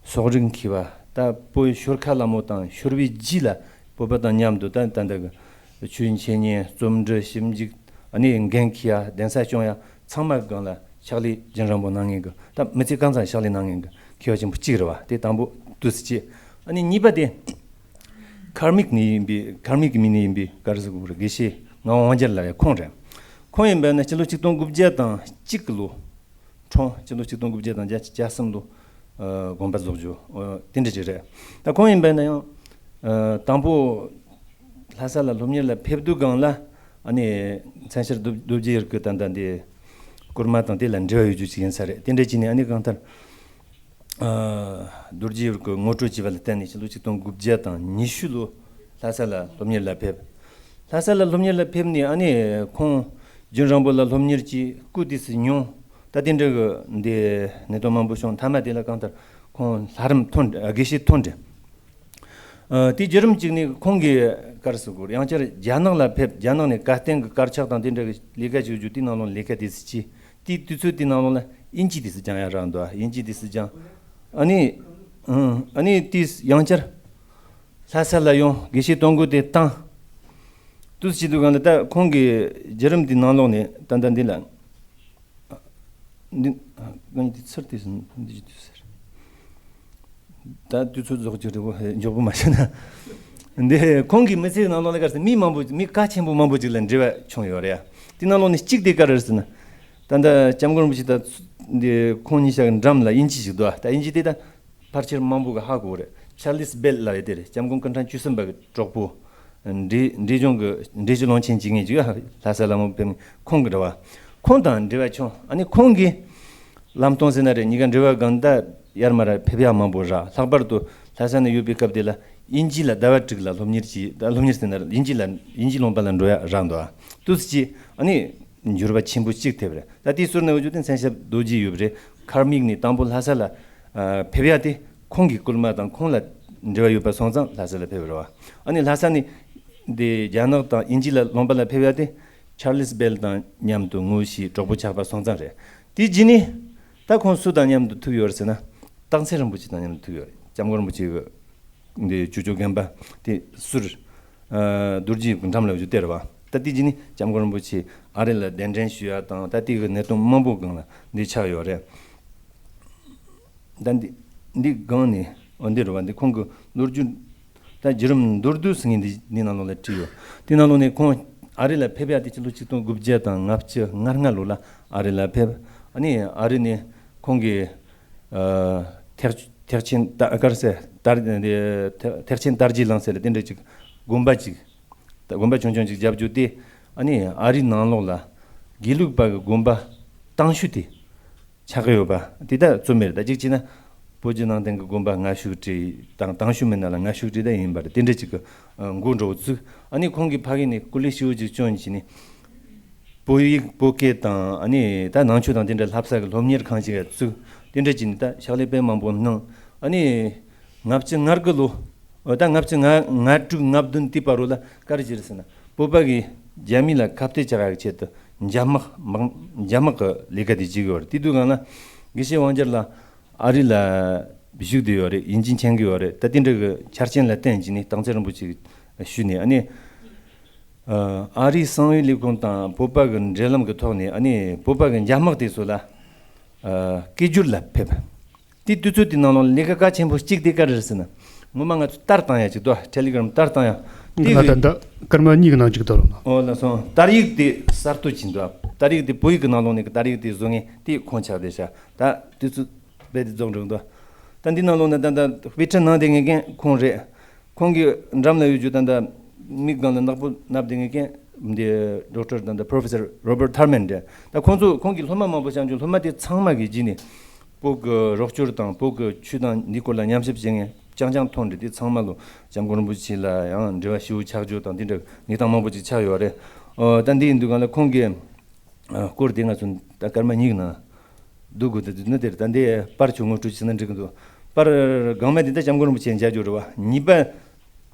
སོག་རིགས་མཁས་པ། ད་བོད་ཤོར་ཁ་ལ་མོ་དང་ཤོར་བའི་རྗེས་ལ་བོད་པ་དང་མཉམ་དུ་ད་ད་ལྟ་གི་ཆོས་འཆད་ཉན་རྩོམ་འབྲི་ཞིབ་འཇུག་ཨ་ནི་འགན་འཁྱེར་ཡ་གདན་ས་སྐྱོང་ཡ་ཚང་མ་སྒང་ལ་ཕྱག་ལས་རྒྱུན་རིང་པོ་གནང་མཁན་གྱི་ད་མི་ཚེ་གང་ཚང་ཕྱག་ལས་གནང་མཁན་གྱི་མཁས་པ་ཆེན་པོ་གཅིག་རེད་བ། དེ་དང་པོ་དུས་སུ་བྱེད། ཨ་ནི་གཉིས་པ་དེ་ཁར་མིག་ནས་ཡིན་པའི་ཁར་མིག་གི་མིང་ནས་ཡིན་པའི་ག་རེ་ཟེར་དགོས་རེད། དགེ་བཤེས་ངག་དབང་རྒྱལ་ལགས་རེད། ཁོང་རེད། ཁོང་ཡིན་པ་ན་སྤྱི་ལོ་ཆིག་སྟོང་དགུ་བརྒྱ་དང་གཅིག་གི་ལོ། འཁྲུངས། སྤྱི་ལོ་ཆིག་སྟོང་དགུ་བརྒྱ་དང་བརྒྱད་ཅུ་གྱ་གསུམ་ལོ། ཨ་དགོངས་པ་རྫོགས་རྒྱུ་ཨ་དེ་འདྲ་ཅིག་རེད། ད་ཁོང་ཡིན་པ་ན་ཡང་ཨ་དང་པོ་ལྷ་ས་ལ་སློབ་གཉེར་ལ་ཕེབས་དུས་སྒང་ལ་ཨ་ནི་མཚན་ཞབས་རྡོ་རྡོ་རྗེ་ཡིབ་ཀྱི་ད་ལྟ་འདི་སྐོར་མ་དང་དེ་ལ་འབྲེལ་བ་ཡོད་རྒྱུ་ཅིག་ཡིན་ས་རེད། དེ་འདྲ་ཅིག་ནས་ཨ་ནི་གང་ལྟར་ རྡོ་རྗེ་ཡུལ་གྱི་ངོ་སྤྲོད་བྱས་པ་ལ་བརྟེན་ནས་ཕྱི་ལོ་ཆིག་སྟོང་དགུ་བརྒྱ་དང་ཉི་ཤུ་ལོ་ལྷ་ས་ལ་སློབ་གཉེར་ལ་ཕེབས། ལྷ་ས་ལ་སློབ་གཉེར་ལ་ཕེབས་ནས་ཨ་ནི་ཁོང་རྒྱུན་རིང་པོ་ལ་སློབ་གཉེར་གྱིས་སྐུ་དུས་སུ་མྱོང་། ད་དེ་འདྲ་གི་འདི་གནད་དོན་མང་པོ་བྱུང་། མཐའ་མ་དེ་ལ་གང་ལྟར་ཁོང་ལྷ་རམས་ཐོན་དགེ་བཤེས་ཐོན་ཏེ། ཨ། དེའི་བརྒྱུད་རིམ་གཅིག་ནི་ཁོང་གིས་ག་རེ་ཟེར་དགོས་རེད། ཡང་བསྐྱར་རྒྱ་ནག་ལ་ཕེབས། རྒྱ་ནག་ནས་དགའ་ལྡན་གྱི་དཀར་ཆག་དང་དེ་འདྲ་གི་ལས་ཀ་བྱེད་རྒྱུ་དེའི་ནང་ལོགས་ལས་ཀ་དེ་ཚོ་བྱས། དེའི་དུས་ཚོད་དེའི་ནང་ལོགས་ལ་དབྱིན་ཇི་དེ་ཚོ་སྦྱང་ཡག་རག་འདུག་དབྱིན་ཇི་དེ་ཚོ་སྦྱང་། ཨ་ནི། ཨང་། ཨ་ནི་དེས་ཡང་བསྐྱར་ལྷ་ས་ལ་ཡོང་། དགེ་བཤེས་གཏོང་སྒོ་དེ་བཏང་། དུས་བྱེད་དུས་གང་ལ་ད་ཁོང་གི་བརྒྱུད་རིམ་དེའི་ནང་ལོགས་ནས་ད་ལྟ་འདི་ལ། འདི། ཨ། ང་འདི་ཚུར་དེ་ཟིན་འདི་ཅི་དུས་ཟེར། ད་དུས་ཚོད་རྫོགས་ཀྱི་རེད་བོ། མགྱོགས་པོ་མ་བྱས་ན། འདི་ཁོང་གི་མི་ཚེའི་ནང་ལོགས་ལ་ག་རེ་ཟེར། མི་མང་པོ། མི་གལ་ཆེན་པོ་མང་པོ་ཅིག་ལ་འབྲེལ་བ་བྱུང་ཡོད་རེད། དེ་ནང་ལོགས་ནས་གཅིག་དེ་ག་རེ་ཟེར་ན། ད་ལྟ་སྐྱབས་མགོན་རིན་པོ་ཆེ་དང་འདི་ཁོང་གཉིས་ཆ་གི་འགྲམ་ལ་དབྱིན་ཇི་ཞིག་འདུག་ད་དབྱིན་ཇི་དེ་ད་ཕལ་ཆེར་མང་པོ་གི་ཧ་གོ་རེད། ཆར་ལིས་བེལ་ལབ་ཡ་དེ་རེད། སྐྱབས་མགོན་སྐུ་ཕྲེང་བཅུ་གསུམ་པ་གི་གྲོགས་པོ། འབྲས་འབྲས་ལྗོངས་ཀྱི་འབྲས་སྤྱི་ལུང་ཆེན་བྱེད་མཁན་ཅིག་ལྷ་ས་ལ་མོ་ཕེབས། ཁོང་གི་འབྲེལ་བ། ཁོང་དང་འབྲེལ་བ་བྱུང་། ཨ་ནི་ཁོང་གིས་ལམ་སྟོན་ཟེར་ན་རེད། གཉིས་ཀ་འབྲེལ་བ་སྒང་ད་ཡར་མར་ཕེབས་ཡག་མང་པོ་རག་ལྷག་པར་དུ་ལྷ་ས་ནས་ཡོད་པའི་སྐབས་དེ་ལ་དབྱིན་ཇི་ལ་ཟླ་བ་དྲུག་ལ་སློབ་གཉེར་གྱིས། ད་སློབ་གཉེར་ཟེར་ན་དབྱིན་ཇི་ལ་དབྱིན་ཇི་ལུང་པ་ལ་འགྲོ་ཡག་རག་འདུག་དུས་ཀྱི་ཨ་ནི་འགྱུར་བ་ཆེན་པོ་གཅིག་ཐེབས་རེད། ད་དེའི་ཟུར་ན་འོ་ཇུ་དེ་མཚན་ཞབས་རྡོ་རྗེ་ཡོད་པ་རེད། ཁར་མིག་ནས་དང་པོ་ལྷ་ས་ལ་ཕེབས་ཡག་དེ་ཁོང་གི་སྐུལ་མ་དང་ཁོང་ལ་འབྲེལ་བ་ཡོད་པ་སོང་ཙང་ལྷ་ས་ལ་ཕེབས་རེད་བ། ཨ་ནི་ལྷ་ས་ནས་འདི་རྒྱ་ནག་དང་དབྱིན་ཇི་ལ་ལུང་པ་ལ་ཕེབས་ཡག་དེ་ཆར་ལིས་བེལ་དང་མཉམ་དུ་ངོ་ཤེས་གྲོགས་པོ་ཆགས་པ་སོང་ཙང་རེད། དེ་རྗེས་ནས་ད་ཁོང་སུ་དང་མཉམ་དུ་ཐུག་ཡོད་རེད་ཟེར་ན། སྟག་འཚེར་རིན་པོ་ཆེ་དང་མཉམ་དུ་ཐུག་ཡོད་རེད། སྐྱབས་མགོན་རིན་པོ་ཆེ་གི་འདི་ཅོ་ཅོ་རྒན་པ་དེ་ཟུར། ཨ། རྡོ་རྗེ་གི་འགྲམ་ལ་བཞུགས་དེ་རེད་བ། ད་དེ་རྗེས་ནས་སྐྱབས་མགོན་རིན་པོ་ཆེ་ཨ་རི་ལ་གདན་འདྲེན་ཞུ་ཡག་དང་ད་དེ་གི་གནད་དོན་མང་པོ་སྒང་ལ་འདི་ཆགས་ཡོད་རེད། ད་འདི་འདི་སྒང་ནས། འོ་འདི་རེད་བ། འདི་ཁོང་གི་ལོ་རྒྱུས། ད་བརྒྱུད་རིམ་མདོར་བསྡུས་ཟེར་མཁན་འདི་འདི་ནང་ལོགས་ལ་བྲིས་ཡོད། དེ་ནང་ལོགས་ནས་ཁོང་ཨ་རི་ལ་ཕེབས་ཡག་དེ་ཕྱི་ལོ་ཆིག་སྟོང་དགུ་བརྒྱ་དང་ལྔ་བཅུ་ང་ལྔ་ལོ་ལ་ཨ་རི་ལ་ཕེབས། ཨ་ནི་ཨ་རི་ནས་ཁོང་གིས། ཨ། ཐེག་ཐེག་ཆེན་ད་ག་རེ་ཟེར། དར་འདི་ཐེག་ཆེན་དར་རྒྱས་གླིང་ཟེར་དེ་འདྲ་ཅིག་དགོན་པ་ཅིག་ད་དགོན་པ་ཆུང་ཆུང་ཅིག་བརྒྱབ་རྒྱུ་དེ། ཨ་ནི་ཨ་རིའི་ནང་ལོགས་ལ་དགེ་ལུགས་པ་གི་དགོན་པ་དང་ཤོས་དེ་ཆགས་ཀྱི་ཡོད་པ་དེ་ད་རྩོད་མེད་རེད། ད་གཅིག་བྱས་ན་བོད་བརྒྱུད་ནང་བསྟན་གྱི་དགོན་པ་སྔ་ཤོས་དེ་དང་། དང་ཤོས་མིན་ན་ལ་སྔ་ཤོས་དེ་ད་ཡིན་པ་རེད། དེ་འདྲ་ཅིག་གི་འགོ་འགྲོ་བ་བཙུགས། ཨ་ནི་ཁོང་གིས་ཕ་གི་ནས་སྐུ་ལས་ཞེ་པོ་ཅིག་བསྐྱོན་བྱས་ནས། བོད་ཡིག་བོད་སྐད་དང་། ཨ་ནི་ད་ནང་ཆོས་དང་དེ་འདྲ་བསླབ་ས་གི་སློབ་གཉེར་ཁང་ཞིག་བཙུགས། དེ་འདྲ་བྱས་ནས་ད་ཕྱག་ལས་དཔེ་མང་པོ་གནང་། ཨ་ནི་ལྔ་བཅུ་ང་དགུ་ལོ། འོ་ད་ལྔ་བཅུ་ང་ལྔ་དྲུག་ལྔ་བདུན་དེའི་བར་རུ་ལ་ག་རེ་བྱས་རེད་ཟེར་ན། བོད་པ་གིས་རྒྱ་མི་ལ་ཁ་གཏད་བཅག་ཡག་ཆེད་དུ་འཇབ་དམག་དམག་འཇབ་དམག་གི་ལས་ཀ་དེ་བྱེད་ཀྱི་ཡོད་རེད། དེ་དུས་སྒང་ལ་དགེ་བཤེས་དབང་རྒྱལ་ལགས་ཨ་རི་ལ་བཞུགས་བསྡད་ཡོད་རེད། ཡིན་གཅིག་མཁྱེན་གྱི་ཡོད་རེད། ད་དེ་འདྲ་གི་ཆ་རྐྱེན་ལ་བརྟེན་བྱས་ནས་སྟག་འཚེར་རིན་པོ་ཆེ་ཞུས་ནས། ཨ་ནི། ཨ། ཨ་རིའི་གསང་བའི་ལས་ཁུངས་དང་བོད་པ་གི་འབྲེལ་ལམ་གྱི་ཐོག་ནས། ཨ་ནི་བོད་པ་གི་འཇབ་དམག་དེ་ཚོ་ལ། ཨ། སྐད་སྒྱུར་ལ་ཕེབས། དེ་དུས་ཚོད་དེ་ནང་ལོགས་ལས་ཀ་གལ་ཆེན་པོ་གཅིག་དེ་ག་རེ་རེད་ཟེར་ན། ངོ་མ་ང་ཚོ་ལྟར་བཏང་ཡ་ཅིག་འདུག་ཊེ་ལི་གྷི་རམ་ལྟར་བཏང་ཡ། དེ་ང་ད་གི་ད་སྐར་མ་གཉིས་ཀྱི་ནང་གཅིག་ལྟར་རོ་ན། ཨོ་ལགས་སོ། དར་ཡིག་དེ་གསར་གཏོད་ཅིག་འདུག་དར་ཡིག་དེ་བོད་ཡིག་གི་ནང་ལོགས་ནས་གི་དར་ཡིག་དེ་བཟོ་མཁན་དེ་ཁོང་ཆགས་བསྡད་ཤག་ད་དུས་ཚོད་རྦད་དེ་རྫོགས་འགྲོ་འདུག་ད་འདི་ནང་ལོགས་ན་ད་ད་དཔེ་ཁྲིད་གནང་བསྡད་མཁན་ཁོང་རེད། ཁོང་གི་འགྲམ་ལ་ཡོད་རྒྱུ་ད་ལྟ་མིག་སྒང་ལ་ནག་པོ་མནབས་བསྡད་མཁན་གྱི་འདི་ཌོག་ཊར་ད་ལྟ་པྲོ་ཕེ་སར་རོ་བར་ཐར་མན་རེད། ད་ཁོང་ཚོ་ཁོང་གི་སློབ་མ་མང་པོ་བྱང་ཆུབ་སློབ་མ་དེ་ཚང་མ་གི་རྗེས་ནས་བོད་ཀྱི་རོགས་སྐྱོར་དང་བོད་ཀྱི་ཆོས་དང་འདི་སྐོར་ལ་ཉམས་ཞིབ་བྱེད་མཁན་རྐྱང་རྐྱང་མཐོང་འདྲི། དེ་ཚང་མ་ལོ་སྐྱབས་མགོན་རིན་པོ་ཆེ་ལ་ཡང་འབྲེལ་བ་ཞེ་པོ་ཆགས་རྒྱུ་དང་དེ་འདྲ་གནས་སྟངས་མང་པོ་ཅིག་ཆགས་ཡོད་རེད། ཨོ་ད་འདི་ཡིན་དུས་སྒང་ལ་ཁོང་གི་ཨ། སྐོར་དེ་ང་ཚོ་ད་སྐར་མ་གཉིས་ཀྱི་ནང་བསྡུ་དགོས། དེ་དུས་ནི་དེར་ད་འདི་པར་ཆུ་ངོ་སྤྲོད་བྱས་ན་འགྲིག་གི་འདུག་པར་སྒང་མ་དེ་ད་སྐྱབས་མགོན་རིན་པོ་ཆེ་མཇལ་རྒྱུ་རེད་བ། གཉིས་པ་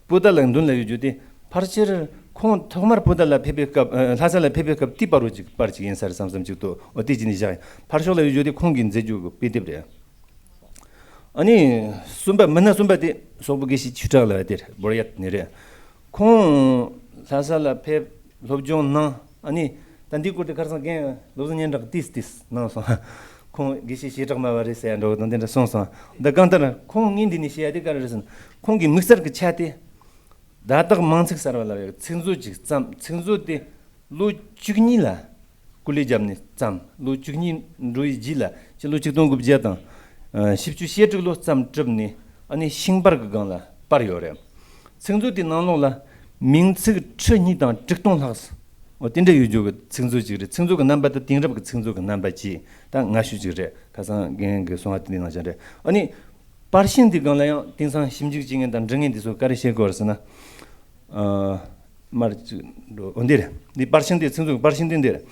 པོ་ཏཱ་ལ་མདུན་ལ་ཡོད་རྒྱུ་དེ་ཕལ་ཆེར་ཁོང་ཐོག་མར་པོ་ཏཱ་ལ་ཕེབས་པའི་སྐབས། ཨ། ལྷ་ས་ལ་ཕེབས་པའི་སྐབས་དེའི་བར་རུ་ཅིག་པར་ཅིག་ཡིན་ས་རེད་བསམ་བསམ་ཅིག་འདུག་འོ་དེ་ཅི་ནས་བཞག་ཡིན། ཕར་ཕྱོགས་ལ་ཡོད་རྒྱུ་དེ་ཁོང་གིས་མཛད་རྒྱུ་གི་དཔེ་དེབ་རེད། ཨ་ནི་གསུམ་པ། མི་སྣ་གསུམ་པ་དེ་སོག་པོ་དགེ་བཤེས་ཆོས་གྲགས་ལགས་དེ་རེད། བོར་ཡ་ནི་རེད། ཁོང་ལྷ་ས་ལ་ཕེབས། སློབ་སྦྱོང་གནང་། ཨ་ནི་ད་འདིའི་སྐོར་དེ་ཁར་སང་རྒན་བློ་བཟང་སྙན་གྲགས་ཏིས་ཏིས་གནང་སོང་། ཁོང་དགེ་བཤེས་བྱེ་བྲག་སྨྲ་བ་རེད་ཟེར་ཡ་འདྲ་བོ་དང་དེ་འདྲ་གསུངས་སོང་། འདི་གང་ལྟར་ཁོང་ངས་འདི་ནས་བཤད་ཡ་དེ་ག་རེ་རེད་ཟེར་ན། ཁོང་གི་དམིགས་བསལ་གྱི་ཆ་དེ་བརྡ་དག་མང་ཚིག་གསར་བ་ལབ་ཡ་ཚིག་མཛོད་ཅིག་བརྩམས། ཚིག་མཛོད་དེ་ལོ་བཅུ་གཉིས་ལ་སྐུ་ལས་བརྒྱབ་ནས་བརྩམས། ལོ་བཅུ་གཉིས་འགྲོ་བའི་རྗེས་ལ་སྤྱི་ལོ་ཆིག་སྟོང་དགུ་བརྒྱ་དང་། ཨ། བཞི་བཅུ་ཞེ་དྲུག་ལོ་བརྩམས་གྲུབ་ནས། ཨ་ནི་ཤིང་པར་གྱི་སྒང་ལ་པར་ཡོད་རེད། ཚིག་མཛོད་དེའི་ནང་ལོགས་ལ་མིང་ཚིག་ཁྲི་གཉིས་དང་དྲུག་སྟོང་ལྷག་ འོ་དེ་འདྲ་ཡོད་རྒྱུ་གི་ཚིག་མཛོད་ཅིག་རེད། ཚིག་མཛོད་གི་རྣམ་པ་དེ་དེང་རབས་ཀྱི་ཚིག་མཛོད་གི་རྣམ་པ་ཅིག་ད་ང་ཤོད་ཅིག་རེད། ཁ་སང་རྒན་གྱིས་གསུང་བ་དེ་ནང་བཞིན་རེད། ཨ་ནི་པར་ཤིང་དེ་སྒང་ལ་ཡང་དེང་སང་ཞིབ་འཇུག་བྱེད་མཁན་དང་འབྲི་མཁན་དེ་ཚོ་ག་རེ་བཤད་དགོས་རེད་ཟེར་ན། ཨ། མར་ཅིག་འགྲོ། འོ་འདི་རེད། འདི་པར་ཤིང་དེ་ཚིག་མཛོད་གི་པར་ཤིང་དེ་འདི་རེད།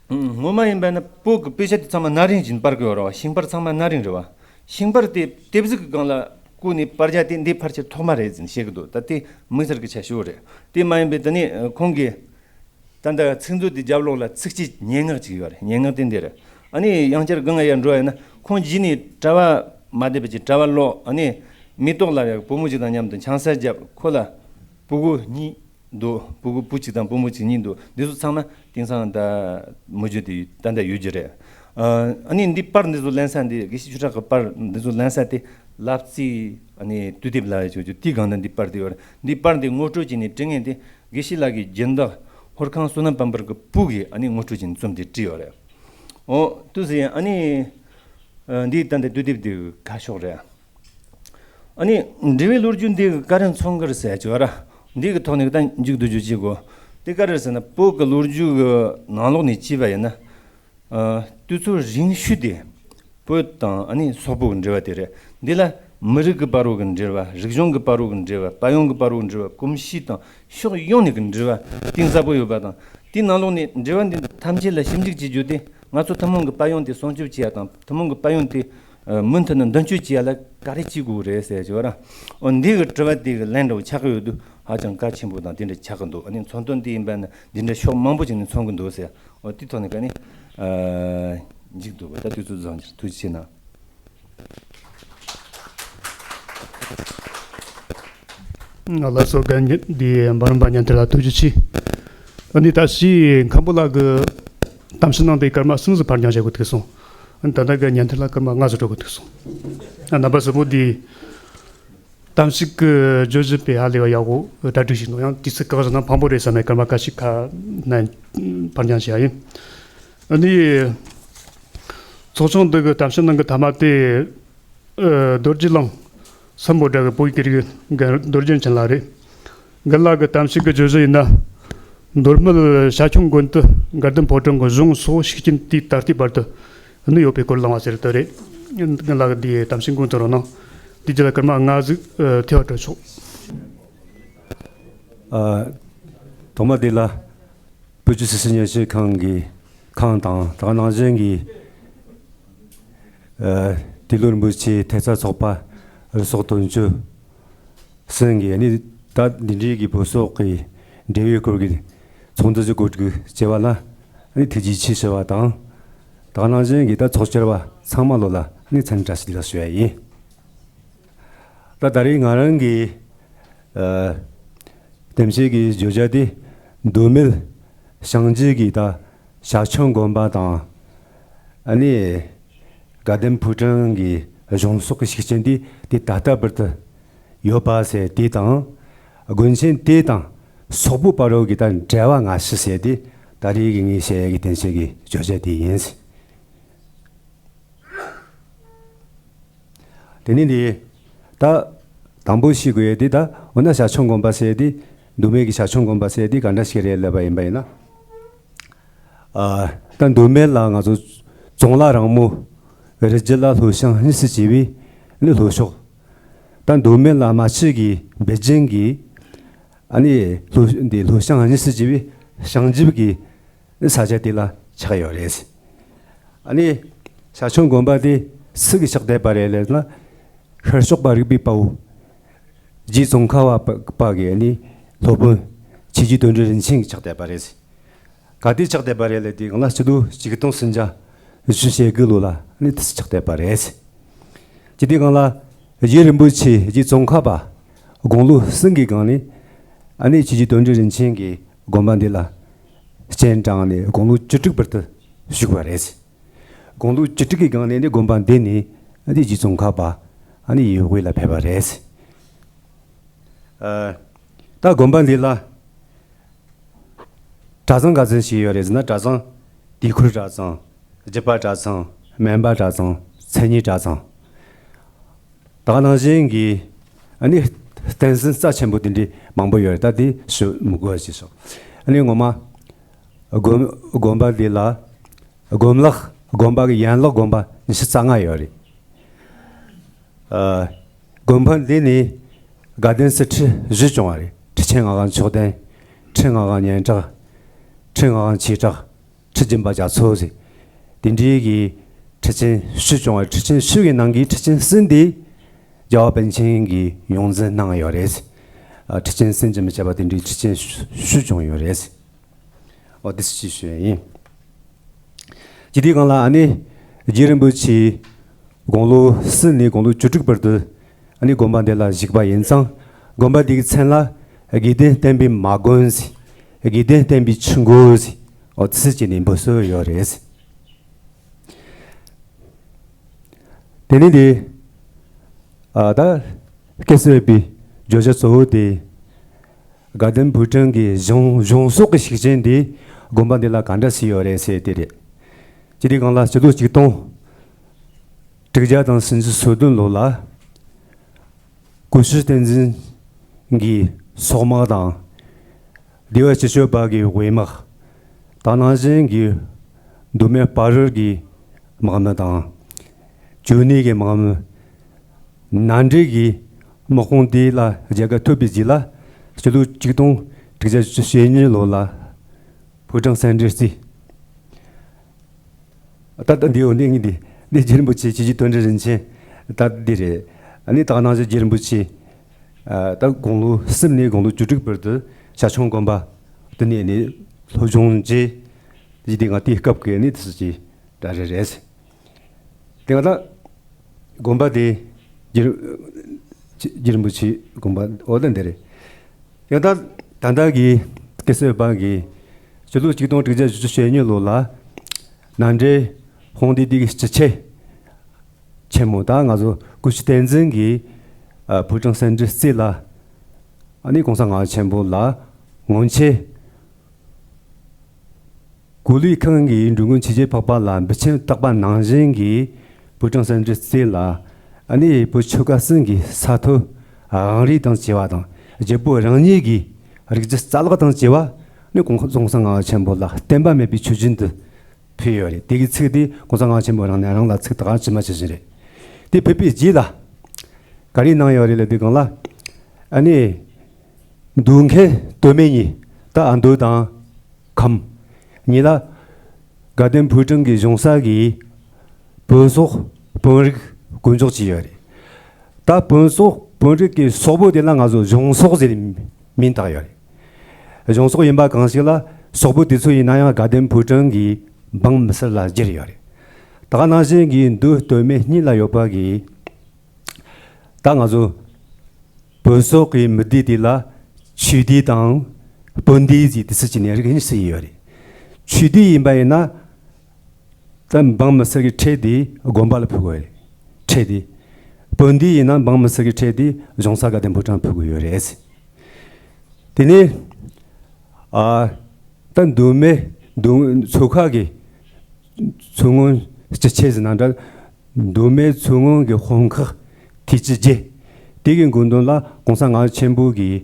ངོ་མ་ཡིན་པ་ན་བོད་ཀྱི་དཔེ་ཆ་དེ་ཚང་མ་ན་རིང་བཞིན་པར་གི་ཡོད་རེད་བ། ཤིང་པར་ཚང་མ་ན་རིང་རེད་བ། ཤིང་པར་དེ་དེབ་གཟུགས་ཀྱི་སྒང་ལ་བཀོད་ནས་པར་རྒྱག་དེ་འདི་ཕལ་ཆེར་ཐོག་མ་རེད་ཟེར་ནས་བཤད་གི་འདུག་ད་དེ་དམིགས་བསལ་གྱི་ཆ་ཤོས་རེད། དེ་མ་ཡིན་པའི་ད་ནི་ཁོང་གིས་ད་ལྟ་ཚིག་མཛོད་དེ་རྒྱབ་ལོགས་ལ་ཚིགས་བཅད་སྙན་ངག་ཅིག་ཡོད་རེད། སྙན་ངག་དེ་འདི་རེད། ཨ་ནི་ཡང་བསྐྱར་སྒང་ང་ཡར་འགྲོ་ཡ་ན་ཁོང་རྗེས་ནས་གྲྭ་པ་མ་བསྡད་པ་ཅིག་གྲྭ་པ་ལོག་ཨ་ནི་མེ་ཏོག་ལབ་ཡ་བུ་མོ་ཅིག་དང་མཉམ་དུ་ཆང་ས་བརྒྱབ། ཁོ་ལ་བུ་གུ་གཉིས་འདུག་བུ་གུ་བུ་གཅིག་དང་བུ་མོ་གཅིག་གཉིས་འདུག་འདི་ཚོ་ཚང་མ་དེང་སང་ད་མི་བརྗོད་དེ་ད་ལྟ་ཡོད་རྒྱུ་རེད། ཨ་ནི་འདི་པར་འདི་ཚོ་ལེན་ས་འདི་དགེ་བཤེས་ཆོས་གྲགས་ཀྱི་པར་འདི་ཚོ་ལེན་ས་དེ་ལབ་རྩེ་ཨ་ནི་དུས་དེབ་ལ་ཡོད་རྒྱུ་དེའི་སྒང་ན་འདི་པར་འདི་ཡོད་རེད། འདི་པར་འདི་ངོ་སྤྲོད་བྱས་ནས་འབྲི་མཁན་དེ་དགེ་བཤེས་ལགས་ཀྱི་སྦྱིན་བདག་ཧོར་ཁང་བསོད་ནམས་དཔལ་འབར་གྱི་བུ་གིས་ཨ་ནི་ངོ་སྤྲོད་བྱས་ནས་རྩོམ་དེ་བྲིས་ཡོད་རེད། འོ་དུས་ཟིན་ཨ་ནི་འདི་ད་ལྟ་དུས་དེབ་འདི་ཁ་ཕྱོགས་རེད། ཨ་ནི་འབྲི་བའི་ལོ་རྒྱུས་འདི་ག་རེ་མཚོན་གི་རེད་ཟེར་གྱི་བ་ར། འདི་གི་ཐོག་ནས་ད་མཇུག་བསྡུ་རྒྱུ་བྱེད་དགོས། དེ་ག་རེ་རེད་ཟེར་ན་བོད་ཀྱི་ལོ་རྒྱུས་ཀྱི་ནང་ལོགས་ནས་བྱས་པ་ཡིན་ན། ཨ། དུས་ཚོད་རིང་ཤོས་དེ་བོད་དང་ཨ་ནི་སོག་པོ་གི་འབྲེལ་བ་དེ་རེད། འདི་ལ་མི་རིགས་ཀྱི་བར་རོ་གི་འབྲེལ་བ། རིག་གཞུང་གི་བར་རོ་གི་འབྲེལ་བ། དཔལ་ཡོན་གྱི་བར་རོ་གི་འབྲེལ་བ། གོམས་གཤིས་དང་ཕྱོགས་ཡོངས་ནས་ཀྱི་འབྲེལ་བ་གཏིང་ཟབ་པོ་ཡོད་པ་དང་། དེའི་ནང་ལོགས་ནས་འབྲེལ་བ་འདི་ཐམས་ཅད་ལ་ཞིབ་འཇུག་བྱེད་རྒྱུ་དེ་ང་ཚོ་ཐུན་མོང་གི་དཔལ་ཡོན་དེ་སྲུང་སྐྱོབ་བྱེད་ཡ་དང་། ཐུན་མོང་གི་དཔལ་ཡོན་དེ་མུ་མཐུད་ནས་མདུན་སྐྱོད་བྱེད་ཡ་ལ་ག་རེ་བྱེད་དགོས་རེད་ཟེར་གྱི་བ་ར། འོ་འདི་གི་དྲི་བ་དེ་གི་ལན་འདྲ་བོ་ཆགས་ཀྱི་ཡོད་དུས་ཧ་ཅང་གལ་ཆེན་པོ་དང་དེ་འདྲ་ཆགས་ཀྱི་འདུག་ཨ་ནི་མཚོན་དོན་དེ་ཡིན་པ་ན་འདི་འདྲ་ཕྱོགས་མང་པོ་ཅིག་ནས་མཚོན་གྱི་འདུག་ཟེར། འོ་དེ་ཐོག་ནས་ག་ནི་མཇུག་བསྡུ་བ། ད་དུས་ཚོད་བཟང་ཕྱིར་ཐུགས་རྗེ་ཆེ་གནང་། ང་ལ་སོ་གན་འདི་འབར་བ་ཉན་ཐེར་ལ་ཐུགས་རྗེ་ཆེ། ཨ་ནི་ད་ཕྱིས་མཁན་པོ་ལགས་ཀྱི་གཏམ་བཤད་གནང་སྟེ་སྐར་མ་གསུམ་ཙམ་ཕར་འགྱངས་བྱེད་དགོས་ཐུག་སོང་། ཨ་ནི་ད་ལྟ་གི་ཉན་ཐེར་ལ་སྐར་མ་ལྔ་ཙམ་འགྲོ་དགོས་ཐུག་སོང་། ཨ་རྣམ་པ་གསུམ་པོ་འདི། གཏམ་བཤད་ཀྱི་བརྗོད་གཞི་དཔེ་ཧ་ལས་པ་ཡག་པོ་གྲ་སྒྲིག་བྱས་འདུག་ཡང་དུས་ཚོད་བཀག་བཞག་ན་ཕངས་པོ་རེད་བསམ་ནས་སྐར་མ་ཁ་ཤས་ཁ་ནས་ཕར་འགྱངས་བྱས་ཡ་ཡིན། ཨ་ནི། ཚོགས་ཆུང་འདི་གི་གཏམ་བཤད་གནང་གི་མཐའ་མ་དེ། ཨ། རྡོ་རྗེ་གླིང་སམ་བྷོ་ཊ་གི་བོད་ཡིག་དགེ་རྒན་རྡོ་རྗེ་འཆང་ལགས་རེད། འདི་ལགས་ཀྱི་གཏམ་བཤད་ཀྱི་བརྗོད་གཞི་ཡིན་ན། མདོ་སྨད་ཤར་ཁྱུང་དགོན་དུ་དགའ་ལྡན་ཕོ་བྲང་གི་གཞུང་སོགས་ཤུགས་རྐྱེན་དུས་ད་ལྟའི་བར་དུ་གནས་ཡོད་པའི་སྐོར་གླེང་བ་ཟེར་དེ་རེད། འདི་ལགས་ཀྱིས་འདིའི་གཏམ་བཤད་མགོ་འཛིན་རོགས་གནང་། འདི་རྗེས་ལ་སྐར་མ་ལྔ་ཟིག་ཨ། ཐེ་བ་སྤྲོད་ཆོག་ཨ། ཐོག་མ་དེ་ལ་བོད་ཀྱི་སིལ་སྤྲད་ཉམས་ཞིབ་ཁང་གི་ཁང་དང་དེ་ག་ནང་བཞིན་གྱི། ཨ། ཏེ་ལོ་རིན་པོ་ཆེའི་ཐེབས་རྩ་ཚོགས་པ་རུ་ཚོགས་དོན་གཅོད་གསུམ་གྱིས་ནི་ད་འདི་འདྲའི་གི་བོད་སོག་གི་འབྲེལ་བའི་སྐོར་གྱི་ཚོགས་འདུ་ཞིག་གོ་སྒྲིག་བྱས་པ་ལ་ནི་ཐུགས་རྗེ་ཆེ་ཞུ་བ་དང་། དེ་ག་ནང་བཞིན་གྱི་ད་ཚོགས་བཅར་བ་ཚང་མ་ལོ་ལ་ནི་འཚམས་འདྲི་བཀྲ་ཤིས་བདེ་ལེགས་ཞུ་ཡ་ཡིན། ད་ད་རེས་ང་རང་གི་ཨ། གཏམ་བཤད་ཀྱི་བརྗོད་བྱ་དེ་མདོ་སྨད་ཞིང་ཆེན་གྱི་ད་ཤར་ཁྱུང་དགོན་པ་དང་། ཨ་ནི་དགའ་ལྡན་ཕོ་བྲང་གི་གཞུང་སོགས་ཀྱི་ཤུགས་རྐྱེན་དེ་དེ་ད་ལྟ་བར་དུ་ཡོད་པ་ཟེར་དེ་དང་། དགོན་ཆེན་དེ་དང་སོག་པོ་བར་རོ་གི་ད་འབྲེལ་བ་འགའ་ཞིག་ཟེར་དེ་ད་རེས་ཀྱི་ངས་བཤད་ཡ་གི་གཏམ་བཤད་ཀྱི་བརྗོད་བྱ་དེ་ཡིན། དེ་ནས་འདི། ད། དང་པོ་ཤེས་དགོས་ཡས་དེ་ད་འོ་ན་ཤར་ཁྱུང་དགོན་པ་ཟེར་དེ། མདོ་སྨད་ཀྱི་ཤར་ཁྱུང་དགོན་པ་ཟེར་དེ་ག་འདྲ་ཞིག་རེད་ལབ་པ་ཡིན་པ་ཡིན་ན། ཨ། ད་མདོ་སྨད་ལ་ང་ཚོ་ཙོང་ལ་རིང་མོ། རི་རྒྱུད་ལ་ལྷོ་བྱང་གཉིས་སུ་གྱེས་པའི་ནི་ལྷོ་ཕྱོགས། ད་མདོ་སྨད་ལ་རྨ་ཆུ་གི་བེ་ཅིང་གི་ཨ་ནི་ལྷོ་འདི་ལྷོ་བྱང་གཉིས་སུ་གྱེས་པའི་བྱང་རྒྱུད་ཀྱི་ས་ཆ་དེ་ལ་ཆགས་ཡོད་རེད། ཨ་ནི་ཤར་ཁྱུང་དགོན་པ་དེ་སུ་གིས་ཕྱག་བཏབ་པ་རེད་ལབ་ན། ཤར་ཕྱོགས་པ་རིག་པའི་དཔའ་བོ་རྗེ་ཙོང་ཁ་པ་གི་ཨ་ནི་སློབ་དཔོན་ཆོས་རྗེ་དོན་གྲུབ་རིན་ཆེན་གྱིས་ཕྱག་བཏབ་པ་རེད། ག་དུས་ཕྱག་བཏབ་པ་རེད་ལབ་དུས་སྔོན་ལ་སྤྱི་ལོ་ཆིག་སྟོང་སུམ་བརྒྱ་བཞི་བཅུ་ཞེ་དགུ་ལོ་ལ་ཨ་ནི་དེ་ཕྱག་བཏབ་པ་རེད། ཅི་སྟེ་སྒང་ལ་རྗེ་རིན་པོ་ཆེ་རྗེ་ཙོང་ཁ་པ་དགུང་ལོ་གསུམ་གྱི་སྒང་ནས་ཨ་ནི་ཆོས་རྗེ་དོན་གྲུབ་རིན་ཆེན་གྱི་དགོན་པ་འདི་ལ་སྤྱན་དྲངས་ནས་དགུང་ལོ་བཅུ་དྲུག་བར་དུ་བཞུགས་པ་རེད། དགུང་ལོ་བཅུ་དྲུག་གི་སྒང་ནས་ནི་དགོན་པ་འདི་ནས་ཨ་ནི་རྗེ་ཙོང་ཁ་པ་ཨ་ནི་ཡུལ་དབུས་ལ་ཕེབས་པ་རེད། ཨ། ད་དགོན་པ་འདི་ལ་གྲྭ་ཚང་ག་ཚོད་ཞིག་ཡོད་རེད་ཟེར་ན། གྲྭ་ཚང་དུས་འཁོར་གྲྭ་ཚང་། རྒྱུད་པ་གྲྭ་ཚང་། སྨན་པ་གྲྭ་ཚང་། མཚན་ཉིད་གྲྭ་ཚང་། ད་ག་ནང་བཞིན་གྱི་ཨ་ནི་ བསྟན་སྲིད་རྩ་ཆེན་པོ་དེ་འདྲའི་མང་པོ་ཡོད་རེད། ད་དེ་ཞུ་མི་དགོས་ཞེས་སོ། ཨ་ནི་ངོ་མ་དགོན་དགོན་པ་འདི་ལ་དགོན་ལག་དགོན་པ་གི་ཡན་ལག་དགོན་པ་ཉི་ཤུ་རྩ་ལྔ་ཡོད་རེད། ཨ། དགོན་པ་འདི་ནི་དགའ་ལྡན་སྲིད་ཁྲི་བཞི་སྐྱོང་བ་རེད། ཁྲི་ཆེན་སྔགས་འཆང་མཆོག་ལྡན། ཁྲི་སྔགས་འཆང་སྙན་གྲགས། ཁྲི་སྔགས་འཆང་ཆོས་གྲགས། ཁྲི་སྦྱིན་པ་རྒྱ་མཚོ་ཟེར། དེ་འདྲའི་གི་ཁྲི་ཆེན་བཞི་སྐྱོང་བ། ཁྲི་ཆེན་བཞི་གི་ནང་གི་ཁྲི་ཆེན་གསུམ་དེ་རྒྱལ་བ་པཎ་ཆེན་གྱིས་ཡོངས་འཛིན་གནང་ཡོད་རེད། ཨ། ཁྲི་ཆེན་གསུམ་གྱིས་མི་ཁྱབ་པ་དེ་འདྲའི་ཁྲི་ཆེན་བཞི་སྐྱོང་ཡོད་རེད། འོ་དེ་ཅི་ཞུ་ཡ་ཡིན། ཇི་དེའི་སྒང་ལ་ཨ་ནི་རྗེ་རིན་པོ་ཆེ་དགུང་ལོ་གསུམ་ནས་དགུང་ལོ་བཅུ་དྲུག་བར་དུ་ཨ་ནི་དགོན་པ་འདི་ལ་བཞུགས་པ་ཡིན་ཙང་། དགོན་པ་འདིའི་མཚན་ལ་དགེ་ལྡན་བསྟན་པའི་མ་དགོན་ཟེར། དགེ་ལྡན་བསྟན་པའི་ཆུ་འགོ་ཟེར། འོ་དེ་ཅི་ནས་འབོད་སྲོལ་ཡོད་རེད། དེ་ནས་དེ། ཨ། ད་སྐུ་གསུང་ཐུགས་པའི་བརྗོད་བྱ་གཙོ་བོ་དེ། དགའ་ལྡན་ཕོ་བྲང་གི་གཞུང་གཞུང་སོག་གི་ཤུགས་རྐྱེན་དེ་དགོན་པ་འདི་ལ་ག་འདྲ་སེ་ཡོད་རེད་ཟེར་དེ་རེད། སྤྱི་དེ་སྒང་ལ་སྤྱི་ལོ་ཆིག་སྟོང་དྲུག་བརྒྱ་དང་སུམ་ཅུ་སོ་བདུན་ལོ་ལ། སྐུ་ཞབས་བསྟན་འཛིན་གྱི་སོག་དམག་དང་། སྡེ་བ་སྤྱི་སྤྱོད་པ་གི་དབུས་དམག། དེ་ནང་བཞིན་གྱི་མདོ་སྨད་སྤ་རོ་གི་དམག་མི་དང་། ཇོ་ནེ་གི་དམག་མི། མནའ་འབྲེལ་གྱི་དམག་དཔུང་དེ་ལ་རྒྱལ་ཁ་ཐོབ་པའི་རྗེས་ལ། སྤྱི་ལོ་ཆིག་སྟོང་དྲུག་བརྒྱ་བཞི་བཅུ་ཞེ་གཉིས་ལོ་ལ་ཕོ་བྲང་སེ་འབྲས་རྩེ། ད་ལྟ་འདི་འོ་འདི་ངས་འདི་འདི་རྗེ་རིན་པོ་ཆེ་ཆོས་རྗེ་དོན་གྲུབ་རིན་ཆེན་ད་འདི་རེད། ཨ་ནི་དེ་ནང་བཞིན་རྗེ་རིན་པོ་ཆེ་ཨ་ད་དགུང་ལོ་གསུམ་ནས་དགུང་ལོ་བཅུ་དྲུག་བར་དུ་ཤར་ཕྱོགས་དགོན་པ་དེ་ནས་ནི་སློབ་སྦྱོང་བྱས། དེ་དེ་ང་དེའི་སྐབས་ཀྱི་ནི་དེ་ཚོ་ཅིག་གྲ་རེ་རེད། དེ་ང་ད་དགོན་པ་དེ་རྗེ་རྗེ་རིན་པོ་ཆེ་དགོན་པ་འོ་ད་འདི་རེད། ཡང་ད་ད་ལྟ་གི་སྐུ་གསུང་ཐུགས་པ་གི་སྤྱི་ལོ་ཆིག་སྟོང་དྲུག་བརྒྱ་བཞི་བཅུ་ཞེ་གཉིས་ལོ་ལ་མནའ་འབྲེལ་དཔུང་སྡེ་དེ་གི་སྤྱི་ཆེད་ཆེན་མོ་ད་ང་ཚོ་སྐུ་ཞབས་བསྟན་འཛིན་གྱིས་ཨ་ཕོ་བྲང་སེ་འབྲས་རྩེ་ལ་ཨ་ནི་གོང་ས་ལྔ་པ་ཆེན་པོ་ལ་སྔོན་ཆད་གོ་ལའི་ཁང་གི་འགྲོ་མགོན་ཆོས་རྒྱལ་འཕགས་པ་ལ་འབུལ་ཆེན་བཏགས་པ་ནང་བཞིན་གྱི་ཕོ་བྲང་སེ་འབྲས་རྩེ་ལ་ཨ་ནི་བོད་ཆོལ་ཁ་གསུམ་གྱི་ས་ཐོབ་རང་རེ་དང་བཅས་པ་དང་བརྒྱུད་པ་རང་ཉིད་ཀྱི་རིག་རྒྱུད་རྩ་ལག་དང་བཅས་པ་ནི་གོང་གོང་ས་ལྔ་པ་ཆེན་པོ་ལ་བསྟན་པ་མེད་པའི་མཆོད་སྦྱིན་དུ་ཕུལ་ཡོད་རེད། དེ་གི་ཚིག་དེ་གོང་ས་ལྔ་པ་ཆེན་པོ་རང་ནས་རང་ལ་ཚིག་དག་ཅི་མ་ཇི་བཞིན་རེད། དེ་ཕུལ་བའི་རྗེས་ལ་ག་རེ་གནང་ཡོད་རེད་ལབ་དུས་སྒང་ལ་ཨ་ནི། མདོ་མཁན་སྟོད་སྨད་གཉིས་ད་ཨ་མདོ་དང་ཁམས་གཉིས་ལ་དགའ་ལྡན་ཕོ་བྲང་གི་གཞུང་ས་གི་བོན་སོག་བོན་རིགས་དཀོན་མཆོག་ཅིག་ཡོད་རེད། ད་བོན་སོག་བོན་རིགས་ཀྱི་སོག་པོ་དེ་ལ་ང་ཚོ་གཞུང་སོག་ཟེར་ནས་མིང་བཏགས་ཡོད་རེད། གཞུང་སོག་ཡིན་པ་གང་ཞིག་ལ་སོག་པོ་དེ་ཚོ་ཡིན་ན་ཡང་དགའ་ལྡན་ཕོ་བྲང་གི་འབངས་མི་སེར་ལ་བསྒྱུར་ཡོད་རེད། ད་ག་ནང་བཞིན་གྱི་མདོ་སྟོད་སྨད་གཉིས་ལ་ཡོད་པ་གི་ད་ང་ཚོ་བོད་སོག་གི་མི་སྡེ་དེ་ལ་ཆོས་སྡེ་དང་བོན་སྡེ་ཟེར་དེ་ཚོ་ཅི་ནས་རིགས་གཉིས་སུ་ཡོད་རེད། ཆོས་སྡེ་ཡིན་པ་ཡིན་ན་ད་འབངས་མི་སེར་གྱི་ཁྲལ་དེ་དགོན་པ་ལ་ཕུལ་དགོས་རེད། ཁྲལ་དེ། བོན་སྡེ་ཡིན་ན་འབངས་མི་སེར་གྱི་ཁྲལ་དེ་གཞུང་ས་དགའ་ལྡན་ཕོ་བྲང་ཕུལ་དགོས་ཡོད་རེད། དེ་ནས་ཨ། ད་མདོ་སྨད་མདོ་མཚོ་ཁ་གི་མཚོ་སྔོན་སྤྱི་ཆེད་ཟེར་ན་འདྲ། མདོ་སྨད་མཚོ་སྔོན་གྱི་དཔོན་ཁག་ཐེག་ཆེན་བརྒྱད། དེ་གི་མགོ་འདོན་ལ་གོང་ས་ལྔ་པ་ཆེན་པོ་གིས་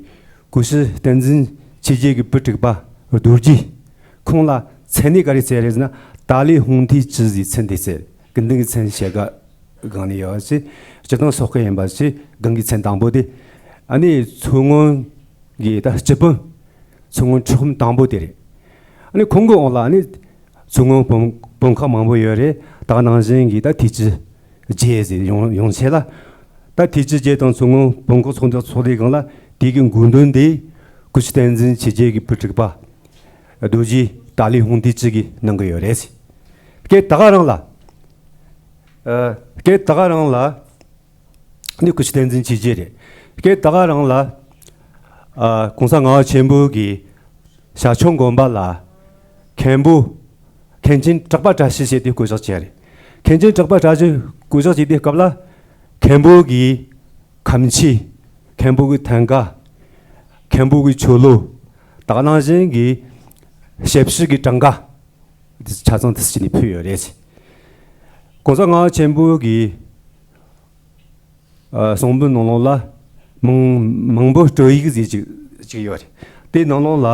སྐུ་ཞབས་བསྟན་འཛིན་ཆོས་རྒྱལ་གྱི་བུ་དྲུག་པ་རྡོ་རྗེ། ཁོང་ལ་མཚན་ནི་ག་རེ་ཟེར་རེད་ཟེར་ན་ཏཱ་ལའི་ཧུང་ཐི་ཅི་ཟེར་མཚན་དེ་ཟེར། དགེ་འདུན་གྱི་མཚན་ཞལ་ཁ་སྒང་ནས་ཡོད་ཅེས་སྤྱིར་བཏང་སོག་སྐད་ཡིན་པ་ཞིག་སྒང་གི་མཚན་དང་པོ་དེ། ཨ་ནི་མཚོ་སྔོན་གྱི་ད་སྤྱི་དཔོན། མཚོ་སྔོན་འཕྲོག་བསམ་དང་པོ་དེ་རེད། ཨ་ནི་ཁོང་གི་འོག་ལ་ཨ་ནི་མཚོ་སྔོན་དཔོན་དཔོན་ཁག་མང་པོ་ཡོད་རེད། ད་ག་ནང་བཞིན་གྱི་ད་ཐེག་ཆེན་བརྒྱད་ཟེར་ཡོང་ཡོང་ཆེད་ལ། ད་ཐེག་ཆེན་བརྒྱད་དང་མཚོ་སྔོན་དཔོན་ཁག་ཚོགས་འདུ་ཚོགས་དུས་སྒང་ལ་དེ་གི་མགོ་འདོན་དེ་སྐུ་ཞབས་བསྟན་འཛིན་ཆོས་རྒྱལ་གྱི་བུ་དྲུག་པ་རྡོ་རྗེ་ཏཱ་ལའི་ཧུང་ཐི་ཅི་གིས་གནང་གི་ཡོད་རེད། སྐད་ད་ག་རང་ལ། ཨ། སྐད་ད་ག་རང་ལ། ནི་སྐུ་ཞབས་བསྟན་འཛིན་ཆོས་རྒྱལ་རེད། སྐད་ད་ག་རང་ལ། ཨ། གོང་ས་ལྔ་པ་ཆེན་པོ་གིས་ཤར་ཕྱོགས་དགོན་པ་ལ་མཁན་པོ་མཁན་ཆེན་གྲགས་པ་བཀྲ་ཤིས་ཞེས་དེ་བསྐོ་གཞག་བྱས་རེད། མཁན་ཆེན་གྲགས་པ་བཀྲ་ཤིས་བསྐོ་གཞག་བྱས་དུས་སྐབས་ལ་མཁན་པོ་གི་ཁམས་ཆོས། མཁན་པོ་གི་ཐང་ག། མཁན་པོ་གི་ཆོ་ལོ། ད་ག་ནང་བཞིན་གྱི་ཞབས་ཕྱི་གི་གྲངས་ཀ་དེ་ཆ་ཚང་དེ་ཅི་ནས་ཕུལ་ཡོད་རེད། གོང་ས་ལྔ་པ་ཆེན་པོ་གི་ཨ། གསུང་འབུམ་ནང་ལོགས་ལ་ མང་མང་པོ་སྤྲོད་ཡིག་ཟེར་ཅིག་ཅིག་ཡོད་རེད། དེ་ནང་ལོགས་ལ་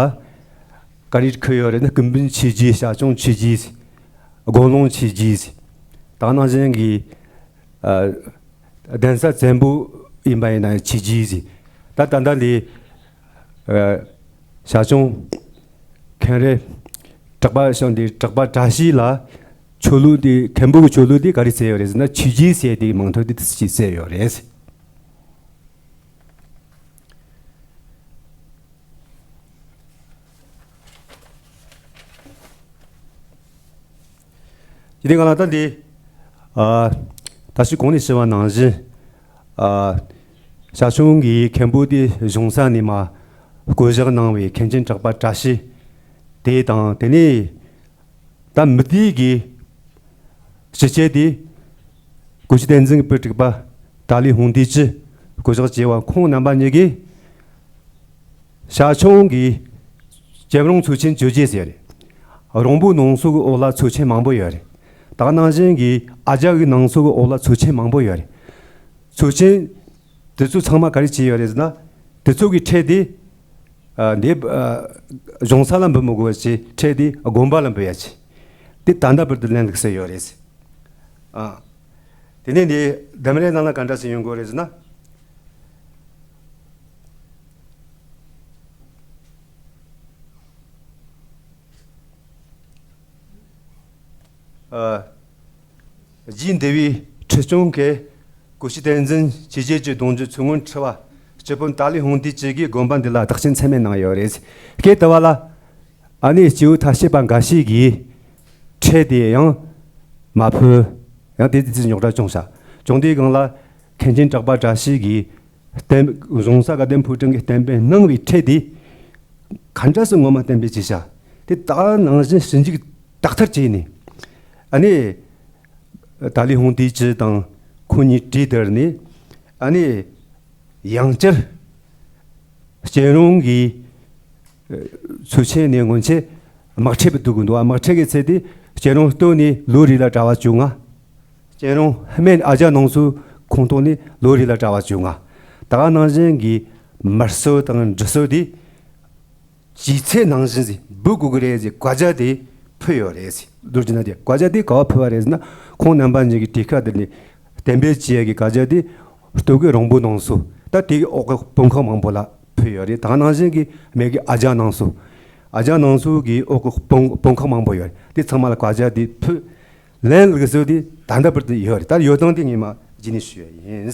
ག་རེ་ཁུར་ཡོད་རེད་ན། སྐུ་འབུམ་ཆོས་རྗེ། ཞབས་སྐྱོང་ཆོས་རྗེ། དགོན་ལུང་ཆོས་རྗེ། ད་ནང་བཞིན་གྱི་ཨ་གདན་ས་བཙན་པོ་ཡིན་པ་ཡིན་ན་ཆོས་རྗེ། ད་ད་ལྟ་འདི་ཨ་ཞབས་སྐྱོང་མཁན་རིན་གྲགས་པ་ཞང་འདི་གྲགས་པ་བཀྲ་ཤིས་ལ་ཆོས་ལུགས་འདི་མཁན་པོ་གི་ཆོས་ལུགས་འདི་ག་རེ་བསྩལ་ཡོད་རེད་ཟེར་ན། ཆོས་རྗེ་ཟེར་དེ་མིང་ཐོ་འདི་དེ་ཅིག་བསྩལ་ཡོད་རེད། དེ་རིང་ང་ལ་ད་འདི་ཨ་ད་ཅི་གོང་ནས་ཞུས་པ་ནང་བཞིན། ཨ་ཞབས་སྐྱོང་གི་མཁན་པོ་དེ་གཞུང་ས་ནས་མར་བསྐོ་བཞག་གནང་བའི་མཁན་ཆེན་གྲགས་པ་བཀྲ་ཤིས་དེ་དང་། དེ་ནས་ད་མི་དེ་གི་སྤྱི་བྱེ་དེ་སྐུ་ཞབས་བསྟན་འཛིན་གྱི་བུ་དྲུག་པ་ཏཱ་ལའི་ཧུང་ཏི་ཅི་བསྐོ་བཞག་བྱས་པ། ཁོང་རྣམ་པ་གཉིས་ཀྱིས་ཞབས་སྐྱོང་གི་སྐྱབས་རོང་ཚོགས་ཆེན་བཅོ་བརྒྱད་ཟེར་རེད། རོང་པོ་ནང་སོ་གི་འོག་ལ་ཚོགས་ཆེན་མང་པོ་ཡོད་རེད། ད་ནང་བཞིན་གྱི་ཨ་རྒྱ་གི་ནང་སོ་གི་འོག་ལ་ཚོགས་ཆེན་མང་པོ་ཡོད་རེད། ཚོགས་ཆེན་དེ་ཚོ་ཚང་མ་ག་རེ་བྱས་ཡོད་རེད་ཟེར་ན། དེ་ཚོ་གི་ཁྲལ་དེ་ཨ་འདི་ཨ་གཞུང་ས་ལ་འབུལ་མི་དགོས་པ་བྱས། ཁྲལ་དེ་དགོན་པ་ལ་འབུལ་ཡ་བྱས། དེ་ད་ལྟ་བར་དུ་ལན་ལུགས་སྲོལ་ཡོད་རེད། ཨ་དེ་ནས་འདི་འདེམས་རེས་ནང་ལ་ག་འདྲ་ཞིག་ཡོང་དགོས་རེད་ཟེར་ན། ཨ་རྗེ་འདི་བའི་ཁྲི་སྐྱོང་གིས་སྐུ་ཞབས་བསྟན་འཛིན་ཆོས་རྗེ་གི་གདུང་རྒྱུད་ཚོ་སྔོན་ཁྲི་པ་སྤྱི་དཔོན་ཏཱ་ལའི་ཧུང་ཏི་ཅི་གིས་དགོན་པ་འདི་ལ་བདག་ཆེན་མཚན་སྨད་གནང་ཡོད་རེད། སྐད་དུ་བ་ལ་ཨ་ནི་སྐྱེས་བུ་ཐ་ཤལ་པ་འགའ་ཞིག་གིས་ཁྲལ་དེ་ཡང་མ་ཕུལ། ཡང་དེ་དུས་ཚོད་རྙོག་དྲ་བྱུང་ཤག་བྱུང་དུས་སྒང་ལ་མཁན་ཆེན་གྲགས་པ་བཀྲ་ཤིས་ཀྱིས་བསྟན་གཞུང་ས་དགའ་ལྡན་ཕོ་བྲང་གིས་གཏན་འབེབས་གནང་བའི་ཁྲལ་དེ་ག་འདྲ་སེ་ངོ་མ་གཏན་འབེབས་བྱས་ཤག་དེ་ད་ནང་བཞིན་ཞིབ་འཇུག་དག་ཐེར་བྱས་ནས། ཨ་ནི་ཏཱ་ལའི་ཧུང་ཏི་ཅི་དང་ཁོང་གཉིས་གྲོས་བསྡུར་ནས། ཨ་ནི་ཡང་བསྐྱར་སྐྱབས་རོང་གི་ཚོགས་ཆེན་ནས་སྔོན་ཆད་དམག་ཁྲལ་བསྡུ་དགོས་འདུག་དམག་ཁྲལ་གྱི་ཚད་དེ་སྐྱབས་རོང་སྟོད་ནས་ལོ་རེ་ལ་གྲྭ་པ་བཅོ་ལྔ། སྐྱབས་རོང་སྨད་ཨ་རྒྱ་ནང་སོའི་ཁོངས་གཏོགས་ནས་ལོ་རེ་ལ་གྲྭ་པ་བཅོ་ལྔ། ད་ག་ནང་བཞིན་གྱི་མི་གསོད་དང་འབྲུ་གསོད་དེ་ཇེ་ཆེ་ནང་བཞིན་ཟིག་འབུལ་དགོས་ཀྱི་རེད་ཟེར་བཀའ་རྒྱ་དེ་ཕུལ་ཡོད་རེད་ཟེར། མདོར་བསྡུས་ན་དེ་བཀའ་རྒྱ་དེ་ག་པར་ཕུལ་བ་རེད་ཟེར་ན། ཁོང་རྣམ་པ་གཉིས་ཀྱི་གྲོས་ཁ་བསྡུར་ནས་གཏན་འབེབས་བྱས་ཀྱི་བཀའ་རྒྱ་དེ་སྟོད་ཀྱི་རོང་པོ་ནང་སོ། ད་དེའི་འོག་གི་སྤུངས་ཁང་མང་པོ་ལ་ཕུལ་ཡོད་རེད། ད་ནང་བཞིན་གྱི་སྨད་ཀྱི་ཨ་རྒྱ་ནང་སོ། ཨ་རྒྱ་ནང་སོ་གི་འོག་གི་སྤུངས་སྤུངས་ཁང་མང་པོ་ཡོད་རེད། དེ་ཚང་མ་ལ་བཀའ་རྒྱ་དེ་ཕུལ། ལན་ལུགས་སྲོལ་དེ་ད་ལྟ་བར་དུ་ཡོད་རེད། ད་ཡོད་སྟངས་དེ་ངས་མར་རྗེས་ནས་ཞུ་ཡ་ཡིན།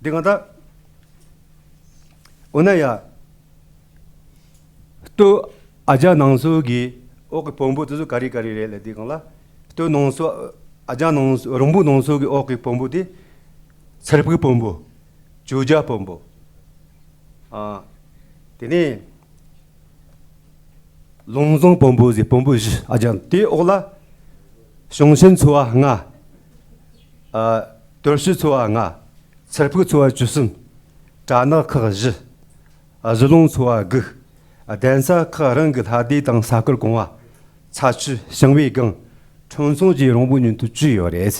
འདི་གང་ལྟར། འོ་ན་ཡ། སྟོད་ཨ་རྒྱ་ནང་སོ་གི་འོག་གི་བོན་པོ་དེ་ཚོ་ག་རེ་ག་རེ་རེད་ལབ་དུས་སྒང་ལ། སྟོད་ནང་སོ། ཨ་རྒྱ་ནང་སོ། རོང་པོ་ནང་སོ་གི་འོག་གི་བོན་པོ་དེ། ཚེ་ཕུག་བོན་པོ། ཇོ་བོ་རྗེ་བོན་པོ། ཨ། དེ་ནས་ལུང་བཟང་བོན་པོ་ཟེར་བོན་པོ་བཞི། ཨ་རྒྱ་དེའི་འོག་ལ་ཞང་ཞུང་ཚོ་བ་ལྔ། ཨ། དོར་ཞི་ཚོ་བ་ལྔ། ཚེ་ཕུག་ཚོ་བ་བཅུ་གསུམ། གྲྭ་ནག་ཁག་བཞི། གཞི་ལུང་ཚོ་བ་དགུ། གདན་ས་ཁག་རང་གི་ལྷ་སྡེ་དང་ས་ཁུལ་གོང་བ། ཚ་ཆུ་ཞིང་པའི་སྒང་། ཁྲོམ་ཚང་བཅས་རོང་པོ་ཉིན་ཐོ་བཅུ་ཡོད་རེད།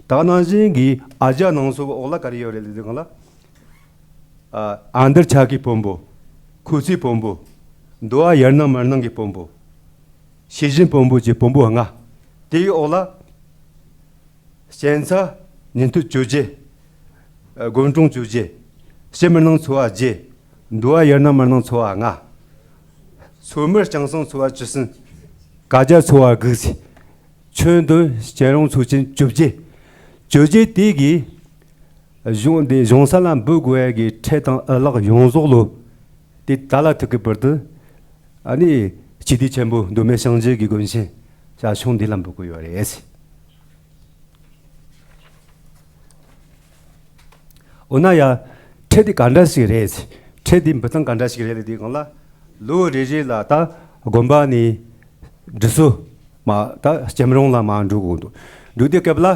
ད་ནང་བཞིན་གྱི་ཨ་རྒྱ་ནང་སོ་གི་འོག་ལ་ག་རེ་ཡོད་རེད་ལབ་དུས་སྒང་ལ། ཨ། ཨ་འདར་ཆ་གི་བོན་པོ། ཁུ་ཚི་བོན་པོ། འདུ་བ་ཡར་སྣང་མར་སྣང་གི་བོན་པོ། ཤེས་བཞིན་བོན་པོ་བཅས་བོན་པོ་ལྔ། དེའི་འོག་ལ། གཅན་ཚ་ཉིན་ཐོ་བཅོ་བརྒྱད། ཨ། དགོན་གྲོང་བཅོ་བརྒྱད། ཕྱི་མི་སྣང་ཚོ་བ་བརྒྱད། འདུ་བ་ཡར་སྣང་མར་སྣང་ཚོ་བ་ལྔ། མཚོ་མུར་ལྕང་སང་ཚོ་བ་བཅུ་གསུམ། ཀ་རྒྱ་ཚོ་བ་དགུ་ཟེར། ཁྱོན་བསྡོམས་གཅེན་རོང་ཚོ་ཆེན་བཅོ་བརྒྱད། བཅོ་བརྒྱད་དེ་གིས་གཞུང་འདི་གཞུང་ས་ལ་འབུལ་དགོས་ཡ་གི་ཁྲལ་དང་ཨ་ལགས་ཡོངས་རྫོགས་ལོ། དེ་ད་ལ་ཐུག་གི་བར་དུ། ཨ་ནི་སྤྱི་བདེ་ཆེན་པོ་མདོ་སྨད་ཞིང་ཆེན་གྱི་དགོན་ཆེན་ཞབས་ཞུང་འདི་ལ་འབུལ་དགོས་ཡོད་རེད། འོ་ན་ཡ། ཁྲལ་དེ་ག་འདྲ་ཞིག་རེད། ཁྲལ་དེ་འབུལ་སྟངས་ག་འདྲ་ཞིག་རེད་ལབ་དུས་སྒང་ལ། ལོ་རེ་རེ་ལ་ད་དགོན་པ་ནས་འབྲུ་གསོ་མར་ད་གཅེན་རོང་ལ་མར་འགྲོ་དགོས་འདུག་འགྲོ་དུས་སྐབས་ལ།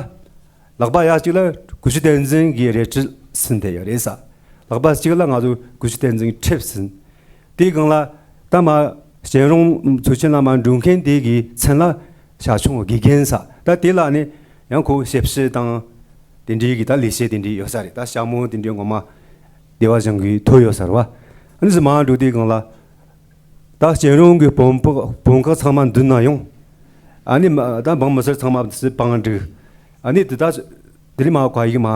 ལག་པ་ཡ་གཅིག་ལ་སྐུ་ཞབས་བསྟན་འཛིན་གྱི་རལ་གྲི་ཟིན་བསྡད་ཡོད་རེད་ས། ལག་པ་གཅིག་ལ་ང་ཚོ་སྐུ་ཞབས་བསྟན་འཛིན་གྱི་ཁྲི་ཟིན། དེའི་སྒང་ལ་ད་མར་གཅེན་རོང་ཚོ་ཆེན་ལ་མར་འགྲོ་མཁན་དེ་གི་མཚན་ལ་ཞབས་ཞུང་དགེ་རྒན་ས། ད་དེ་ལ་ནི་ཡང་ཁོ་ཞབས་ཕྱི་དང་ དེ་འདྲའི་གི་ད་ལས་བྱེད་དེ་འདྲའི་ཡོད་ས་རེད། ད་ཞྭ་མོ་དེ་འདྲའི་ངོ་མ་སྡེ་བ་གཞུང་གི་ཐོ་ཡོད་ས་རེད་བ། ཨ་ནི་ཟི་མ་འགྲོ་དུས་སྒང་ལ་ད་སྤྱན་རུང་གི་བོན་པོ་བོན་ཁག་ཚང་མ་མདུན་ན་ཡོང་། ཨ་ནི་མ་ད་འབངས་མི་སེར་ཚང་མ་སི་བང་སྒྲིག་ཨ་ནི་དེ་ད་དེ་ལས་མ་ག་ཡིག་མ་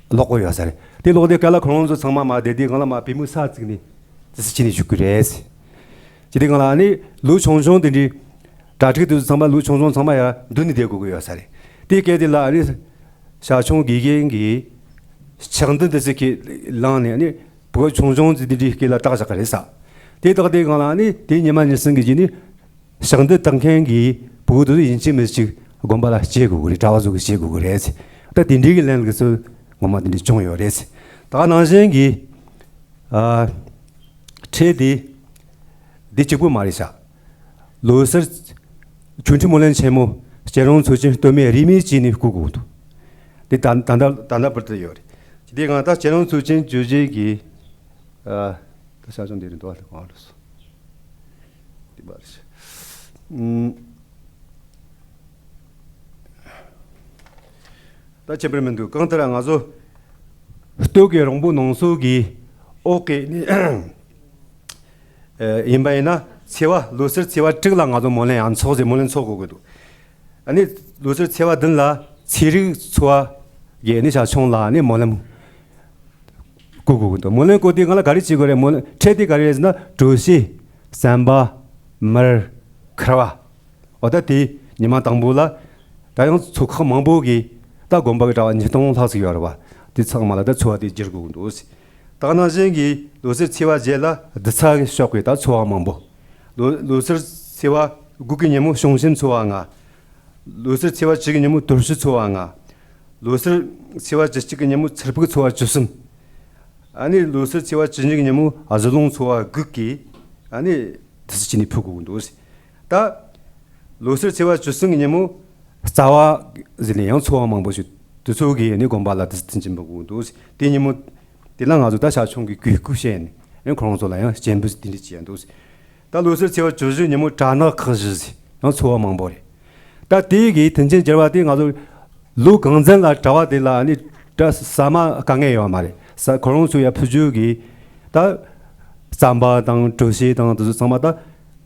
ཀློག་གོ་ཡོད་ས་རེད། དེ་ཀློག་དུས་སྐབས་ལ་ཁོ་རང་ཚོ་ཚང་མ་མ་བསྡད་དུས་སྒང་ལ་མ་པུས་མོ་ས་བཙུགས་ནས་དེ་སི་ཅི་ནས་བཞུགས་ཀྱི་རེད། ཅི་དེ་སྒང་ལ་ཨ་ནི་ལོ་ཆུང་ཆུང་དེ་འདྲའི་གྲ་སྒྲིག་དེ་ཚོ་ཚང་མ་ལོ་ཆུང་ཆུང་ཚང་མ་ཡར་མདུན་ནས་བསྡད་དགོས་ཀྱི་ཡོད་ས་རེད། དེའི་སྐད་དེ་ལ་ཨ་ནི་ཞྭ་ཆུང་དགེ་རྒན་གྱིས་ཕྱག་མདུན་དེ་ཚོ་ཁས་བླངས་ནས་ཨ་ནི་ཕྲུ་གུ་ཆུང་ཆུང་དེ་འདྲའི་སྐེ་ལ་བཏགས་བཞག་གི་རེད་ས། དེ་བཏགས་དེ་སྒང་ལ་ཨ་ནི་དེ་ཉི་མ་ཉི་གསུམ་གྱི་རྗེས་ནས་ཕྱག་མདུན་བཏགས་མཁན་གྱིས་ཕྲུ་གུ་དེ་ཚོ་ཡིན་གཅིག་མིན་གཅིག་དགོན་པ་ལ་སྐྱེལ་དགོས་ཀྱི་རེད། གྲྭ་བ་ཚོ་གིས་སྐྱེལ་དགོས་ཀྱི་རེད། ད་དེ་འདྲའི་གི་ལན་ལུགས་སྲོལ་ངོ་མ་དེ་འདྲ་བྱུང་ཡོད་རེད། ད་ནང་བཞིན་གྱི་ཨ། ཁྲལ་དེ་འདི་གཅིག་པུ་མ་རེད་ཤག་ལོ་སར་ཆོས་ཁྲིམས་སྨོན་ལམ་ཆེན་མོ་སྤྱན་རུང་མཚོ་ཆེན་སྟོད་སྨད་རིས་མེད་ཅིག་ནས་བསྐུར་དགོས་འདུག་འདི་ད་ད་ད་ད་ལྟ་བར་དུ་ཡོད་རེད། དེ་སྒང་ད་སྤྱན་རུང་མཚོ་ཆེན་བཅོ་བརྒྱད་ཀྱི་ཨ། ད་ཤ་ཆུང་འདི་རེད་འདུག་ཨ། ལ་གང་རེད་སོ། འདི་མ་རེད་ཤག་ད་ཁྱད་པར་མི་འདུག་གང་ལྟར་ང་ཚོ་སྟོད་ཀྱི་རོང་པོ་ནང་སོ་གི་འོག་གི་ནི་ཡིན་པ་ཡིན་ན་ཚེས་པ་ལོ་སར་ཚེས་པ་དྲུག་ལ་ང་ཚོ་སྨོན་ལམ་ཡང་འཚོགས་ཟེར་སྨོན་ལམ་འཚོགས་དགོས་ཀྱི་འདུག་ཨ་ནི་ལོ་སར་ཚེས་པ་བདུན་ལ་ཚེས་རིག་ཚོ་བ་གི་ནི་ཞག་ཆུང་ལ་ནི་སྨོན་ལམ་བསྐུར་དགོས་ཀྱི་འདུག་སྨོན་ལམ་བསྐུར་དུས་ང་ལ་ག་རེ་བྱེད་དགོས་རེད། སྨོན་ལམ་ཁྲལ་དེ་ག་རེ་རེད་ཟེར་ན་གྲོ་ཞིབ། ཟམ་པ། མར། ཁར་བ། འོ་ད་དེ་ཉི་མ་དང་པོ་ལ་ད་ཡང་ཚོ་ཁག་མང་པོ་གིས་ད་དགོན་པ་གི་གྲྭ་བ་ཉིས་སྟོང་ལྷག་ཙམ་ཡོད་རེད་བ། དེ་ཚང་མ་ལ་ད་ཚོ་བ་དེ་བསྒྱུར་དགོས་ཀྱི་འདུག་ད་ནང་བཞིན་གྱི་ལོ་སར་ཚེས་པ་བརྒྱད་ལ་རྡུལ་ཚ་གི་ཕྱོགས་ཀྱི་ད་ཚོ་བ་མང་པོ། ལོ་ལོ་སར་ཚེས་པ་དགུ་གི་ཉིན་མོ་བྱང་སེམས་ཚོ་བ་ལྔ། ལོ་སར་ཚེས་པ་བཅུ་གི་ཉིན་མོ་དོར་ཞི་ཚོ་བ་ལྔ། ལོ་སར་ཚེས་པ་བཅུ་གཅིག་གི་ཉིན་མོ་ཚུར་ཕུག་ཚོ་བ་བཅུ་གསུམ། ཨ་ནི་ལོ་སར་ཚེས་པ་བཅུ་གཉིས་གི་ཉིན་མོ་གཟི་ལུང་ཚོ་བ་དགུ་གིས་ཨ་ནི་དེ་ཚོ་བྱས་ནས་ཕུལ་དགོས་ཀྱི་འདུག་ད་ལོ་སར་ཚེས་པ་བཅུ་གསུམ་གི་ཉིན་མོ་རྩ་བ་ཟེར་ནས་ཡང་ཚོ་བ་མང་པོ་ཞིག་དེ་ཚོ་གིས་ཨ་ནི་དགོན་པ་ལ་དེ་ཚོ་མཐུན་རྐྱེན་ཕུལ་དགོས་ཀྱི་འདུག་དེ་ཉིན་མོ་དེ་ལ་ང་ཚོ་ད་ཞག་ཆུང་གི་གུས་བཀུར་བྱས་ནས་ཨ་ནི་ཁོ་རང་ཚོ་ལ་ཡང་སྤྱན་འབུལ་དེ་འདྲ་བྱས་འདུག་ད་ལོ་སར་ཚེས་པ་བཅུ་བཞི་ཉིན་མོ་གྲྭ་ནག་ཁག་བཞི་ཟེར་ཡང་ཚོ་བ་མང་པོ་རེད། ད་དེ་གི་མཐུན་རྐྱེན་སྦྱར་བ་དེ་ང་ཚོ་ལོ་གང་ཚུན་ལ་གྲྭ་བ་དེ་ལ་ནི་གྲྭ་ཟ་མ་དཀའ་ངལ་ཡོད་མ་རེད། ས་ཁོ་རང་ཚོ་ཡ་ཕུལ་རྒྱུ་གི་ད་ཟམ་པ་དང་གྲོ་ཞིབ་དང་དེ་ཚོ་ཚང་མ་ད་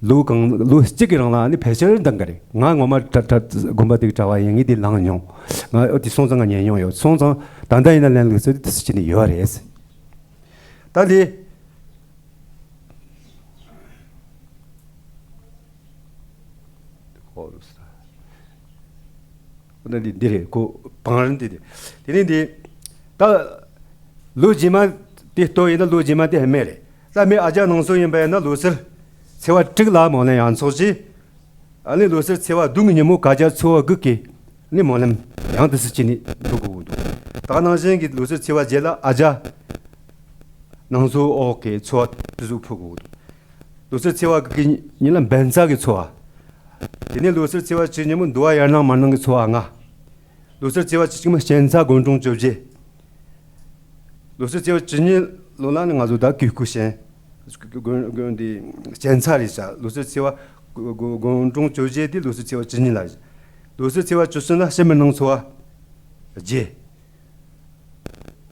ལོ་གང་ལོ་གཅིག་གི་རིང་ལ་ནི་ཕལ་ཆེར་འདང་གི་རེད། ང་ངོ་མ་གྲྭ་གྲྭ་དགོན་པ་དེ་གི་གྲྭ་བ་ཡིན་ངེས་དེ་ལངས་མྱོང་། ང་ཨོ་དེ་སོང་ཙང་ང་ཉན་མྱོང་ཡོད། སོང་ཙང་ད་ལྟ་ཡིན་ན་ལན་ལུགས་སྲོལ་དེ་དེ་ཚོ་བྱས་ནས་ཡོད་རེད། ད་དེ། ཁོ་རུ་ས། ཁོ་ན་འདི་འདི་རེད། ཁོ་བང་རིམ་འདི་རེད། དེ་ནས་འདི། ད་ལོ་རྗེས་མ་དེ་ལྟོས་ཡིན་ན་ལོ་རྗེས་མ་དེ་ཧ་མེད་རེད། ད་མི་ཨ་ཅག་ནང་སོ་ཡིན་པ་ཡིན་ན་ལོ་སར་ཚེས་པ་དྲུག་ལ་སྨོན་ལམ་ཡང་འཚོགས་རྗེས། ཨ་ནི་ལོ་སར་ཚེས་པ་བདུན་གྱི་ཉིན་མོ་ག་རྒྱ་ཚོ་བ་དགུ་གིས་ནི་སྨོན་ལམ་ཡང་དེ་སུ་ཅི་ནི་འགྲོ་དགོས་འདུག་ད་ནང་བཞིན་གྱི་ལོ་སར་ཚེས་པ་བརྒྱད་ལ་ཨ་ཅག་ནང་སོ་འོག་གི་ཚོ་བ་དེ་ཚོ་ཕུལ་དགོས་འདུག་ལོ་སར་ཚེས་པ་དགུ་གི་ཉིན་ལ་འབེན་ཚ་གི་ཚོ་བ། དེ་ནས་ལོ་སར་ཚེས་པ་བཅུ་ཉིན་མོ་འདུལ་བ་ཡར་ནང་མར་ནང་གི་ཚོ་བ་ལྔ། ལོ་སར་ཚེས་པ་བཅུ་གཅིག་མ་གཅན་ཚ་དགོན་གྲོང་བཅོ་བརྒྱད། ལོ་སར་ཚེས་པ་བཅུ་གཉིས་ལོ་ལ་ནི་ང་ཚོ་ད་གུས་སྐུ་གཤེན། དགོན་དགོན་འདི་གཅན་ཚ་རེད་ཤག་ལོ་སར་ཚེས་པ་དགོན་དགོན་གྲོང་བཅོ་བརྒྱད་དེ་ལོ་སར་ཚེས་པ་བཅུ་གཉིས་ལ་རེད། ལོ་སར་ཚེས་པ་བཅུ་གསུམ་ལ་ཕྱི་མི་ནང་ཚོ་བ་བརྒྱད།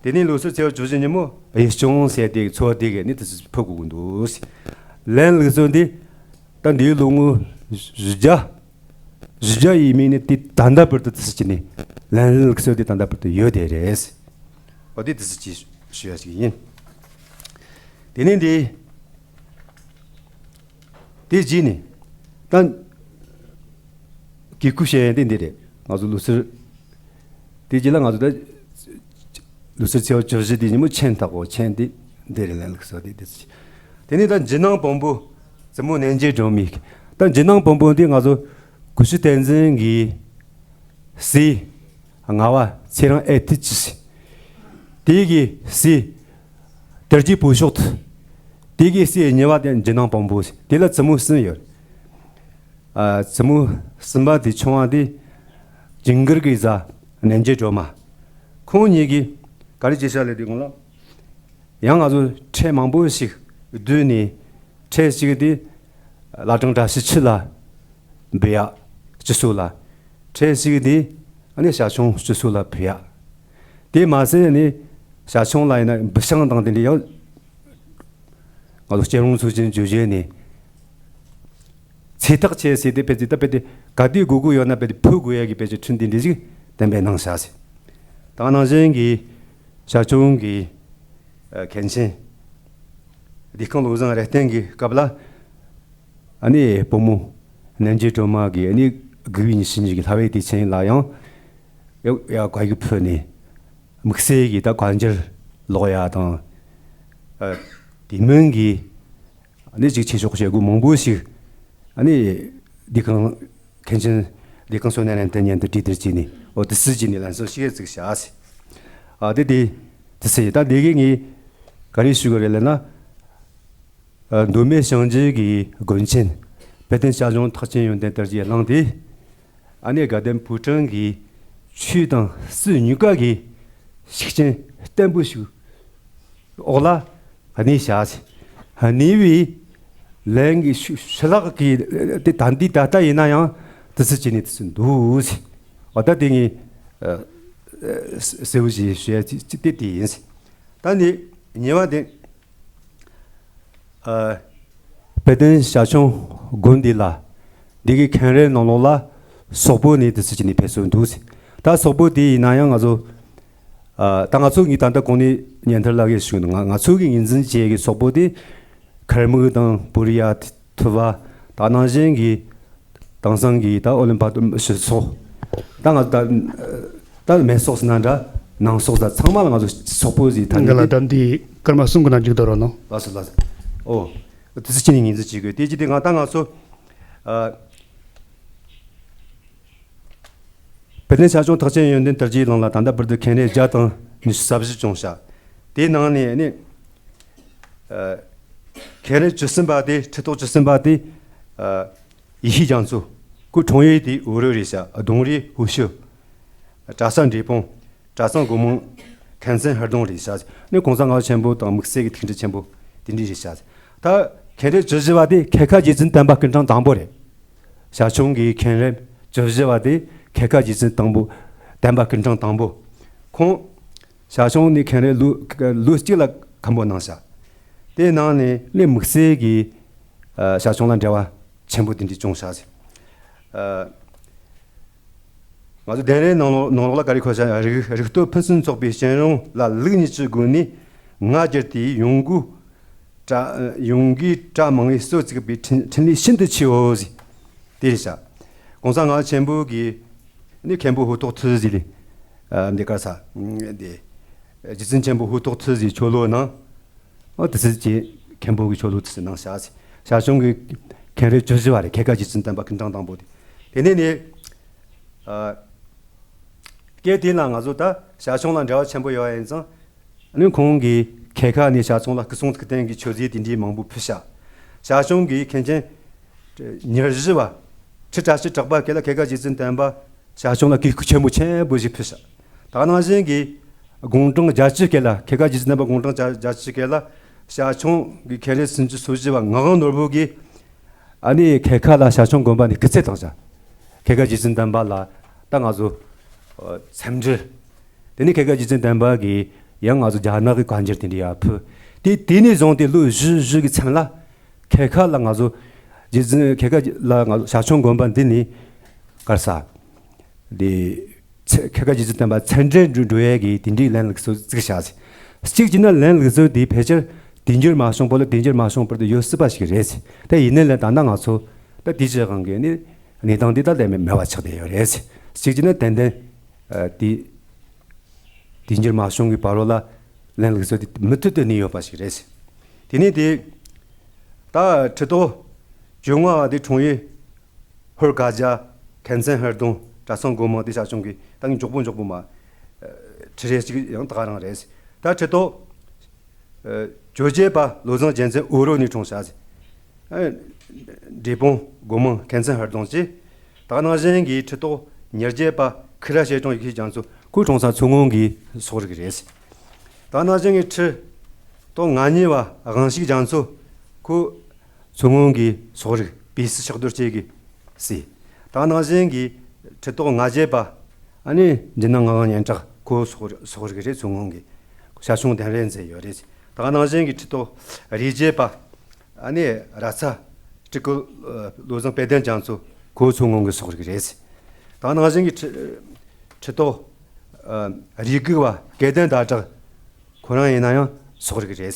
དེ་ནས་ལོ་སར་ཚེས་པ་བཅུ་བཞི་ཉིན་མོ་གཡུལ་སྐྱོང་ཟེར་དེ་ཚོ་བ་དེ་གས་ནི་དེ་ཚོ་ཕུལ་དགོས་ཀྱི་འདུག་ལན་ལུགས་སྲོལ་འདི་ད་འདིའི་ལོ་ངོ་བཞི་བརྒྱ། བཞི་བརྒྱ་ཡས་མས་ནི་དེ་ད་ལྟ་བར་དུ་དེ་ཚོ་བྱས་ནས་ལན་ལུགས་སྲོལ་དེ་ད་ལྟ་བར་དུ་ཡོད་དེ་རེད། འོ་དེ་དེ་ཚོ་ཅིག་ཞུ་ཡ་ཞིག་ཡིན། དེ་ནས་འདི། དེ་རྗེས་ནས་ད་གི་སྐུ་བཤད་ཡན་དེ་འདི་རེད། ང་ཚོ་ལུགས་སྲོལ། དེ་རྗེས་ལ་ང་ཚོ་ད་ལུགས་སྲོལ་ཚེས་པ་བཅུ་བཞི་དེ་ཉིན་མོ་མཆན་བཏགས་གོ་མཆན་དེ་འདི་རེད་ལན་ལུགས་སྲོལ་དེ་དེ་ཚོ། དེ་ནས་ད་འཇིགས་སྣང་བོན་པོ་བཙུན་མོ་གནས་མཇལ་སྒྲོལ་མའི། ད་འཇིགས་སྣང་བོན་པོ་འདི་ང་ཚོ་གུ་ཤྲི་བསྟན་འཛིན་གྱི་སྲས་ངག་དབང་ཚེ་རིང་ཨེ་ཐི་ཅི། དེ་གི་སྲས་དར་རྒྱས་བུ་ཤོག་ཏུ། དེ་གི་སྲས་གཉིས་པ་དེ་འཇིགས་སྣང་བོན་པོ། དེ་ལ་བཙུན་མོ་གསུམ་ཡོད། ཨ། བཙུན་མོ་གསུམ་པ་དེ་ཆུང་བ་དེ་ཇིང་གིར་གི་བཟའ་གནས་མཇལ་སྒྲོལ་མ། ཁོང་གཉིས་ཀྱིས་ག་རེ་བྱས་ཤག་ལབ་དུས་སྒང་ལ། ཡང་ང་ཚོ་ཁྲལ་མང་པོ་ཞིག་བསྡུས་ནས་ཁྲལ་ཞིག་དེ་བླ་བྲང་བཀྲ་ཤིས་འཁྱིལ་ལ་འབུལ་ཡག་སྤྱི་ཚོགས་ལ། ཁྲལ་ཞིག་དེ་ཨ་ནི་ཞང་ཞུང་སྤྱི་ཚོགས་ལ་ཕུལ་ཡག་དེ་མ་ཟད་ནི་ཞར་བྱུང་ལ་ཡིན་ན་འབུ་སྲང་དང་དེ་འདྲ་ཡང་ང་ཚོ་སྐྱེ་རུང་ཚོ་ཅན་བརྗོད་བྱས་ནས་ཚེ་ཐག་ཆད་ཟེར་ཏེ་དཔེ་དེ་ད་དཔེ་དེ་ག་དུས་དགོས་དགོས་ཡོད་ན་དཔེ་དེ་ཕུལ་དགོས་ཡ་གི་དཔེ་ཆ་ཁྲིམས་དེ་འདྲ་ཞིག་གཏན་འབེབས་གནང་བཞག་ཟེར། ད་ནང་བཞིན་གྱི་ཞར་བྱུང་གི་ཨ་མཁན་ཆེན་ལི་ཁང་བློ་བཟང་རྭ་སྟེང་གི་སྐབས་ལ་ཨ་ནི་བུ་མོ་རྣམ་རྒྱལ་སྒྲོལ་མ་གིས་ཨ་ནི་དགུ་བའི་ཉི་ཤུ་གཉིས་ཀྱི་ལྷ་བའི་དུས་ཆེན་ལ་ཡང་ཡ་ཡ་བཀའ་བརྒྱུད་ཕུལ་ནས་དམིགས་བསལ་གྱི་ད་བཀའ་འགྱུར་ཀློག་ཡ་དང་ཨ་དེ་མིན་གྱི་ཨ་ནི་ཅིག་ཆོས་ཕྱོགས་བྱེད་སྒོ་མང་པོ་ཞིག་ཨ་ནི་འདི་གང་མཁན་ཆེན་ལི་ཁང་བསོད་ནམས་རྣམ་རྟོག་མཉམ་དུ་གྲོས་བསྡུར་བྱས་ནས་འོ་དེ་སྲིད་ཀྱི་ནི་ལན་གསུམ་ཞིག་བཙུགས་བྱ་ཟེར། ཨ་དེ་དེ་དེ་སྲིད་ད་འདི་གི་ངས་ག་རེ་ཞུ་དགོས་རེད་ལབ་ན། ཨ་མདོ་སྨད་ཞིང་ཆེན་གྱི་དགོན་ཆེན་དཔལ་ལྡན་ཞར་བྱུང་ཐེག་ཆེན་ཡོན་ཏན་དར་རྒྱས་གླིང་དེ་ཨ་ནེ་དགའ་ལྡན་ཕོ་བྲང་གི་ཆོས་དང་སྲིད་གཉིས་ཀ་གི་ཤུགས་རྐྱེན་བརྟན་པོ་ཞིག་འོག་ལ་གནས་བཞག་ཟེར། གནས་པའི་ལན་གྱི་ཤུ་ཤུ་ལག་གི་དེ་ད་ལྟའི་ད་ལྟ་ཡིན་ན་ཡང་དེ་ཚོ་བྱས་ནས་དེ་ཚོ་འདུག་ཟེར། འོ་ད་དེ་ངས་ཨ་ཨ་གསལ་བོ་ཞིག་ཞུ་ཡ་ཅི་ཅི་དེ་དེ་ཡིན་ཟེར། ད་ནི་ཉེ་བ་དེ། ཨ་དཔལ་ལྡན་ཞར་བྱུང་དགོན་འདི་ལ་འདི་གི་མཁན་རིན་ནང་ལོགས་ལ་སོག་པོ་ནས་དེ་ཚོ་ཅི་ནས་ཕེབས་སོ་འདུག་ཟེར། ད་སོག་པོ་དེ་ཡིན་ན་ཡང་ང་ཚོ་ཨ་ད་ང་ཚོ་གི་ད་ལྟ་གོང་ནས་ཉན་ཐར་ལགས་ཀྱིས་ཞུས་ནས་ང་ང་ཚོ་གི་ངོས་འཛིན་བྱེད་ཀྱི་སོག་པོ་དེ་མཁར་དམག་དང་བོ་རི་ཡ་ཐུ་བ་ད་ནང་བཞིན་གྱི་དེང་སང་གི་ད་ཨོ་ལིམ་ཕ་ཕྱི་སོག་ད་ང་ད་ད་མེ་སོག་ཟེར་ན་འདྲ་ནང་སོག་ཟེར་ཚང་མ་ལ་ང་ཚོ་སོག་པོ་ཟེར་ཐ་འདི་ལ་ནི་ད་འདི་སྐར་མ་གསུམ་གི་ནང་འཇུག་དོ་རོ་ནོ། ལགས་སོ་ལགས་སོ། ཨོ་དེ་ཚོ་ཅི་ནས་ངོས་འཛིན་བྱེད་དགོས་དེ་ཅི་དེ་ང་ད་ང་ཚོ་ཨ། དཔལ་ལྡན་ཞར་བྱུང་ཐེག་ཆེན་ཡོན་ཏན་དར་རྒྱས་གླིང་ལ་ད་ལྟ་བར་དུ་མཁན་རིན་བརྒྱ་དང་ཉི་ཤུ་རྩ་བཞི་བྱུང་ཤག་དེའི་ནང་ནས་ནི་ཨ་མཁན་རིན་བཅུ་གསུམ་པ་དེ་ཁྲི་ཐོག་བཅུ་གསུམ་པ་དེ་ཨ་ཡེ་ཤེས་རྒྱ་མཚོ་ཁོ་འཁྲུངས་ཡུལ་དེ་འུ་རུ་རེད་ཤག་གདུང་རིས་ཧུ་ཤུ། གྲྭ་ས་འབྲས་སྤུངས། གྲྭ་ཚང་སྒོ་མང་། མཁན་ཚན་ཧར་གདུང་རེད་ཤག་ནི་གོང་ས་ལྔ་པ་ཆེན་པོ་དང་དམིགས་བསལ་གྱི་ཐུགས་འདྲི་ཆེན་པོ་དེ་འདྲ་རེད་ཤག་ད་མཁན་རིན་བཅུ་བཞི་པ་དེ་ཁལ་ཁ་རྗེ་བཙུན་བསྟན་པ་སྐུ་ཕྲེང་དང་པོ་རེད། ཞར་བྱུང་གི་མཁན་རིན་བཅུ་བཞི་པ་དེ་ཁལ་ཁ་རྗེ་བཙུན་དང་པོ་བསྟན་པ་སྐུ་ཕྲེང་དང་པོ། ཁོང་ཞར་བྱུང་ནི་མཁན་རིན་ལོ་ལོ་གཅིག་ལ་མཁན་པོ་གནང་ཤག་དེའི་ནང་ནས་ནི་དམིགས་བསལ་གྱི་ཨ་ཞར་བྱུང་ལ་འབྲེལ་བ་ཆེན་པོ་དེ་འདྲ་བྱུང་ཤག་ཟེར། ཨ་ང་ཚོ་གདན་རའི་ནང་ལོགས་ནང་ལོགས་ལ་ག་རེ་འཁོད་ཤག་རིག་རིག་སྟོབས་ཕུན་སུམ་ཚོགས་པའི་སྤྱན་རུང་ལ་ལུགས་གཉིས་ཀྱི་སྒོ་ནས་ང་བསྒྱུར་ཏེ་ཡོངས་སྒོས་གྲྭ་ཡོངས་སྒོས་གྲྭ་མང་བའི་སྲོལ་བཙུགས་པའི་འཕྲིན་འཕྲིན་ལས་ཤིན་ཏུ་ཆེའོ་ཟེར། དེ་རེད་ཤག་གོང་ས་ལྔ་པ་ཆེན་པོ་གིས་ནི་མཁན་པོ་ཧུ་ཐོག་ཐུ་ཟེར་ལེ་ཨ་འདི་ག་ས་འདི་རྗེ་བཙུན་ཆེན་པོ་ཧུ་ཐོག་ཐུ་ཟེར་ཆོས་ལོ་ནང་། ཨོ་དེ་ཚོ་ཅིག་མཁན་པོ་གི་ཆོས་ལུགས་དེ་ཚོ་གནང་བཞག་ཟེར། ཞར་བྱུང་གི་མཁན་རིན་བཅུ་བཞི་པ་རེད། ཁལ་ཁ་རྗེ་བཙུན་བསྟན་པ་སྐུ་ཕྲེང་དང་པོ་དེ། དེ་ནས་ནི་ཨ་སྐད་དེ་ལ་ང་ཚོ་ད་ཞར་བྱུང་ལ་འབྲེལ་བ་ཆེན་པོ་ཡོད་ཡིན་ཙང་ཨ་ནི་ཁོང་གིས་ཁལ་ཁ་ནས་ཞར་བྱུང་ལ་སྐུ་གསུང་ཐུགས་རྟེན་གྱི་མཆོད་རྫས་དེ་འདྲའི་མང་པོ་ཕུལ་བཞག་ཞར་བྱུང་གི་མཁན་ཆེན་ཉེར་བཞི་པ་ཁྲི་བཀྲ་ཤིས་གྲགས་པ་སྐད་ལ་ཁལ་ཁ་རྗེ་བཙུན་བསྟན་པ་ཞར་བྱུང་ལ་གུས་བཀུར་ཆེན་པོ་ཆེན་པོ་ཞིག་ཕུལ་ཤག་ད་ནང་བཞིན་གྱི་དགུང་གྲངས་བརྒྱད་ཅུ་སྐད་ལ་ཁལ་ཁ་རྗེ་བཙུན་བསྟན་པ་དགུང་གྲངས་བརྒྱད་ཅུ་སྐད་ལ་ཞར་བྱུང་གི་མཁན་རིན་སུམ་ཅུ་སོ་བཞི་པ་ངག་དབང་ནོར་བུ་གིས་ཨ་ནི་ཁལ་ཁ་ལ་ཞར་བྱུང་དགོན་པ་ནས་སྐུ་ཚེ་བཏང་ཤག་ཁལ་ཁ་རྗེ་བཙུན་བསྟན་པ་ལ་ད་ང་ཚོ་ཨ་འཚམས་འདྲི། དེ་ནས་ཁལ་ཁ་རྗེ་བཙུན་བསྟན་པ་གིས་ཡང་ང་ཚོ་རྒྱ་ནག་གི་བཀའ་འགྱུར་དེ་འདྲ་ཡར་ཕུལ། དེ་དེ་ནས་བཟུང་སྟེ་ལོ་བཞི་བཞི་གི་མཚན་ལ་ཁལ་ཁ་ལ་ང་ཚོ་རྗེ་བཙུན་ཁལ་ཁ་ལ་ང་ཚོ་ཞར་བྱུང་དགོན་པ་འདི་ནས་གར་ས། དེ་ཚེ་ཁལ་ཁ་རྗེ་བཙུན་བསྟན་པ་མཚན་འདྲེན་འགྲོ་འགྲོ་ཡས་ཀྱི་དེ་འདྲའི་ལན་ལུགས་སྲོལ་བཙུགས་བཞག་ཟེར། གཅིག་བྱས་ན་ལན་ལུགས་སྲོལ་དེ་ཕལ་ཆེར་དུས་འགྱུར་མ་བྱུང་བར་དུ་དུས་འགྱུར་མ་བྱུང་བར་དུ་ཡོད་སྲིད་པ་ཞིག་རེད་ཟེར། ད་ཡིན་ནའི་ལན་ད་ལྟ་ང་ཚོ་ད་དེའི་ཕྱི་དབང་གི་ནི་གནས་སྟངས་འདི་ད་ལྟ་མེད་མེད་པ་ཆགས་བསྡད་ཡོད་རེད་ཟེར། གཅིག་བྱས་ན་ཏན་ཏན་ཨ་དེ་དུས་འགྱུར་མ་བྱུང་གི་བར་རོ་ལ་ལན་ལུགས་སྲོལ་དེ་མུ་མཐུད་དུ་གནས་ཡོད་པ་ཞིག་རེད་ཟེར། དེ་ནས་དེ་ད་ཁྲི་ཐོག་བཅོ་ལྔ་བ་དེ་འཁྲུངས་ཡུལ། ཧོར་དགའ་རྒྱ། མཁན་ཚན་ཧར་གདོང་། གྲྭ་ཚང་སྒོ་མང་དེ་ཞག་ཆུང་གི་ད་ངས་མགྱོགས་པོ་མགྱོགས་པོ་མ་ཁྲི་རེ་གཅིག་ཡང་ད་ག་རང་རེད། ད་ཁྲི་ཐོག་བཅོ་བརྒྱད་པ་བློ་བཟང་རྒྱལ་མཚན་འུ་རོ་ནས་འཁྲུངས་ཤག་ཟེར། འབྲས་སྤུངས་སྒོ་མང་མཁན་ཚན་ཧར་གདོང་བཅས། ད་ནང་བཞིན་གྱི་ཁྲི་ཐོག་ཉེར་བརྒྱད་པ་ཁུ་ར་ཤེ་ཀྲོང་ཡེ་ཤེས་རྒྱ་མཚོ་ཁོ་འཁྲུངས་ས་མཚོ་སྔོན་གྱི་སོག་རིགས་རེད། ད་ནང་བཞིན་གྱི་ཁྲི་ཐོག་ང་གཉིས་པ་དབང་ཕྱུག་རྒྱ་མཚོ་ཁོ་མཚོ་སྔོན་གྱི་སོག་རིགས་པི་སི་ཕྱག་རྡོར་བཅས་ཀྱི་སྲས། ད་ནང་བཞིན་གྱི་ཁྲི་ཐོག་ང་བརྒྱད་པ་ཨ་ནི་འཇིགས་སྣང་ངག་དབང་སྙན་གྲགས་ ཁོ་སོགས་སོགས་རིགས་རེད། མཚོ་སྔོན་གྱི་ཞར་བྱུང་གདན་རབས་མཛད་ཡོད་རེད། ད་ག་ནང་བཞིན་གྱི་ཁྲི་ཐོག་རིག་བྱེད་པ་ཨ་ནི་ར་ཚ་སྤྲུལ་སྐུ་བློ་བཟང་དཔལ་ལྡན་རྒྱ་མཚོ་ཁོ་མཚོ་སྔོན་གྱི་སོགས་རིགས་རེད། ད་ག་ནང་བཞིན་གྱི་ཁྲི་ཁྲི་ཐོག་རིག་སྒུག་པ་སྐལ་ལྡན་ཟླ་གྲགས་ཁོ་རང་ཡིན་ན་ཡང་སོགས་རིགས་རེད།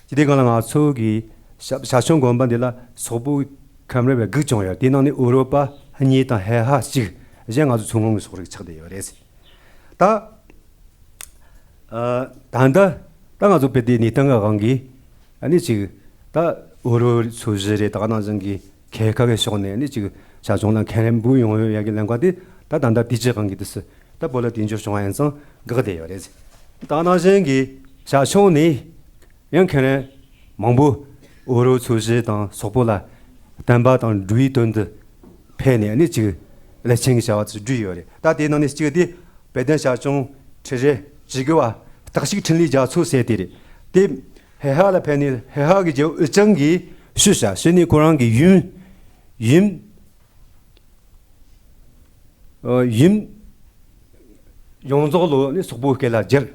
ཇི་སྟེ་གང་ལ་ང་ཚོ་གི་ཞབས་ཞབས་བྱུང་དགོན་པ་འདི་ལ་སོག་པོའི་ཁམས་རིགས་པ་དགུ་བྱུང་ཡོད། དེའི་ནང་ནས་ཨུ་རོ་པ་གཉིས་དང་ཧེ་ཧ་གཅིག་གཞན་ང་ཚོ་མཚོ་སྔོན་གྱི་སོག་རིགས་ཆགས་བསྡད་ཡོད་རེད། ད་ཨ་ད་ལྟ་ད་ང་ཚོ་དཔེ་དེ་གནས་སྟངས་ཀྱི་དབང་གིས་ཨ་ནི་ཅིག་ད་ཨུ་རོ་ཚོ་བཞི་རེད། ད་ག་ནང་བཞིན་གྱི་ཁེ་ཁ་གི་ཕྱོགས་ནས་ཨ་ནི་ཅིག་ཞབས་བྱུང་ལ་མཁན་རིན་པོ་ཡོང་ཡོད་ཡ་གི་ལན་ཁ་དེ་ད་ད་ལྟ་དེ་ཅིག་དབང་གིས་དུ་སུ་ད་བོད་ལ་དེ་འབྱོར་བྱུང་བ་ཡིན་ཙང་འགག་བསྡད་ཡོད་རེད། ད་ག་ནང་བཞིན་གྱི་ཞབས་བྱུང་ནས་ཡང་མཁན་རིན་མང་པོ་ཨུ་རོ་ཚོ་བཞི་དང་སོག་པོ་ལ་བསྟན་པ་དང་འགྲོ་བའི་དོན་དུ་ཕེབས་ནས་ཨ་ནི་ཅིག་ཀླད་ཆེན་གྱི་བྱ་བ་ཚོ་བསྒྲུབས་ཡོད་རེད། ད་དེའི་ནང་ནས་གཅིག་དེ་དཔལ་ལྡན་ཞབས་བྱུང་ཁྲི་རལ་ཇི་དགེ་བ་རྟག་ཞིག་འཕྲིན་ལས་རྒྱ་མཚོ་ཟེར་དེ་རེད། དེ་ཧེ་ཧ་ལ་ཕེབས་ནས་ཧེ་ཧ་གི་རྒྱལ་པོ་ཨུ་ཅང་གིས་ཞུས་ཤག་ཞུས་ནས་ཁོ་རང་གི་ཡུམ་ཡུམ་ཨ་ཡུམ་ཡོངས་རྫོགས་ལོ་ནི་སོག་པོའི་སྐད་ལ་སྦྱར།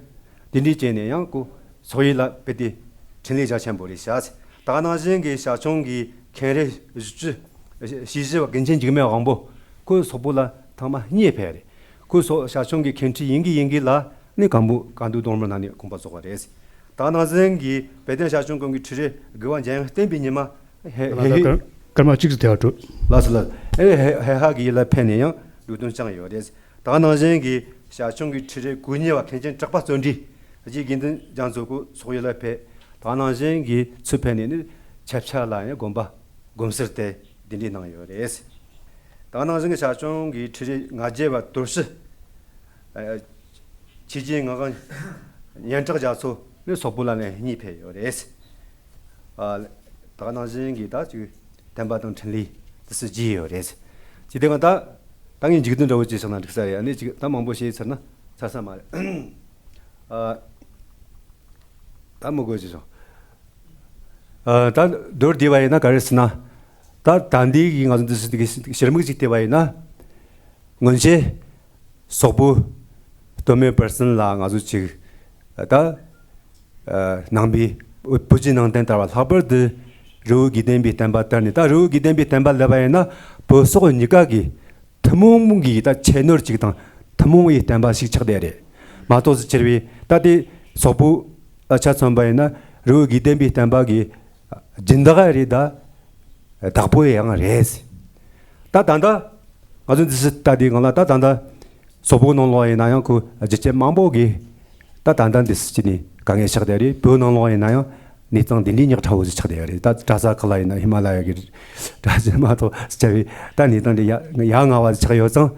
དེ་འདྲའི་བྱས་ནས་ཡང་ཁོ་སོག་ཡུལ་ལ་དཔེ་དེ་འཕྲིན་ལས་རྒྱ་ཆེན་པོ་རེད་ཤག་ད་ག་ནང་བཞིན་གྱི་ཞབས་བྱུང་གི་མཁན་རིན་བཞི་བཅུ་ཞེ་བཞི་པ་དགེ་མཚན་འཇིགས་མེད་དབང་པོ་ཁོ་སོག་པོ་ལ་ཐེངས་མ་གཉིས་ཕེབས་རེད། ཁོ་སོག་ཞབས་བྱུང་གི་མཁན་ཁྲི་ཡིན་གི་ཡིན་གི་ལ་ནི་སྒམ་པོ་ག་འདུ་སྡོང་མོ་ནང་ནས་དགོངས་པ་རྫོགས་པ་རེད། ད་ག་ནང་བཞིན་གྱི་དཔལ་ལྡན་ཞབས་བྱུང་ཀུན་གྱི་ཁྲི་རལ་དགུ་པ་འཇམ་དབྱངས་བསྟན་པའི་ཉི་མ་ཧེ་ཧེ་ཧེ། སྐར་མ་གཅིག་ཙམ་ཐེ་བ་སྤྲོད། ལགས་སོ་ལགས། ཨེ་ཧེ་ཧེ་ཧ་གི་ཡུལ་ལ་ཕེབས་ནས་ཡང་འགྲོ་དོན་བསྐྱངས་ཡོད་རེད། ད་ག་ནང་བཞིན་གྱི་ཞབས་བྱུང་གི་ཁྲི་རལ་དགུ་གཉིས་པ་མཁན་ཆེན་གྲགས་པ་བརྩོན་འགྲུས་རྗེ་དགེ་འདུན་རྒྱ་མཚོ་ཁོ་སོག་ཡུལ་ལ་ཕེབས། ད་ག་ནང་བཞིན་གྱི་ཚུར་ཕེབས་ནས་ནི་ཆབ་ཆ་ལ་ཡང་དགོན་པ་དགོན་གསར་དེ་གདན་འདྲེན་གནང་ཡོད་རེད། ད་ག་ནང་བཞིན་གྱི་ཞབས་བྱུང་གི་ཁྲི་རལ་ལྔ་བརྒྱ་པ་དོར་ཞི་ཨ་ཆོས་རྒྱལ་ངག་དབང་སྙན་གྲགས་རྒྱ་མཚོ་ནི་སོག་པོ་ལ་ནས་གཉིས་ཕེབས་ཡོད་རེད། ཨ་ད་ག་ནང་བཞིན་གྱི་ད་ཅིག་བསྟན་པ་དང་འཕྲིན་ལས་དེ་ཚོ་རྒྱས་ཡོད་རེད། ཅི་སྟེ་ང་ད་ད་ངས་མཇུག་སྡོམ་འདྲ་བོ་བྱས་སོང་ན་འགྲིག་ས་རེད། ཨ་ནི་ཅིག་ད་མང་པོ་བཤད་ཚར་ན་ཚར་ས་མ་རེད། ཨ་ད་མི་དགོས་ཅི་སོང་། ཨ་ད་མདོར་བསྡུས་པ་ཡིན་ན་ག་རེ་ཟེར་ན། ད་ད་ལྟའི་གི་ང་ཚོ་འདི་སྲིད་ཀྱི་ཕྱིར་མིག་ཅིག་བལྟས་པ་ཡིན་ན། སྔོན་ཆད་སོག་པོ་སྟོད་སྨད་བར་གསུམ་ལ་ང་ཚོ་ཅིག་ད་ནང་པའི་བོད་བརྒྱུད་ནང་བསྟན་དར་བ། ལྷག་པར་དུ་རི་བོ་དགེ་ལྡན་པའི་བསྟན་པ་དར་ནས། ད་རི་བོ་དགེ་ལྡན་པའི་བསྟན་པ་ལབ་པ་ཡིན་ན་བོད་སོག་གཉིས་ཀ་གི་ཐུན་མོང་གི་ད་ཁྱད་ནོར་ཅིག་དང་ཐུན་མོང་བའི་བསྟན་པ་ཞིག་ཆགས་བསྡད་རེད་མ་གཏོགས། ཟེར་བྱས་པས་ད་དེ་སོག་པོ་ལ་ཆ་མཚོན་པ་ཡིན་ན་རི་བོ་དགེ་ལྡན་པའི་བསྟན་པ་གི་སྦྱིན་བདག་རེད། ད་བདག་པོ་ཡང་རེད། ད་ད་ལྟ་ང་ཚོ་འདི་སྲིད་ལྟ་དུས་སྒང་ལ་ད་ད་ལྟ་སོག་པོ་ནང་ལོགས་ཡིན་ན་ཡང་ཁོ་རྒྱུ་རྐྱེན་མང་པོ་གིས་ད་ད་ལྟ་འདི་སྲིད་ཅི་ནས་དཀའ་ངལ་ཆགས་བསྡད་རེད། བོད་ནང་ལོགས་ཡིན་ན་ཡང་གནས་སྟངས་འདི་འདྲའི་ཉག་ཕྲ་བོ་ཞིག་ཆགས་བསྡད་ཡོད་རེད། ད་གྲྭ་ས་ཁག་ལ་ཡིན་ན་ཧི་མ་ལ་ཡ་གི་གྲྭ་ཆེན་མ་གཏོགས་ཟེར་བྱས་པས་ད་གནས་སྟངས་འདི་ཡ་ཡ་ང་བ་ཆགས་ཡོད་ཙང་།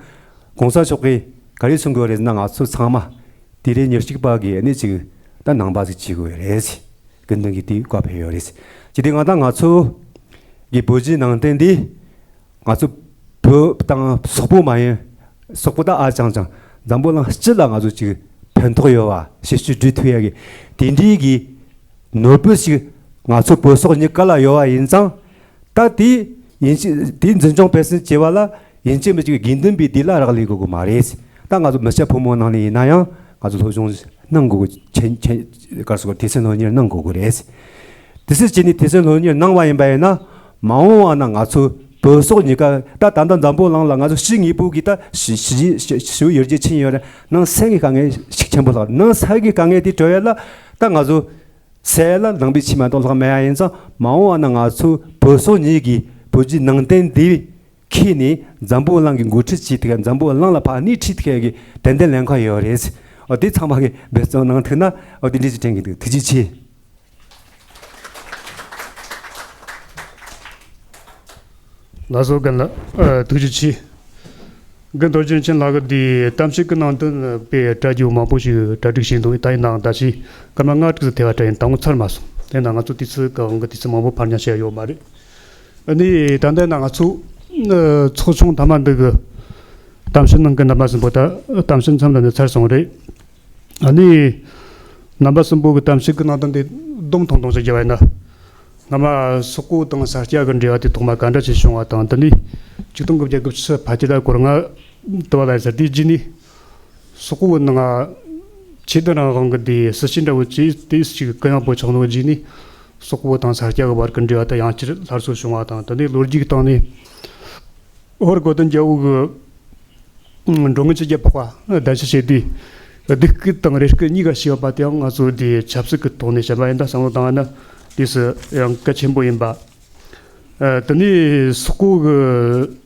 གོང་ས་མཆོག་གིས་ག་རེ་གསུང་གི་ཡོད་རེད་ཟེར་ན། ང་ཚོ་ཚང་མ་དུས་རབས་ཉེར་གཅིག་པ་གི་ཨ་ནི་ཅིག་ད་ནང་པ་ཞིག་བྱེད་དགོས་རེད་ཟེར། དགེ་འདུན་གྱི་དེའི་བཀའ་ཕེབས་ཡོད་རེད། ཇི་སྟེ་ང་དང་ང་ཚོ་གི་བོད་བརྒྱུད་ནང་བསྟན་འདི་ང་ཚོ་བོད་དང་སོག་པོ་མ་ཡིན། སོག་པོ་ད་ཨ་ཅང་ཅང་འཛམ་བུ་གླིང་སྤྱི་ལ་ང་ཚོ་ཅིག་ཕན་ཐོགས་ཡོད་བ། ཞབས་ཞུ་སྒྲུབ་ཐུབ་ཡ་གི་དེ་འདྲའི་གི་ནོར་བུ་ཞིག་ང་ཚོ་བོད་སོག་གཉིས་ཀ་ལ་ཡོད་བ་ཡིན་ཙང་། ད་དེ་ཡིན་ཞིག་དེ་འཛིན་སྐྱོང་སྤེལ་གསུམ་བྱེད་པ་ལ་ཡིན་གཅིག་མིན་གཅིག་དགེ་འདུན་པའི་སྡེ་ལ་རག་ལས་དགོས་ཀྱི་མ་རེད། ད་ང་ཚོ་མི་སྐྱ་ཕོ་མོ་ནང་ནས་ཡིན་ན་ཡང་ང་ཚོ་སློབ་སྦྱོང་གནང་དགོས་ཀྱི། ཆེན་ཆེན་ག་རེ་ཟེར་དགོས། ཐེག་ཆེན་སློབ་གཉེར་གནང་དགོས་ཀྱི་རེད། དེ་སྲིད་ཅི་ནས་ཐེག་ཆེན་སློབ་གཉེར་གནང་བ་ཡིན་པ་ཡིན་ན། མ་འོངས་པ་ན་ང་ཚོ་བོད་སོག་གཉིས་ཀ་ད་ད་ལྟ་འཛམ་བུ་གླིང་ལ་ང་ཚོ་ཞི་དངོས་པོ་གི་ད་ཞི་ཞི་ཞི་ཞི་བའི་ཡར་རྒྱས་ཕྱིན་ཡོད་རེད། ནང་སེམས་ཀྱི་དཀའ་ངལ་ཤུགས་ཆེན་པོ་ལྷག་ནང་སེམས་ཀྱི་དཀའ་ངལ་དེ་གྲོལ་ཡ་ལ་ད་ང་ཚོ་སེམས་ལ་ནང་པའི་ཆོས་མ་གཏོགས་ལྷག་མེད་ཡ་ཡིན་ཙང་། མ་འོངས་པ་ན་ང་ཚོ་བོད་སོག་གཉིས་ཀྱི་བོད་བརྒྱུད་ནང་བསྟན་འདི་ཁྱེར་ནས་འཛམ་བུ་གླིང་གི་འགོ་ཁྲིད་བྱེད་ཐུབ་ཡ། འཛམ་བུ་གླིང་ལ་ཕར་སྣེ་ཁྲིད་ཐུབ་ཡ་གི་ཏན་ཏན་ལན་ཁག་ཡོད་རེད། འོ་དེ་ཚང་མ་གིས་འབད་བརྩོན་གནང་ཐུབ་ན་འོ་དེ་འདྲ་ཞིག་དྲན་གྱི་འདུག་ཐུགས་རྗེ་ཆེ། ལགས་སོ། རྒན་ལགས། ཨ་ཐུགས་རྗེ་ཆེ། རྒན་རྡོ་རྗེ་འཆང་ལགས་ཀྱིས་འདི་གཏམ་བཤད་ཀྱི་ནང་དོན་དཔེ་གྲ་རྒྱས་མང་པོ་ཞིག་གྲ་སྒྲིག་བྱས་འདུག་ད་ཡིན་ནའང་ད་ཅི་སྐར་མ་ལྔ་དྲུག་ཙམ་ཐེ་བ་སྤྲད་ཡིན། ད་ངོ་ཚར་མ་སོང་། དེ་ན་ང་ཚོ་དུས་ཚོད་ཀྱི་དབང་གིས་དུས་ཚོད་མང་པོ་ཕར་ཉར་བྱས་ཡོད་མ་རེད། ཨ་ནི་ད་ལྟ་ན་ང་ཚོ་ཨ་ཚོགས་ཆུང་མཐའ་མ་འདི་གི་གཏམ་བཤད་གནང་མཁན་རྣམ་པ་གསུམ་པོ་ད་གཏམ་བཤད་མཚམས་ལ་ནི་ཚར་སོང་རེད། ཨ་ནི་རྣམ་པ་གསུམ་པོ་གི་གཏམ་བཤད་ཀྱི་ནང་དོན་དེ་བསྡོམས་ཐུང་ཐུང་ཞིག་བརྒྱབ་པ་ཡིན་ན། སྔ་མ་སོག་པོ་དང་ས་སྐྱ་གི་འབྲེལ་བ་དེ་ཐོག་མ་ག་འདྲ་ཞིག་བྱུང་བ་དང་། དེ་ནས་ཆིག་སྟོང་དགུ་བརྒྱ་དགུ་བཅུ་ཕལ་སྐྱེས་ལ་སྐོར་ལྔ་དུ་བ་ལ་ཟེར། དེའི་རྗེས་ནས་ སོག་པོ་ནང་ཆོས་དད་རང་དབང་གི་དེ་སྲིད་བྱུས་འདྲ་བོ་ཅིག་དེ་ཞིག་གུ་ཡངས་པོ་ཆགས་ནོ་རྗེས་ནས། སོག་པོ་དང་ས་སྐྱ་གི་བར་གྱི་འབྲེལ་བ་དེ་ཡང་བསྐྱར་སླར་གསོ་བྱུང་བ་དང་། དེ་ནས་ལོ་རྒྱུས་སྟེང་ནས་ཧོར་གོ་དན་རྒྱལ་པོ་གི་འགྲོ་མགོན་ཆོས་རྒྱལ་འཕགས་པ་གདན་ཞུ་བྱས་དུས། སྡིགས་སྐུལ་དང་རེ་སྐུལ་གཉིས་ཀ་བྱས་ཡོད་པ་དེའང་ང་ཚོ་དེ་ཆབ་སྲིད་ཀྱི་ཐོག་ནས་བཤད་པ་ཡིན་ད། བསམ་བློ་བཏང་བ་ན་དུས་སུ་ཡང་གལ་ཆེན་པོ་ཡིན་པ། ཨ། དེ་ནས་སོག་པོ་གི་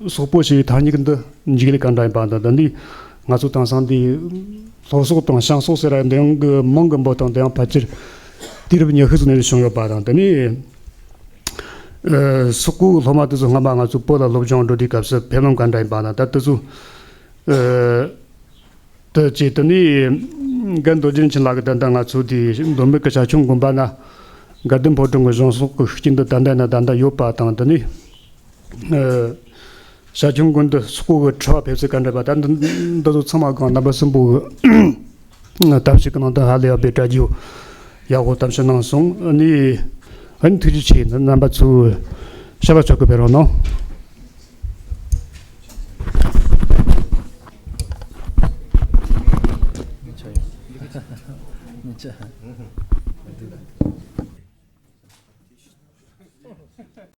སོག་པོ་ཞེས་པའི་ཐ་སྙད་འདི་འཇིགས་ལས་ག་འདྲ་ཡིན་པ་དང་། དེ་ནས་ང་ཚོ་དེང་སང་འདི་ལྷོ་སོག་དང་བྱང་སོག་ཟེར་ར་འདི་ཡང་གི་མིང་གི་འབོད་སྟངས་འདི་ཡང་ཕལ་ཆེར་དུས་རབས་ཉི་ཤུ་ཙམ་ནས་བྱུང་ཡོད་པ་དང་། དེ་ནས་ཨ་སོག་པོའི་སློབ་མ་དེ་ཚོ་སྔ་མ་ང་ཚོ་བོད་ལ་སློབ་སྦྱོང་འགྲོ་དུས་སྐབས་སུ་ཕེབས་ལམ་ག་འདྲ་ཡིན་པ་དང་། ད་དེ་ཚོ་ཨ་དེ་བྱས། དེ་ནས་རྒན་རྡོ་རྗེ་རིན་ཆེན་ལགས་ཀྱིས་ད་ལྟ་ང་ཚོ་དེ་མདོ་སྨད་ཀྱི་བྱ་ཁྱུང་དགོན་པ་ན་དགའ་ལྡན་ཕོ་བྲང་གི་གཞུང་སོགས་ཀྱི་ཤུགས་རྐྱེན་དུ་ད་ལྟ་ན་ད་ལྟ་ཡོད་པ་དང་། དེ་ནས་ཨ་བྱ་ཁྱུང་དགོན་དུ་སོག་པོ་གི་ཁྲི་པ་ཕེབས་ཚུལ་ག་འདྲ་པ་ད་འདི་འདི་ཚོ་ཚང་མ་གང་རྣམ་པ་གསུམ་པོ་གི་གཏམ་བཤད་ཀྱི་ནང་དུ་ཧ་ལས་ཡག་པའི་གྲ་རྒྱས་ཡག་པོ་གཏམ་བཤད་གནང་སོང་། ཨ་ནི་ཨ་ནི་ཐུགས་རྗེ་ཆེ། རྣམ་པ་ཚོས་ཞབས་པ་ཚོ་གི་ཕེབས་རོགས་གནང་།